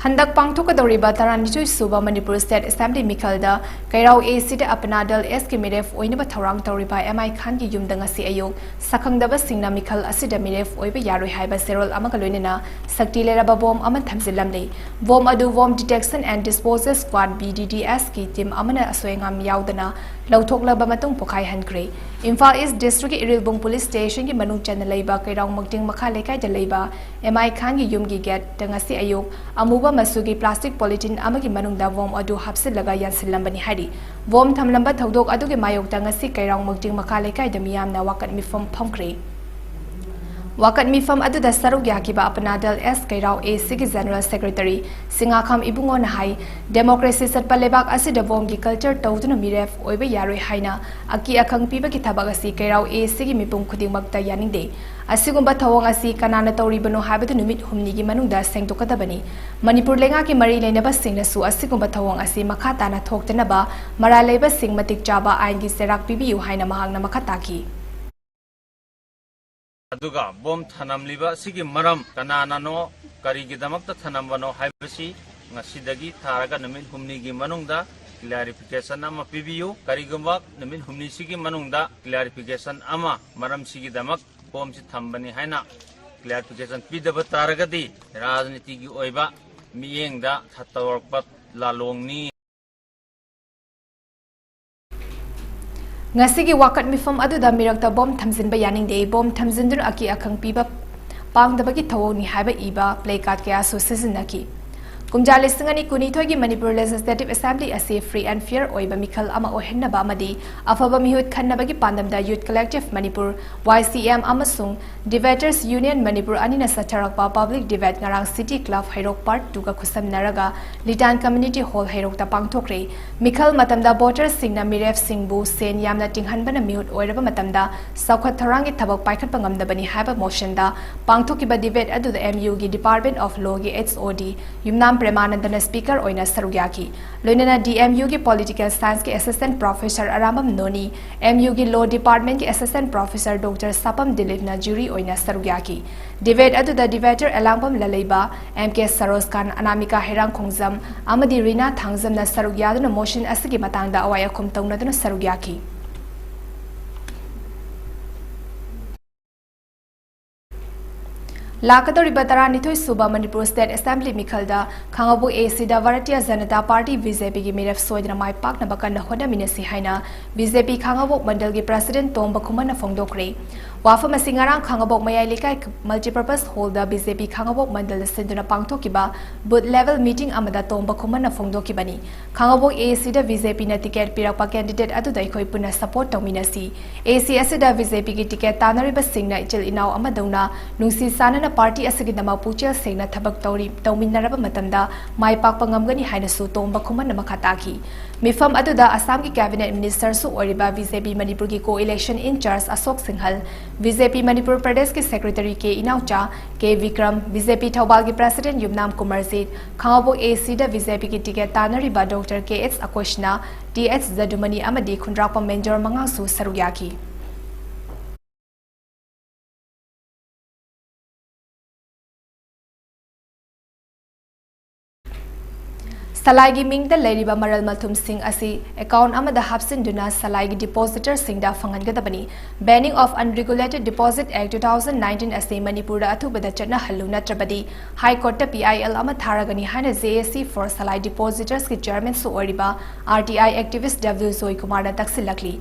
ꯍꯟꯗꯛ ꯄꯥꯡꯊꯣꯛꯀꯗꯧꯔꯤꯕ ꯇꯔꯥꯅꯤꯊꯣꯏ ꯁꯨꯕ ꯃꯅꯤꯄꯨꯔ ꯁ꯭ꯇꯦꯠ ꯑꯦꯁꯦꯝꯕ꯭ꯂꯤ ꯃꯤꯈꯜꯗ ꯀꯩꯔꯥꯎ ꯑꯦ ꯁꯤꯗ ꯑꯄꯅꯥꯗꯜ ꯑꯦꯁꯀꯤ ꯃꯤꯔꯦꯞ ꯑꯣꯏꯅꯕ ꯊꯧꯔꯥꯡ ꯇꯧꯔꯤꯕ ꯑꯦꯝ ꯑꯥꯏ ꯈꯥꯟꯒꯤ ꯌꯨꯝꯗ ꯉꯁꯤ ꯑꯌꯨꯛ ꯁꯛꯈꯪꯗꯕꯁꯤꯡꯅ ꯃꯤꯈꯜ ꯑꯁꯤꯗ ꯃꯤꯔꯦꯞ ꯑꯣꯏꯕ ꯌꯥꯔꯣꯏ ꯍꯥꯏꯕ ꯆꯦꯔꯣꯜ ꯑꯃꯒ ꯂꯣꯏꯅꯅ ꯁꯛꯇꯤ ꯂꯩꯔꯕ ꯕꯣꯝ ꯑꯃ ꯊꯝꯖꯤꯜꯂꯝꯂꯤ꯫ ꯕꯣꯝ ꯑꯗꯨ Bomb Detection and Disposal Squad, B D D S, ꯀꯤ ꯇꯤꯝ ꯑꯃꯅ ꯑꯁꯣꯏ ꯑꯉꯥꯝ ꯌꯥꯎꯗꯅ ꯂꯧꯊꯣꯛꯂꯕ ꯃꯇꯨꯡ ꯄꯣꯈꯥꯏꯍꯟꯈ꯭ꯔꯦ꯫ ꯏꯝꯐꯥꯜ ꯏꯁ ꯗꯤꯁꯇ꯭ꯔꯤꯛꯀꯤ ꯏꯔꯤꯜꯕꯨꯡ ꯄꯨꯂꯤꯁ ꯁ꯭ꯇꯦꯁꯟꯒꯤ ꯃꯅꯨꯡ ꯆꯟꯅ ꯂꯩꯕ ꯀꯩꯔꯥꯎ ꯃꯛꯇꯤꯡ ꯃꯈꯥ ꯂꯩꯀꯥꯏꯗ ꯂꯩꯕ ꯑꯦꯝ ꯑꯥꯏ ꯈꯥꯟꯒꯤ ꯌꯨꯝꯒꯤ ꯒꯦꯠꯇ ꯉꯁꯤ ꯑꯌꯨꯛ ꯑꯃꯨꯕ ꯃꯆꯨꯒꯤ ꯄ꯭ꯂꯥꯁꯇꯤꯛ ꯄꯣꯂꯤꯊꯤꯟ ꯑꯃꯒꯤ ꯃꯅꯨꯡꯗ ꯕꯣꯝ ꯑꯗꯨ ꯍꯥꯞꯆꯤꯜꯂꯒ ꯌꯥꯟꯁꯤꯜꯂꯝꯕꯅꯤ ꯍꯥꯏꯔꯤ꯫ ꯕꯣꯝ ꯊꯝꯂꯝꯕ ꯊꯧꯗꯣꯛ ꯑꯗꯨꯒꯤ ꯃꯥꯌꯣꯛꯇ ꯉꯁꯤ ꯀꯩꯔꯥꯎ ꯃꯛꯇꯤꯡ ꯃꯈꯥ ꯂꯩꯀꯥꯏꯗ ꯃꯤꯌꯥꯝꯅ ꯋꯥꯀꯠ ꯃꯤꯐꯝ ꯐꯝꯈ꯭ꯔꯦ꯫ ꯋꯥꯀꯠ ꯃꯤꯐꯝ ꯑꯗꯨꯗ ꯁꯔꯨꯛ ꯌꯥꯈꯤꯕ ꯑꯄꯅꯥꯗꯜ ꯑꯦꯁ ꯀꯩꯔꯥꯎ ꯑꯦ ꯁꯤꯒꯤ ꯖꯦꯅꯔꯦꯜ ꯁꯦꯀ꯭ꯔꯦꯇꯔꯤ ꯁꯤꯡꯉꯥꯈꯝ ꯏꯕꯨꯡꯉꯣꯅ ꯍꯥꯏ, ꯗꯦꯃꯣꯀ꯭ꯔꯦꯁꯤ ꯆꯠꯄ ꯂꯩꯕꯥꯛ ꯑꯁꯤꯗ ꯕꯣꯝꯒꯤ ꯀꯜꯆꯔ ꯇꯧꯗꯨꯅ ꯃꯤꯔꯦꯞ ꯑꯣꯏꯕ ꯌꯥꯔꯣꯏ ꯍꯥꯏꯅ ꯑꯀꯤ ꯑꯈꯪ ꯄꯤꯕꯒꯤ ꯊꯕꯛ ꯑꯁꯤ ꯀꯩꯔꯥꯎ ꯑꯦ ꯁꯤꯒꯤ ꯃꯤꯄꯨꯝ ꯈꯨꯗꯤꯡꯃꯛꯇ ꯌꯥꯅꯤꯡꯗꯦ꯫ ꯑꯁꯤꯒꯨꯝꯕ ꯊꯧꯑꯣꯡ ꯑꯁꯤ ꯀꯅꯥꯅ ꯇꯧꯔꯤꯕꯅꯣ ꯍꯥꯏꯕꯗꯨ ꯅꯨꯃꯤꯠ ꯍꯨꯝꯅꯤꯒꯤ ꯃꯅꯨꯡꯗ ꯁꯦꯡꯗꯣꯛꯀꯗꯕꯅꯤ꯫ ꯃꯅꯤꯄꯨꯔ ꯂꯩꯉꯥꯛꯀꯤ ꯃꯔꯤ ꯂꯩꯅꯕꯁꯤꯡꯅꯁꯨ ꯑꯁꯤꯒꯨꯝꯕ ꯊꯧꯑꯣꯡ ꯑꯁꯤ ꯃꯈꯥ ꯇꯥꯅ ꯊꯣꯛꯇꯅꯕ ꯃꯔꯥꯜ ꯂꯩꯕꯁꯤꯡ ꯃꯇꯤꯛ ꯆꯥꯕ ꯑꯥꯏꯟꯒꯤ ꯆꯩꯔꯥꯛ ꯄꯤꯕꯤꯌꯨ ꯍꯥꯏꯅ ꯃꯍꯥꯛꯅ ꯃꯈꯥ ꯇꯥꯈꯤ꯫ ꯑꯗꯨꯒ ꯕꯣꯝ ꯊꯅꯝꯂꯤꯕ ꯑꯁꯤꯒꯤ ꯃꯔꯝ ꯀꯅꯥꯅꯅꯣ, ꯀꯔꯤꯒꯤꯗꯃꯛꯇ ꯊꯅꯝꯕꯅꯣ ꯍꯥꯏꯕꯁꯤ ꯉꯁꯤꯗꯒꯤ ꯊꯥꯔꯒ ꯅꯨꯃꯤꯠ ꯍꯨꯝꯅꯤꯒꯤ ꯃꯅꯨꯡꯗ ꯀ꯭ꯂꯦꯔꯤꯐꯤꯀꯦꯁꯟ ꯑꯃ ꯄꯤꯕꯤꯌꯨ꯫ ꯀꯔꯤꯒꯨꯝꯕ ꯅꯨꯃꯤꯠ ꯍꯨꯝꯅꯤꯁꯤꯒꯤ ꯃꯅꯨꯡꯗ ꯀ꯭ꯂꯦꯔꯤꯐꯤꯀꯦꯁꯟ ꯑꯃ, ꯃꯔꯝꯁꯤꯒꯤꯗꯃꯛ ꯕꯣꯝꯁꯤ ꯊꯝꯕꯅꯤ ꯍꯥꯏꯅ ꯀ꯭ꯂꯦꯔꯤꯐꯤꯀꯦꯁꯟ ꯄꯤꯗꯕ ꯇꯥꯔꯒꯗꯤ ꯔꯥꯖꯅꯤꯇꯤꯒꯤ ꯑꯣꯏꯕ ꯃꯤꯠꯌꯦꯡꯗ ꯇꯧꯔꯛꯄ ꯂꯥꯂꯣꯡꯅꯤ꯫ ꯉꯁꯤꯒꯤ ꯋꯥꯀꯠ ꯃꯤꯐꯝ ꯑꯗꯨꯗ ꯃꯤꯔꯛꯇ ꯕꯣꯝ ꯊꯝꯖꯤꯟꯕ ꯌꯥꯅꯤꯡꯗꯦ, ꯕꯣꯝ ꯊꯝꯖꯤꯟꯗꯨꯅ ꯑꯀꯤ ꯑꯈꯪ ꯄꯤꯕ ꯄꯥꯡꯗꯕꯒꯤ ꯊꯧꯑꯣꯡꯅꯤ ꯍꯥꯏꯕ ꯏꯕ ꯄ꯭ꯂꯦ ꯀꯥꯔꯗ ꯀꯌꯥꯁꯨ ꯁꯤꯖꯤꯟꯅꯈꯤ꯫ ꯀꯨꯝꯖꯥ ꯂꯤꯁꯤꯡ ꯑꯅꯤ ꯀꯨꯟꯅꯤꯊꯣꯏꯒꯤ ꯃꯅꯤꯄꯨꯔ ꯂꯦꯖꯤꯁꯂꯦꯇꯤꯚ ꯑꯦꯁꯦꯝꯕ꯭ꯂꯤ ꯑꯁꯤ ꯐ꯭ꯔꯤ ꯑꯦꯟ ꯐꯤꯌꯔ ꯑꯣꯏꯕ ꯃꯤꯈꯜ ꯑꯃ ꯑꯣꯏꯍꯟꯅꯕ ꯑꯃꯗꯤ ꯑꯐꯕ ꯃꯤꯍꯨꯠ ꯈꯟꯅꯕꯒꯤ ꯄꯥꯟꯗꯝꯗ ꯌꯨꯊ ꯀꯂꯦꯛꯇꯤꯚ ꯃꯅꯤꯄꯨꯔ, ꯋꯥꯏ ꯁꯤ ꯑꯦꯝ, ꯑꯃꯁꯨꯡ ꯗꯤꯕꯦꯇꯔꯁ ꯌꯨꯅꯤꯌꯟ ꯃꯅꯤꯄꯨꯔ ꯑꯅꯤꯅ ꯆꯠꯊꯔꯛꯄ ꯄꯕ꯭ꯂꯤꯛ ꯗꯤꯕꯦꯠ ꯉꯔꯥꯡ ꯁꯤꯇꯤ ꯀ꯭ꯂꯕ ꯍꯩꯔꯣꯛ ꯄꯥꯔꯠ ꯇꯨꯒ ꯈꯨꯠꯁꯝꯅꯔꯒ ꯂꯤꯇꯥꯟ ꯀꯝꯃ꯭ꯌꯨꯅꯤꯇꯤ ꯍꯣꯜ ꯍꯩꯔꯣꯛꯇ ꯄꯥꯡꯊꯣꯛꯈ꯭ꯔꯦ꯫ ꯃꯤꯈꯜ ꯃꯇꯝꯗ ꯚꯣꯇꯔꯁꯤꯡꯅ ꯃꯤꯔꯦꯞꯁꯤꯡꯕꯨ ꯁꯦꯟ ꯌꯥꯝꯅ ꯇꯤꯡꯍꯟꯕꯅ ꯃꯤꯍꯨꯠ ꯑꯣꯏꯔꯕ ꯃꯇꯝꯗ ꯆꯥꯎꯈꯠ ꯊꯧꯔꯥꯡꯒꯤ ꯊꯕꯛ ꯄꯥꯏꯈꯠꯄ ꯉꯝꯗꯕꯅꯤ ꯍꯥꯏꯕ ꯃꯣꯁꯟꯗ ꯄꯥꯡꯊꯣꯛꯈꯤꯕ ꯗꯤꯕꯦꯠ ꯑꯗꯨꯗ ꯑꯦꯝ ꯌꯨꯒꯤ ꯗꯤꯄꯥꯔꯠꯃꯦꯟ ꯑꯣꯐ ꯂꯣꯒꯤ ꯑꯦꯆ ꯑꯣ ꯗꯤ ꯌꯨꯝꯅꯥꯝ ꯄ꯭ꯔꯦꯃꯥꯅꯟꯗꯅ ꯁ꯭ꯄꯤꯀꯔ ꯑꯣꯏꯅ ꯁꯔꯨꯛ ꯌꯥꯈꯤ꯫ ꯂꯣꯏꯅꯅ ꯗꯤ ꯑꯦꯝ ꯌꯨꯒꯤ ꯄꯣꯂꯤꯇꯤꯀꯦꯜ ꯁꯥꯏꯟꯁꯀꯤ ꯑꯦꯁꯤꯁꯇꯦꯟꯠ ꯄ꯭ꯔꯣꯐꯦꯁꯔ ꯑꯔꯥꯝꯕꯝ ꯅꯣꯅꯤ, ꯑꯦꯝ ꯌꯨꯒꯤ ꯂꯣ ꯗꯤꯄꯥꯔꯠꯃꯦꯟꯠꯀꯤ ꯑꯦꯁꯤꯁꯇꯦꯟꯠ ꯄ꯭ꯔꯣꯐꯦꯁꯔ ꯗꯣꯛꯇꯔ ꯁꯥꯄꯝ ꯗꯤꯂꯤꯞꯅ ꯖꯨꯔꯤ ꯑꯣꯏꯅ ꯁꯔꯨꯛ ꯌꯥꯈꯤ꯫ ꯗꯤꯕꯦꯠ ꯑꯗꯨꯗ ꯗꯤꯕꯦꯇꯔ ꯑꯦꯂꯥꯡꯕꯝ ꯂꯂꯩꯕ, ꯑꯦꯝ ꯀꯦ ꯁꯔꯣꯖ ꯈꯥꯟ, ꯑꯅꯥꯃꯤꯀꯥ ꯍꯩꯔꯥꯡꯈꯣꯡꯖꯝ ꯑꯃꯗꯤ ꯔꯤꯅꯥ ꯊꯥꯡꯖꯝꯅ ꯁꯔꯨꯛ ꯌꯥꯗꯨꯅ ꯃꯣꯁꯟ ꯑꯁꯤꯒꯤ ꯃꯇꯥꯡꯗ ꯑꯋꯥꯏ ꯑꯈꯨꯝ ꯇꯧꯅꯗꯨꯅ ꯁꯔꯨꯛ ꯌꯥꯈꯤ꯫ ꯂꯥꯛꯀꯗꯧꯔꯤꯕ ꯇꯔꯥꯅꯤꯊꯣꯏ ꯁꯨꯕ ꯃꯅꯤꯄꯨꯔ ꯁ꯭ꯇꯦꯠ ꯑꯦꯁꯦꯝꯕ꯭ꯂꯤ ꯃꯤꯈꯜꯗ ꯈꯥꯉꯕꯣꯛ ꯑꯦ ꯁꯤꯗ Bharatiya Janata party, B J ꯄꯤꯒꯤ ꯃꯤꯔꯦꯞ ꯁꯣꯏꯗꯅ ꯃꯥꯏ ꯄꯥꯛꯅꯕ ꯀꯟꯅ ꯍꯣꯠꯅꯃꯤꯟꯅꯁꯤ ꯍꯥꯏꯅ ꯕꯤ ꯖꯦ ꯄꯤ ꯈꯥꯉꯕꯣꯛ ꯃꯟꯗꯜꯒꯤ ꯄ꯭ꯔꯁꯤꯗꯦꯟꯠ ꯇꯣꯝꯕ ꯈꯨꯃꯟꯅ ꯐꯣꯡꯗꯣꯛꯈ꯭ꯔꯦ꯫ ꯋꯥꯐꯝ ꯑꯁꯤ ꯉꯔꯥꯡ ꯈꯥꯉꯕꯣꯛ ꯃꯌꯥꯏ ꯂꯩꯀꯥꯏ ꯃꯜꯇꯤꯄꯔꯄꯁ ꯍꯣꯜꯗ ꯕꯤ ꯖꯦ ꯄꯤ ꯈꯥꯉꯕꯣꯛ ꯃꯟꯗꯜꯅ ꯁꯤꯟꯗꯨꯅ ꯄꯥꯡꯊꯣꯛꯈꯤꯕ ꯕꯨꯊ ꯂꯦꯚꯦꯜ ꯃꯤꯇꯤꯡ ꯑꯃꯗ ꯇꯣꯝꯕ ꯈꯨꯃꯟꯅ ꯐꯣꯡꯗꯣꯛꯈꯤꯕꯅꯤ꯫ ꯈꯥꯉꯕꯣꯛ ꯑꯦ ꯁꯤꯗ ꯕꯤ ꯖꯦ ꯄꯤꯅ ꯇꯤꯀꯦꯠ ꯄꯤꯔꯛꯄ ꯀꯦꯟꯗꯤꯗꯦꯠ ꯑꯗꯨꯗ ꯑꯩꯈꯣꯏ ꯄꯨꯟꯅ ꯁꯄꯣꯔꯠ ꯇꯧꯃꯤꯟꯅꯁꯤ꯫ ꯑꯦ ꯁꯤ ꯑꯁꯤꯗ ꯕꯤ ꯖꯦ ꯄꯤꯒꯤ ꯇꯤꯀꯦꯠ ꯇꯥꯟꯅꯔꯤꯕꯁꯤꯡꯅ ꯏꯆꯤꯜ ꯏꯅꯥꯎ ꯑꯃꯗꯧꯅ ꯅꯨꯡꯁꯤ ꯆꯥꯟꯅꯅ ꯄꯥꯔꯇꯤ ꯑꯁꯤꯒꯤꯗꯃꯛ ꯄꯨꯛꯆꯦꯜ ꯁꯦꯡꯅ ꯊꯕꯛ ꯇꯧꯔꯤ, ꯇꯧꯃꯤꯟꯅꯔꯕ ꯃꯇꯝꯗ ꯃꯥꯏ ꯄꯥꯛꯄ ꯉꯝꯒꯅꯤ ꯍꯥꯏꯅꯁꯨ ꯇꯣꯝꯕ ꯈꯨꯃꯟꯅ ꯃꯈꯥ ꯇꯥꯈꯤ꯫ ꯃꯤꯐꯝ ꯑꯗꯨꯗ ꯑꯁꯥꯝꯒꯤ ꯀꯦꯕꯤꯅꯦꯠ ꯃꯤꯅꯤꯁꯇꯔꯁꯨ ꯑꯣꯏꯔꯤꯕ ꯕꯤ ꯖꯦ ꯄꯤ ꯃꯅꯤꯄꯨꯔꯒꯤ ꯀꯣ-ꯏꯂꯦꯛꯁꯟ ꯏꯟꯆꯥꯔꯖ ꯑꯁꯣꯛ ꯁꯤꯡꯍꯜ, ꯕꯤ ꯖꯦ ꯄꯤ ꯃꯅꯤꯄꯨꯔ ꯄ꯭ꯔꯗꯦꯁꯀꯤ ꯁꯦꯀ꯭ꯔꯦꯇꯔꯤ ꯀꯦ ꯏꯅꯥꯎꯆꯥ, ꯀꯦ ꯕꯤꯀ꯭ꯔꯝ, ꯕꯤ ꯖꯦ ꯄꯤ ꯊꯧꯕꯥꯜꯒꯤ ꯄ꯭ꯔꯁꯤꯗꯦꯟꯠ ꯌꯨꯝꯅꯥꯝ ꯀꯨꯃꯔꯖꯤꯠ, ꯈꯥꯉꯕꯣꯛ ꯑꯦ ꯁꯤꯗ ꯕꯤ ꯖꯦ ꯄꯤꯒꯤ ꯇꯤꯀꯦꯠ ꯇꯥꯟꯅꯔꯤꯕ ꯗꯣꯛꯇꯔ ꯀꯦ ꯑꯦꯆ ꯑꯀꯣꯁꯅꯥ, ꯇꯤ ꯑꯦꯆ ꯖꯗꯨꯃꯅꯤ ꯑꯃꯗꯤ ꯈꯨꯟꯗ꯭ꯔꯥꯛꯄꯝ ꯃꯦꯟꯖꯣꯔ ꯃꯉꯥꯡꯁꯨ ꯁꯔꯨꯛ ꯌꯥꯈꯤ꯫ ꯁꯂꯥꯏꯒꯤ ꯃꯤꯡꯗ ꯂꯩꯔꯤꯕ ꯃꯔꯜ ꯃꯊꯨꯝꯁꯤꯡ ꯑꯁꯤ ꯑꯦꯀꯥꯎꯟꯠ ꯑꯃꯗ ꯍꯥꯞꯆꯤꯟꯗꯨꯅ ꯁꯂꯥꯏꯒꯤ ꯗꯤꯄꯣꯖꯤꯇꯔꯁꯤꯡꯗ ꯐꯪꯍꯟꯒꯗꯕꯅꯤ꯫ Banning of Unregulated Deposit Act two thousand nineteen ꯑꯁꯤ ꯃꯅꯤꯄꯨꯔꯗ ꯑꯊꯨꯕꯗ ꯆꯠꯅꯍꯜꯂꯨ, ꯅꯠꯇ꯭ꯔꯕꯗꯤ ꯍꯥꯏ ꯀꯣꯔꯠꯇ ꯄꯤ ꯑꯥꯏ ꯑꯦꯜ ꯑꯃ ꯊꯥꯔꯒꯅꯤ ꯍꯥꯏꯅ ꯖꯦ ꯑꯦ ꯁꯤ for Salai Depositors ꯀꯤ ꯆꯤꯌꯔꯃꯦꯟꯁꯨ ꯑꯣꯏꯔꯤꯕ ꯑꯥꯔ ꯇꯤ ꯑꯥꯏ ꯑꯦꯛꯇꯤꯚꯤꯁꯠ ꯗꯕ꯭ꯂꯤꯎ ꯖꯣꯏꯀꯨꯃꯥꯔꯅ ꯇꯛꯁꯤꯜꯂꯛꯂꯤ꯫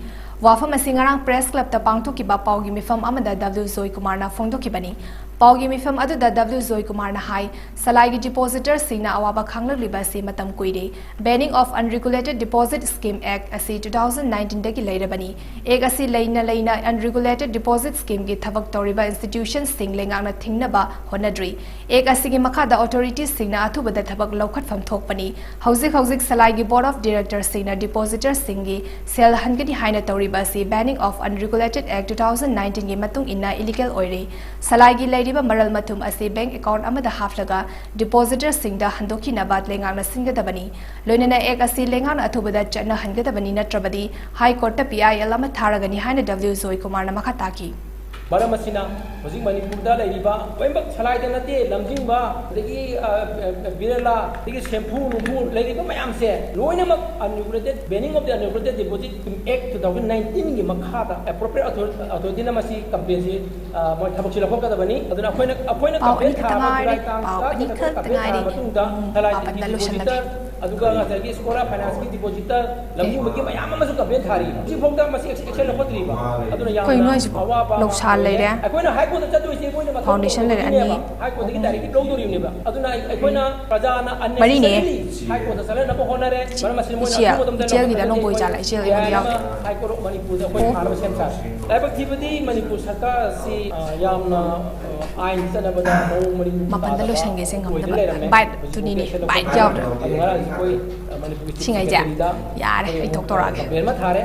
ꯋꯥꯐꯝ ꯑꯁꯤ ꯉꯔꯥꯡ ꯄ꯭ꯔꯦꯁ ꯀ꯭ꯂꯕꯇ ꯄꯥꯡꯊꯣꯛꯈꯤꯕ ꯄꯥꯎꯒꯤ ꯃꯤꯐꯝ ꯑꯃꯗ ꯗꯕ꯭ꯂꯤꯎ ꯖꯣꯏꯀꯨꯃꯥꯔꯅ ꯐꯣꯡꯗꯣꯛꯈꯤꯕꯅꯤ꯫ ꯄꯥꯎꯒꯤ ꯃꯤꯐꯝ ꯑꯗꯨꯗ ꯗꯕ꯭ꯂꯤꯎ ꯖꯣꯏꯀꯨꯃꯥꯔꯅ ꯍꯥꯏ, ꯁꯂꯥꯏꯒꯤ ꯗꯤꯄꯣꯖꯤꯇꯔꯁꯤꯡꯅ ꯑꯋꯥꯕ ꯈꯥꯡꯂꯛꯂꯤꯕ ꯑꯁꯤ ꯃꯇꯝ ꯀꯨꯏꯔꯦ꯫ Banning of Unregulated Deposit Scheme Act ꯑꯁꯤ two thousand nineteen ꯗꯒꯤ ꯂꯩꯔꯕꯅꯤ꯫ ꯑꯦꯛ ꯑꯁꯤ ꯂꯩꯅ ꯂꯩꯅ Unregulated Deposit Scheme ꯒꯤ ꯊꯕꯛ ꯇꯧꯔꯤꯕ ꯏꯟꯁꯇꯤꯇ꯭ꯌꯨꯁꯟꯁꯤꯡ ꯂꯩꯉꯥꯛꯅ ꯊꯤꯡꯅꯕ ꯍꯣꯠꯅꯗ꯭ꯔꯤ꯫ ꯑꯦꯛ ꯑꯁꯤꯒꯤ ꯃꯈꯥꯗ ꯑꯣꯊꯣꯔꯤꯇꯤꯁꯤꯡꯅ ꯑꯊꯨꯕꯗ ꯊꯕꯛ ꯂꯧꯈꯠꯐꯝ ꯊꯣꯛꯄꯅꯤ꯫ ꯍꯧꯖꯤꯛ ꯍꯧꯖꯤꯛ ꯁꯂꯥꯏꯒꯤ ꯕꯣꯔꯗ ꯑꯣꯐ ꯗꯤꯔꯦꯛꯇꯔꯁꯤꯡꯅ ꯗꯤꯄꯣꯖꯤꯇꯔꯁꯤꯡꯒꯤ ꯁꯦꯜ ꯍꯟꯒꯅꯤ ꯍꯥꯏꯅ ꯇꯧꯔꯤꯕ ꯑꯁꯤ Banning of Unregulated Act two thousand nineteen ꯒꯤ ꯃꯇꯨꯡ ꯏꯟꯅ ꯏꯂꯤꯒꯦꯜ ꯑꯣꯏꯔꯦ꯫ ꯁꯂꯥꯏꯒꯤ ꯂꯩ ꯂꯩꯔꯤꯕ ꯃꯔꯜ ꯃꯊꯨꯝ ꯑꯁꯤ ꯕꯦꯡꯛ ꯑꯦꯀꯥꯎꯟꯠ ꯑꯃꯗ ꯍꯥꯞꯂꯒ ꯗꯤꯄꯣꯖꯤꯇꯔꯁꯤꯡꯗ ꯍꯟꯗꯣꯛꯈꯤꯅꯕ ꯂꯩꯉꯥꯛꯅ ꯁꯤꯟꯒꯗꯕꯅꯤ꯫ ꯂꯣꯏꯅꯅ ꯑꯦꯛ ꯑꯁꯤ ꯂꯩꯉꯥꯛꯅ ꯑꯊꯨꯕꯗ ꯆꯠꯅꯍꯟꯒꯗꯕꯅꯤ, ꯅꯠꯇ꯭ꯔꯕꯗꯤ ꯍꯥꯏ ꯀꯣꯔꯠꯇ ꯄꯤ ꯑꯥꯏ ꯑꯦꯜ ꯑꯃ ꯊꯥꯔꯒꯅꯤ ꯍꯥꯏꯅ ꯗꯕ꯭ꯂꯤꯎ ꯖꯣꯏ ꯀꯨꯃꯥꯔꯅ ꯃꯈꯥ ꯇꯥꯈꯤ꯫ ꯃꯔꯝ ꯑꯁꯤꯅ ꯍꯧꯖꯤꯛ ꯃꯅꯤꯄꯨꯔꯗ ꯂꯩꯔꯤꯕ ꯂꯣꯏꯅꯃꯛ ꯁꯂꯥꯏꯗ ꯅꯠꯇꯦ, ꯂꯝꯖꯤꯡꯕ, ꯑꯗꯒꯤ, ꯑ, ꯑ, ꯕꯤꯔꯂꯥ, ꯑꯗꯒꯤ ꯁꯦꯝꯐꯨ ꯅꯨꯡꯐꯨ ꯂꯩꯔꯤꯕ ꯃꯌꯥꯝꯁꯦ ꯂꯣꯏꯅꯃꯛ unregulated, banning of the unregulated deposit act two thousand nineteen ꯒꯤ ꯃꯈꯥꯗ appropriate authority, authority ꯅ ꯃꯁꯤ complaint ꯁꯤ, ꯑ, ꯃꯣꯏ ꯊꯕꯛꯁꯤ ꯂꯧꯈꯠꯀꯗꯕꯅꯤ꯫ ꯑꯗꯨꯅ ꯑꯩꯈꯣꯏꯅ, ꯑꯩꯈꯣꯏꯅ ꯄꯥꯎ complaint ꯑꯅꯤꯈꯛꯇ ꯊꯥꯕ ꯉꯥꯏꯔꯦ, ꯖꯨꯂꯥꯏ ꯇꯥꯡ ꯄꯥꯎ ꯇꯔꯥꯇꯔꯦꯠꯇ ꯑꯅꯤꯈꯛꯇ complaint ꯊꯥꯕ ꯉꯥꯏꯔꯦ꯫ ꯃꯇꯨꯡꯗ ꯎꯝ, ꯁꯂꯥꯏ ꯃꯥꯄꯟꯗ ꯇꯤꯛꯀꯤ ꯂꯣꯏꯁꯜꯂꯒꯦ꯫ ꯗꯤꯄꯣꯖꯤꯇꯔ, ꯑꯗꯨꯒ ꯉꯁꯥꯏꯒꯤ ꯁ꯭ꯀꯣꯂꯥ ꯐꯥꯏꯅꯥꯟꯁꯀꯤ ꯗꯤꯄꯣꯖꯤꯇꯔ, ꯂꯝꯖꯤꯡꯕꯒꯤ ꯃꯌꯥꯝ ꯑꯃꯁꯨ complaint ꯊꯥꯔꯤ꯫ ꯍꯧꯖꯤꯛꯐꯥꯎꯗ ꯃꯁꯤ action ꯂꯧꯈꯠꯇ꯭ꯔꯤꯕ꯫ ꯑꯗꯨꯅ ꯌꯥꯝꯅ ꯀꯩꯅꯣ ꯍꯥꯏꯁꯤꯕꯣ? ꯑꯋꯥꯕ ꯑꯃ ꯂꯧꯁꯥ ꯑꯣꯏꯔꯦ꯫ ꯂꯩꯔꯦ꯫ ꯑꯩꯈꯣꯏꯅ ꯍꯥꯏ ꯀꯣꯔꯠꯇ ꯆꯠꯇꯣꯏꯁꯦ ꯃꯣꯏꯅ ꯃꯊꯧ ꯐꯥꯎꯟꯗꯦꯁꯟ ꯂꯩꯔꯦ ꯑꯅꯤ꯫ ꯇꯧꯕꯒꯤꯅꯦꯕ꯫ ꯍꯥꯏ ꯀꯣꯔꯠꯇꯒꯤ directive ꯂꯧꯗꯣꯔꯤꯕꯅꯦꯕ꯫ ꯑꯗꯨꯅ ꯑꯩ-, ꯑꯩꯈꯣꯏꯅ ꯄ꯭ꯔꯖꯥꯅ ꯃꯔꯤꯅꯦ꯫ Unnecessarily ꯍꯥꯏ ꯀꯣꯔꯠꯇ ꯆꯠꯍꯟꯅꯕ ꯍꯣꯠꯅꯔꯦ꯫ ꯃꯔꯝ ꯑꯁꯤꯅ ꯃꯣꯏꯅ ꯏꯆꯦ, ꯑꯊꯨꯕ ꯃꯇꯝꯗ ꯏꯆꯦꯒꯤꯗ ꯂꯧꯈꯠꯇ꯭ꯔꯒꯗꯤ ꯑꯅꯧꯕ ꯑꯣꯏ ꯑꯩꯈꯣꯏ ꯖꯥꯠꯂ? ꯏꯆꯦꯒꯤ ꯄꯤ ꯑꯥꯏ ꯑꯩꯉꯣꯟꯗ ꯑꯦꯜ ꯌꯥꯎꯗꯦ꯫ ꯑꯃ ꯍꯥꯏ ꯀꯣꯔꯠ ꯑꯣꯐ ꯃꯅꯤꯄꯨꯔꯗ ꯑꯩꯈꯣꯏ ꯑꯣ꯫ ꯊꯥꯅꯕ ꯁꯦꯝ ꯁꯥꯔꯦ꯫ ꯂꯥꯏꯕꯛ ꯊꯤꯕꯗꯤ ꯃꯅꯤꯄꯨꯔ ꯁꯔꯀꯥꯔ ꯑꯁꯤ, ꯑ, ꯌꯥꯝꯅ, ꯑ, ꯑꯥꯏꯟ ꯆꯠꯅꯕꯗ ꯃꯑꯣꯡ ꯃꯔꯤꯟ ꯃꯥꯄꯟꯗ ꯇꯥꯗꯕ ꯂꯣꯏꯁꯟꯒꯦꯁꯦ ꯑꯣꯏꯗꯨꯅ ꯉꯝꯗꯕ꯫ ꯂꯩꯔꯝꯃꯦ꯫ ꯕꯥꯏꯠ ꯍꯧꯖꯤꯛ ꯇꯨꯅꯤꯅꯦ, action ꯕꯥꯏꯠ ꯂꯧꯈꯠꯄ ꯌꯥꯎꯗ꯭ꯔꯦ꯫ ꯑꯗꯨ ꯉꯔꯥꯡꯁꯦ ꯑꯩꯈꯣꯏ, ꯑ, ꯃꯅꯤꯄꯨꯔꯒꯤ ꯁꯤꯡꯉꯩꯁꯦ ꯆꯤꯐ ꯁꯦꯀ꯭ꯔꯦꯇꯔꯤꯗ ꯌꯥꯔꯦ, ꯑꯩ ꯊꯣꯛꯇꯣꯔꯛꯑꯒꯦ꯫ complaint ꯑꯃ ꯊꯥꯔꯦ꯫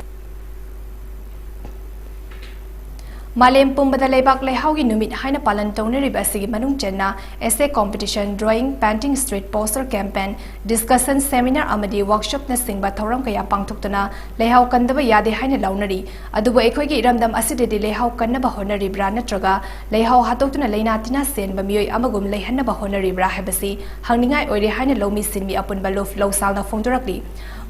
ꯃꯥꯂꯦꯝ ꯄꯨꯝꯕꯗ ꯂꯩꯕꯥꯛ ꯂꯩꯍꯥꯎꯒꯤ ꯅꯨꯃꯤꯠ ꯍꯥꯏꯅ ꯄꯥꯂꯟ ꯇꯧꯅꯔꯤꯕ ꯑꯁꯤꯒꯤ ꯃꯅꯨꯡ ꯆꯟꯅ essay competition, drawing, painting, street poster campaign, discussion, seminar ꯑꯃꯗꯤ workshopꯅꯆꯤꯡꯕ ꯊꯧꯔꯝ ꯀꯌꯥ ꯄꯥꯡꯊꯣꯛꯇꯨꯅ ꯂꯩꯍꯥꯎ ꯀꯟꯗꯕ ꯌꯥꯗꯦ ꯍꯥꯏꯅ ꯂꯥꯎꯅꯔꯤ꯫ ꯑꯗꯨꯕꯨ ꯑꯩꯈꯣꯏꯒꯤ ꯏꯔꯝꯗꯝ ꯑꯁꯤꯗꯗꯤ ꯂꯩꯍꯥꯎ ꯀꯟꯅꯕ ꯍꯣꯠꯅꯔꯤꯕ꯭ꯔꯥ ꯅꯠꯇ꯭ꯔꯒ ꯂꯩꯍꯥꯎ ꯍꯥꯠꯇꯣꯛꯇꯨꯅ ꯂꯩꯅꯥ ꯇꯤꯟꯅꯥ ꯆꯦꯟꯕ ꯃꯤꯑꯣꯏ ꯑꯃꯒꯨꯝ ꯂꯩꯍꯟꯅꯕ ꯍꯣꯠꯅꯔꯤꯕ꯭ꯔꯥ ꯍꯥꯏꯕꯁꯤ ꯍꯪꯅꯤꯡꯉꯥꯏ ꯑꯣꯏꯔꯦ ꯍꯥꯏꯅ ꯂꯧꯃꯤꯁꯤꯟꯃꯤ ꯑꯄꯨꯟꯕ ꯂꯧ-, ꯂꯧꯁꯥꯜꯅ ꯐꯣꯡꯗꯣꯔꯛꯂꯤ꯫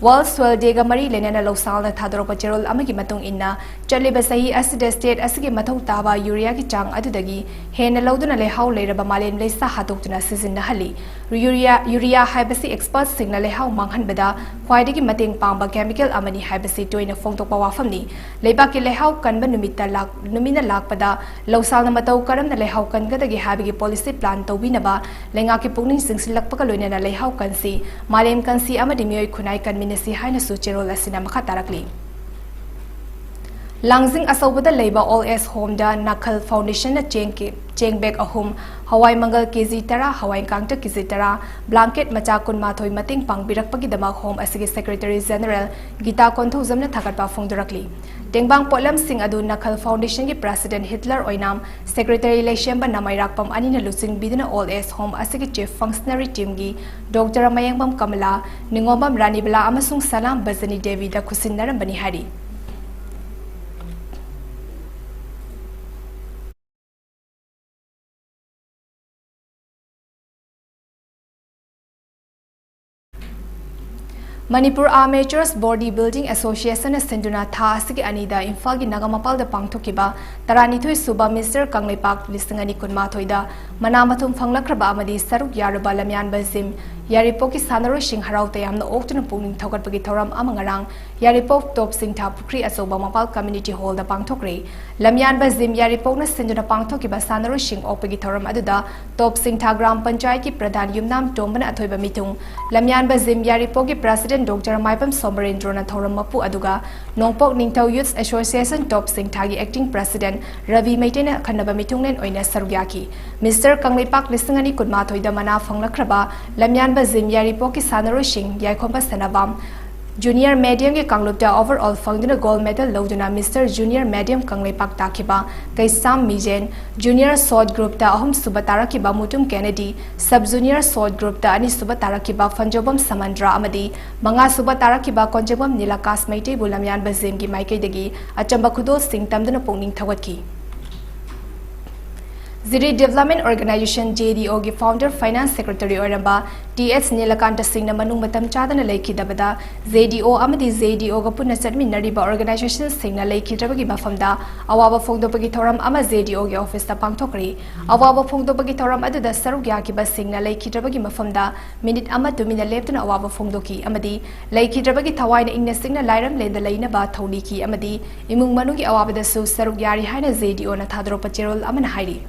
World Soil Dayꯒ ꯃꯔꯤ ꯂꯩꯅꯅ ꯂꯧꯁꯥꯜꯅ ꯊꯥꯗꯣꯔꯛꯄ ꯆꯦꯔꯣꯜ ꯑꯃꯒꯤ ꯃꯇꯨꯡ ꯏꯟꯅ, ꯆꯠꯂꯤꯕ ꯆꯍꯤ ꯑꯁꯤꯗ state ꯑꯁꯤꯒꯤ ꯃꯊꯧ ꯇꯥꯕ ꯌꯨꯔꯤꯌꯥꯒꯤ ꯆꯥꯡ ꯑꯗꯨꯗꯒꯤ ꯍꯦꯟꯅ ꯂꯧꯗꯨꯅ ꯂꯩꯍꯥꯎ ꯂꯩꯔꯕ ꯃꯥꯂꯦꯝ ꯂꯩꯁꯥ ꯍꯥꯠꯇꯣꯛꯇꯨꯅ ꯁꯤꯖꯤꯟꯅꯍꯜꯂꯤ꯫ ꯌꯨꯔꯤꯌꯥ, ꯌꯨꯔꯤꯌꯥ ꯍꯥꯏꯕꯁꯤ expertꯁꯤꯡꯅ ꯂꯩꯍꯥꯎ ꯃꯥꯡꯍꯟꯕꯗ ꯈ꯭ꯋꯥꯏꯗꯒꯤ ꯃꯇꯦꯡ ꯄꯥꯡꯕ chemical ꯑꯃꯅꯤ ꯍꯥꯏꯕꯁꯤ ꯇꯣꯏꯅ ꯐꯣꯡꯗꯣꯛꯄ ꯋꯥꯐꯝꯅꯤ꯫ ꯂꯩꯕꯥꯛꯀꯤ ꯂꯩꯍꯥꯎ ꯀꯟꯕ ꯅꯨꯃꯤꯠꯇ ꯂꯥꯛ-, ꯅꯨꯃꯤꯠꯅ ꯂꯥꯛꯄꯗ ꯂꯧꯁꯥꯜꯅ ꯃꯇꯧ ꯀꯔꯝꯅ ꯂꯩꯍꯥꯎ ꯀꯟꯒꯗꯒꯦ ꯍꯥꯏꯕꯒꯤ policy plan ꯇꯧꯕꯤꯅꯕ ꯂꯩꯉꯥꯛꯀꯤ ꯄꯨꯛꯅꯤꯡ ꯆꯤꯡꯁꯤꯜꯂꯛꯄꯒ ꯂꯣꯏꯅꯅ ꯂꯩꯍꯥꯎ ꯀꯟꯁꯤ, ꯃꯥꯂꯦꯝ ꯀꯟꯁꯤ ꯑꯃꯗꯤ ꯃꯤꯑꯣꯏ ꯈꯨꯟꯅꯥꯏ ꯀꯟꯃꯤꯟꯅꯁꯤ ꯍꯥꯏꯅꯁꯨ ꯆꯦꯔꯣꯜ ꯑꯁꯤꯅ ꯃꯈꯥ ꯇꯥꯔꯛꯂꯤ꯫ ꯂꯥꯡꯖꯤꯡ ꯑꯆꯧꯕꯗ ꯂꯩꯕ Old Age Homeꯗ ꯅꯥꯈꯜ Foundationꯅ ꯆꯦꯡ ꯀꯦ-, ꯆꯦꯡ bag ꯑꯍꯨꯝ, ꯍꯋꯥꯏ ꯃꯪꯒꯜ KG ꯇꯔꯥ, ꯍꯋꯥꯏ ꯀꯥꯡꯇꯛ KG ꯇꯔꯥ, blanket ꯃꯆꯥ ꯀꯨꯟꯃꯥꯊꯣꯏ ꯃꯇꯦꯡ ꯄꯥꯡꯕꯤꯔꯛꯄꯒꯤꯗꯃꯛ Home ꯑꯁꯤꯒꯤ Secretary General ꯒꯤꯇꯥ ꯀꯣꯟꯊꯧꯖꯝꯅ ꯊꯥꯒꯠꯄ ꯐꯣꯡꯗꯣꯔꯛꯂꯤ꯫ ꯇꯦꯡꯕꯥꯡ ꯄꯣꯠꯂꯝꯁꯤꯡ ꯑꯗꯨ ꯅꯈꯜ ꯐꯥꯎꯟꯗꯦꯁꯟꯒꯤ ꯄ꯭ꯔꯦꯁꯤꯗꯦꯟꯠ ꯍꯤꯠꯂꯔ ꯑꯣꯏꯅꯥꯝ, ꯁꯦꯀ꯭ꯔꯦꯇꯔꯤ ꯂꯩꯁꯦꯝꯕ ꯅꯃꯩꯔꯥꯛꯄꯝ ꯑꯅꯤꯅ ꯂꯨꯆꯤꯡꯕꯤꯗꯨꯅ ꯑꯣꯜ ꯑꯦꯖ ꯍꯣꯝ ꯑꯁꯤꯒꯤ ꯆꯤꯐ ꯐꯪꯁꯅꯔꯤ ꯇꯤꯝꯒꯤ ꯗꯣꯛꯇꯔ ꯃꯌꯦꯡꯕꯝ ꯀꯃꯂꯥ, ꯅꯤꯉꯣꯝꯕꯝ ꯔꯥꯅꯤꯕꯂꯥ ꯑꯃꯁꯨꯡ ꯁꯅꯥꯝ ꯕꯖꯅꯤ ꯗꯦꯕꯤꯗ ꯈꯨꯠꯁꯤꯟꯅꯔꯝꯕꯅꯤ ꯍꯥꯏꯔꯤ꯫ ꯃꯅꯤꯄꯨꯔ ꯑꯥꯔꯃꯦꯆꯔꯁ ꯕꯣꯗꯤ ꯕꯤꯜꯗꯤꯡ ꯑꯦꯁꯣꯁꯤꯌꯦꯁꯟꯅ ꯁꯤꯟꯗꯨꯅ ꯊꯥ ꯑꯁꯤꯒꯤ ꯑꯅꯤꯗ ꯏꯝꯐꯥꯜꯒꯤ ꯅꯥꯒꯥꯃꯄꯥꯜꯗ ꯄꯥꯡꯊꯣꯛꯈꯤꯕ ꯇꯔꯥꯅꯤꯊꯣꯏ ꯁꯨꯕ ꯃꯤꯁꯇꯔ ꯀꯪꯂꯩꯄꯥꯛ ꯂꯤꯁꯤꯡ ꯑꯅꯤ ꯀꯨꯟꯃꯥꯊꯣꯏꯗ ꯃꯅꯥ ꯃꯊꯨꯝ ꯐꯪꯂꯛꯈ꯭ꯔꯕ ꯑꯃꯗꯤ ꯁꯔꯨꯛ ꯌꯥꯔꯨꯕ ꯂꯝꯌꯥꯟꯕ ꯖꯤꯝ ꯌꯥꯏꯔꯤꯄꯣꯛꯀꯤ ꯁꯥꯟꯅꯔꯣꯏꯁꯤꯡ ꯍꯔꯥꯎ ꯇꯌꯥꯝꯅ ꯑꯣꯛꯇꯨꯅ ꯄꯨꯛꯅꯤꯡ ꯊꯧꯒꯠꯄꯒꯤ ꯊꯧꯔꯝ ꯑꯃ ꯉꯔꯥꯡ ꯌꯥꯏꯔꯤꯄꯣꯛ ꯇꯣꯞ ꯁꯤꯡꯊꯥ ꯄꯨꯈ꯭ꯔꯤ ꯑꯆꯧꯕ ꯃꯄꯥꯜ ꯀꯝꯃ꯭ꯌꯨꯅꯤꯇꯤ ꯍꯣꯜꯗ ꯄꯥꯡꯊꯣꯛꯈ꯭ꯔꯦ꯫ ꯂꯝꯌꯥꯟꯕ ꯖꯤꯝ ꯌꯥꯏꯔꯤꯄꯣꯛꯅ ꯁꯤꯟꯗꯨꯅ ꯄꯥꯡꯊꯣꯛꯈꯤꯕ ꯁꯥꯟꯅꯔꯣꯏꯁꯤꯡ ꯑꯣꯛꯄꯒꯤ ꯊꯧꯔꯝ ꯑꯗꯨꯗ ꯇꯣꯞ ꯁꯤꯡꯊꯥ ꯒ꯭ꯔꯥꯝ ꯄꯟꯆꯥꯌꯠꯀꯤ ꯄ꯭ꯔꯙꯥꯟ ꯌꯨꯝꯅꯥꯝ ꯇꯣꯝꯕꯅ ꯑꯊꯣꯏꯕ ꯃꯤꯊꯨꯡ, ꯂꯝꯌꯥꯟꯕ ꯖꯤꯝ ꯌꯥꯏꯔꯤꯄꯣꯛꯀꯤ ꯄ꯭ꯔꯦꯁꯤꯗꯦꯟꯠ ꯗꯣꯛꯇꯔ ꯃꯥꯏꯕꯝ ꯁꯣꯃꯔꯦꯟꯗ꯭ꯔꯣꯅ ꯊꯧꯔꯝ ꯃꯄꯨ ꯑꯗꯨꯒ ꯅꯣꯡꯄꯣꯛ ꯅꯤꯡꯊꯧ ꯌꯨꯊ ꯑꯦꯁꯣꯁꯤꯌꯦꯁꯟ ꯇꯣꯞ ꯁꯤꯡꯊꯥꯒꯤ ꯑꯦꯛꯇꯤꯡ ꯄ꯭ꯔꯦꯁꯤꯗꯦꯟꯠ ꯔꯕꯤ ꯃꯩꯇꯩꯅ ꯑꯈꯟꯅꯕ ꯃꯤꯊꯨꯡꯂꯦꯟ ꯑꯣꯏꯅ ꯁꯔꯨꯛ ꯌꯥꯈꯤ꯫ ꯃꯤꯁꯇꯔ ꯀꯪꯂꯩꯄꯥꯛ ꯂꯤꯁꯤꯡ ꯑꯅꯤ ꯀꯨꯟꯃꯥꯊꯣꯏꯗ ꯃꯅꯥ ꯐꯪꯂꯛꯈ꯭ꯔꯕ ꯂꯝꯌꯥꯟꯕ ꯖꯤꯝ ꯌꯥꯏꯔꯤꯄꯣꯛꯀꯤ ꯁꯥꯟꯅꯔꯣꯏꯁꯤꯡ ꯌꯥꯏꯈꯣꯝꯕ ꯁꯅꯥꯕꯝ, ꯖꯨꯅꯤꯌꯔ ꯃꯦꯗꯤꯌꯝꯒꯤ ꯀꯥꯡꯂꯨꯞꯇ ꯑꯣꯚꯔ ꯑꯣꯜ ꯐꯪꯗꯨꯅ ꯒꯣꯜꯗ ꯃꯦꯗꯜ ꯂꯧꯗꯨꯅ ꯃꯤꯁꯇꯔ ꯖꯨꯅꯤꯌꯔ ꯃꯦꯗꯤꯌꯝ ꯀꯪꯂꯩꯄꯥꯛ ꯇꯥꯈꯤꯕ ꯀꯩꯁꯥꯝ ꯃꯤꯖꯦꯟ, ꯖꯨꯅꯤꯌꯔ ꯁꯣꯔꯠ ꯒ꯭ꯔꯨꯞꯇ ꯑꯍꯨꯝꯁꯨꯕ ꯇꯥꯔꯛꯈꯤꯕ Mutum Kennedy, sub junior short ꯒ꯭ꯔꯨꯞꯇ ꯑꯅꯤꯁꯨꯕ ꯇꯥꯔꯛꯈꯤꯕ ꯐꯟꯖꯣꯕꯝ ꯁꯃꯟꯗ꯭ꯔ ꯑꯃꯗꯤ ꯃꯉꯥꯁꯨꯕ ꯇꯥꯔꯛꯈꯤꯕ ꯀꯣꯟꯖꯦꯡꯕꯝ ꯅꯤꯂꯥꯀꯥꯁ ꯃꯩꯇꯩꯕꯨ ꯂꯝꯌꯥꯟꯕ ꯖꯤꯝꯒꯤ ꯃꯥꯏꯀꯩꯗꯒꯤ ꯑꯆꯝꯕ ꯈꯨꯗꯣꯜꯁꯤꯡ ꯇꯝꯗꯨꯅ ꯄꯨꯛꯅꯤꯡ ꯊꯧꯒꯠꯈꯤ꯫ ꯖꯤꯔꯤ ꯗꯤꯚꯦꯂꯞꯃꯦꯟꯠ ꯑꯣꯔꯒꯅꯥꯏꯖꯦꯁꯟ, ꯖꯦ ꯗꯤ ꯑꯣꯒꯤ ꯐꯥꯎꯟꯗꯔ ꯐꯥꯏꯅꯥꯟꯁ ꯁꯦꯀ꯭ꯔꯦꯇꯔꯤ ꯑꯣꯏꯔꯝꯕ ꯇꯤ ꯑꯦꯁ ꯅꯤꯂꯀꯥꯟꯇ ꯁꯤꯡꯅ ꯃꯅꯨꯡ ꯃꯇꯝ ꯆꯥꯗꯅ ꯂꯩꯈꯤꯗꯕꯗ ꯖꯦ ꯗꯤ ꯑꯣ ꯑꯃꯗꯤ ꯖꯦ ꯗꯤ ꯑꯣꯒ ꯄꯨꯟꯅ ꯆꯠꯃꯤꯟꯅꯔꯤꯕ ꯑꯣꯔꯒꯅꯥꯏꯖꯦꯁꯟꯁꯤꯡꯅ ꯂꯩꯈꯤꯗ꯭ꯔꯕꯒꯤ ꯃꯐꯝꯗ ꯑꯋꯥꯕ ꯐꯣꯡꯗꯣꯛꯄꯒꯤ ꯊꯧꯔꯝ ꯑꯃ ꯖꯦ ꯗꯤ ꯑꯣꯒꯤ ꯑꯣꯐꯤꯁꯇ ꯄꯥꯡꯊꯣꯛꯈ꯭ꯔꯦ꯫ ꯑꯋꯥꯕ ꯐꯣꯡꯗꯣꯛꯄꯒꯤ ꯊꯧꯔꯝ ꯑꯗꯨꯗ ꯁꯔꯨꯛ ꯌꯥꯈꯤꯕꯁꯤꯡꯅ ꯂꯩꯈꯤꯗ꯭ꯔꯕꯒꯤ ꯃꯐꯝꯗ ꯃꯤꯅꯤꯠ ꯑꯃ ꯇꯨꯃꯤꯟꯅ ꯂꯦꯞꯇꯨꯅ ꯑꯋꯥꯕ ꯐꯣꯡꯗꯣꯛꯈꯤ ꯑꯃꯗꯤ ꯂꯩꯈꯤꯗ꯭ꯔꯕꯒꯤ ꯊꯋꯥꯏꯅ ꯏꯪꯅ ꯆꯤꯛꯅ ꯂꯥꯏꯔꯝꯂꯦꯟꯗ ꯂꯩꯅꯕ ꯊꯧꯅꯤꯈꯤ ꯑꯃꯗꯤ ꯏꯃꯨꯡ ꯃꯅꯨꯡꯒꯤ ꯑꯋꯥꯕꯗꯁꯨ ꯁꯔꯨꯛ ꯌꯥꯔꯤ ꯍꯥꯏꯅ ꯖꯦ ꯗꯤ ꯑꯣꯅ ꯊꯥꯗꯣꯔꯛꯄ ꯆꯦꯔꯣꯜ ꯑꯃꯅ ꯍꯥꯏꯔꯤ꯫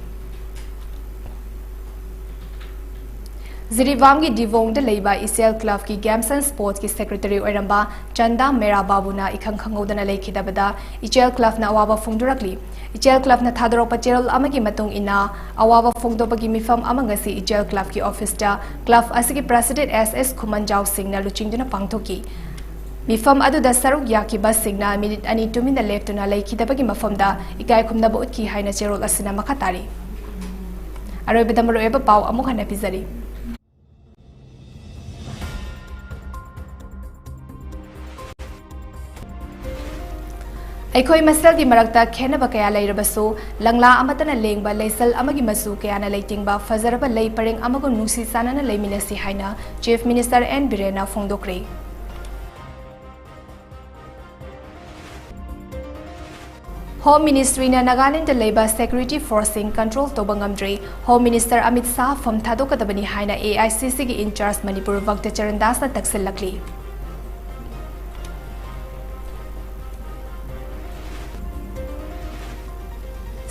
ꯖꯤꯔꯤꯕꯥꯝꯒꯤ ꯗꯤꯕꯣꯡꯗ ꯂꯩꯕ ꯏꯆꯦꯜ ꯀ꯭ꯂꯕꯀꯤ ꯒꯦꯝꯁ ꯑꯦꯟ ꯁ꯭ꯄꯣꯔꯠꯁꯀꯤ ꯁꯦꯀ꯭ꯔꯦꯇꯔꯤ ꯑꯣꯏꯔꯝꯕ ꯆꯟꯗꯥ ꯃꯦꯔꯥ ꯕꯥꯕꯨꯅ ꯏꯈꯪ ꯈꯪꯍꯧꯗꯅ ꯂꯩꯈꯤꯗꯕꯗ ꯏꯆꯦꯜ ꯀ꯭ꯂꯕꯅ ꯑꯋꯥꯕ ꯐꯣꯡꯗꯣꯔꯛꯂꯤ꯫ ꯏꯆꯦꯜ ꯀ꯭ꯂꯕꯅ ꯊꯥꯗꯣꯔꯛꯄ ꯆꯦꯔꯣꯜ ꯑꯃꯒꯤ ꯃꯇꯨꯡ ꯏꯟꯅ, ꯑꯋꯥꯕ ꯐꯣꯡꯗꯣꯛꯄꯒꯤ ꯃꯤꯐꯝ ꯑꯃ ꯉꯁꯤ ꯏꯆꯦꯜ ꯀ꯭ꯂꯕꯀꯤ ꯑꯣꯐꯤꯁꯇ ꯀ꯭ꯂꯕ ꯑꯁꯤꯒꯤ ꯄ꯭ꯔꯦꯁꯤꯗꯦꯟꯠ ꯑꯦꯁ ꯑꯦꯁ ꯈꯨꯃꯟꯖꯥꯎ ꯁꯤꯡꯅ ꯂꯨꯆꯤꯡꯗꯨꯅ ꯄꯥꯡꯊꯣꯛꯈꯤ꯫ ꯃꯤꯐꯝ ꯑꯗꯨꯗ ꯁꯔꯨꯛ ꯌꯥꯈꯤꯕꯁꯤꯡꯅ ꯃꯤꯅꯤꯠ ꯑꯅꯤ ꯇꯨꯃꯤꯟꯅ ꯂꯦꯞꯇꯨꯅ ꯂꯩꯈꯤꯗꯕꯒꯤ ꯃꯐꯝꯗ ꯏꯀꯥꯏ ꯈꯨꯝꯅꯕ ꯎꯠꯈꯤ ꯍꯥꯏꯅ ꯆꯦꯔꯣꯜ ꯑꯁꯤꯅ ꯃꯈꯥ ꯇꯥꯔꯤ꯫ ꯑꯔꯣꯏꯕꯗ ꯃꯔꯨꯑꯣꯏꯕ ꯄꯥꯎ ꯑꯃꯨꯛ ꯍꯟꯅ ꯄꯤꯖꯔꯤ꯫ ꯑꯩꯈꯣꯏ ꯃꯁꯦꯜꯒꯤ ꯃꯔꯛꯇ ꯈꯦꯟꯅꯕ ꯀꯌꯥ ꯂꯩꯔꯕꯁꯨ, ꯂꯪꯂꯥ ꯑꯃꯠꯇꯅ ꯂꯦꯡꯕ ꯂꯩꯁꯜ ꯑꯃꯒꯤ ꯃꯆꯨ ꯀꯌꯥꯅ ꯂꯩꯇꯦꯡꯕ ꯐꯖꯔꯕ ꯂꯩ ꯄꯔꯦꯡ ꯑꯃꯒꯨꯝ ꯅꯨꯡꯁꯤ ꯆꯥꯟꯅꯅ ꯂꯩꯃꯤꯟꯅꯁꯤ ꯍꯥꯏꯅ Chief Minister N ꯕꯤꯔꯦꯟꯅ ꯐꯣꯡꯗꯣꯛꯈ꯭ꯔꯦ꯫ Home Ministryꯅ Nagaland ꯂꯩꯕ security forceꯁꯤꯡ control ꯇꯧꯕ ꯉꯝꯗ꯭ꯔꯦ꯫ Home Minister ꯑꯃꯤꯠ ꯁꯥꯍ ꯐꯝ ꯊꯥꯗꯣꯛꯀꯗꯕꯅꯤ ꯍꯥꯏꯅ AICCꯒꯤ in charge Manipur ꯚꯛꯇ Charan ꯗꯥꯁꯅ ꯇꯛꯁꯤꯜꯂꯛꯂꯤ꯫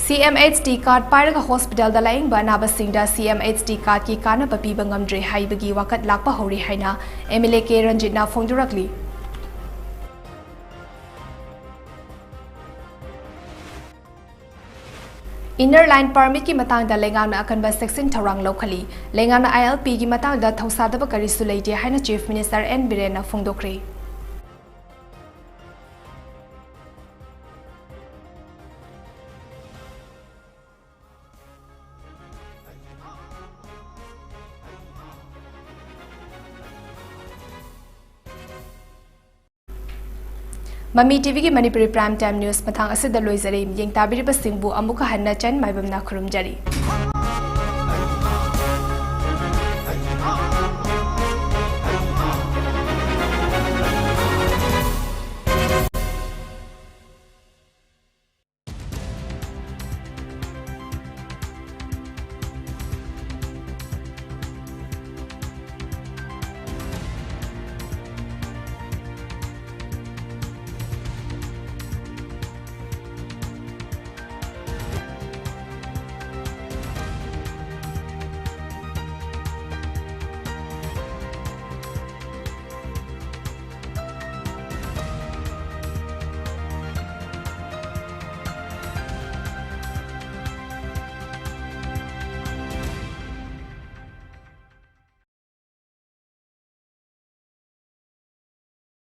CMHT card ꯄꯥꯏꯔꯒ hospitalꯗ ꯂꯥꯌꯦꯡꯕ ꯑꯅꯥꯕꯁꯤꯡꯗ CMHT cardꯀꯤ ꯀꯥꯟꯅꯕ ꯄꯤꯕ ꯉꯝꯗ꯭ꯔꯦ ꯍꯥꯏꯕꯒꯤ ꯋꯥꯀꯠ ꯂꯥꯛꯄ ꯍꯧꯔꯦ ꯍꯥꯏꯅ MLA ꯀꯦ ꯔꯟꯖꯤꯠꯅ ꯐꯣꯡꯗꯣꯔꯛꯂꯤ꯫ Inner Line Permitꯀꯤ ꯃꯇꯥꯡꯗ ꯂꯩꯉꯥꯛꯅ ꯑꯀꯟꯕ ꯆꯦꯛꯁꯤꯟ ꯊꯧꯔꯥꯡ ꯂꯧꯈꯠꯂꯤ꯫ ꯂꯩꯉꯥꯛꯅ ILPꯒꯤ ꯃꯇꯥꯡꯗ ꯊꯧꯁꯥꯗꯕ ꯀꯔꯤꯁꯨ ꯂꯩꯇꯦ ꯍꯥꯏꯅ Chief Minister N ꯕꯤꯔꯦꯟꯅ ꯐꯣꯡꯗꯣꯛꯈ꯭ꯔꯦ꯫ ꯃꯃꯤ TVꯒꯤ ꯃꯅꯤꯄꯨꯔꯤ Prime Time News ꯃꯇꯥꯡ ꯑꯁꯤꯗ ꯂꯣꯏꯖꯔꯦ꯫ ꯃꯤꯠꯌꯦꯡ ꯇꯥꯕꯤꯔꯤꯕꯁꯤꯡꯕꯨ ꯑꯃꯨꯛꯀ ꯍꯟꯅ ꯆꯟ ꯃꯥꯏꯕꯝꯅ ꯈꯨꯔꯨꯝꯖꯔꯤ꯫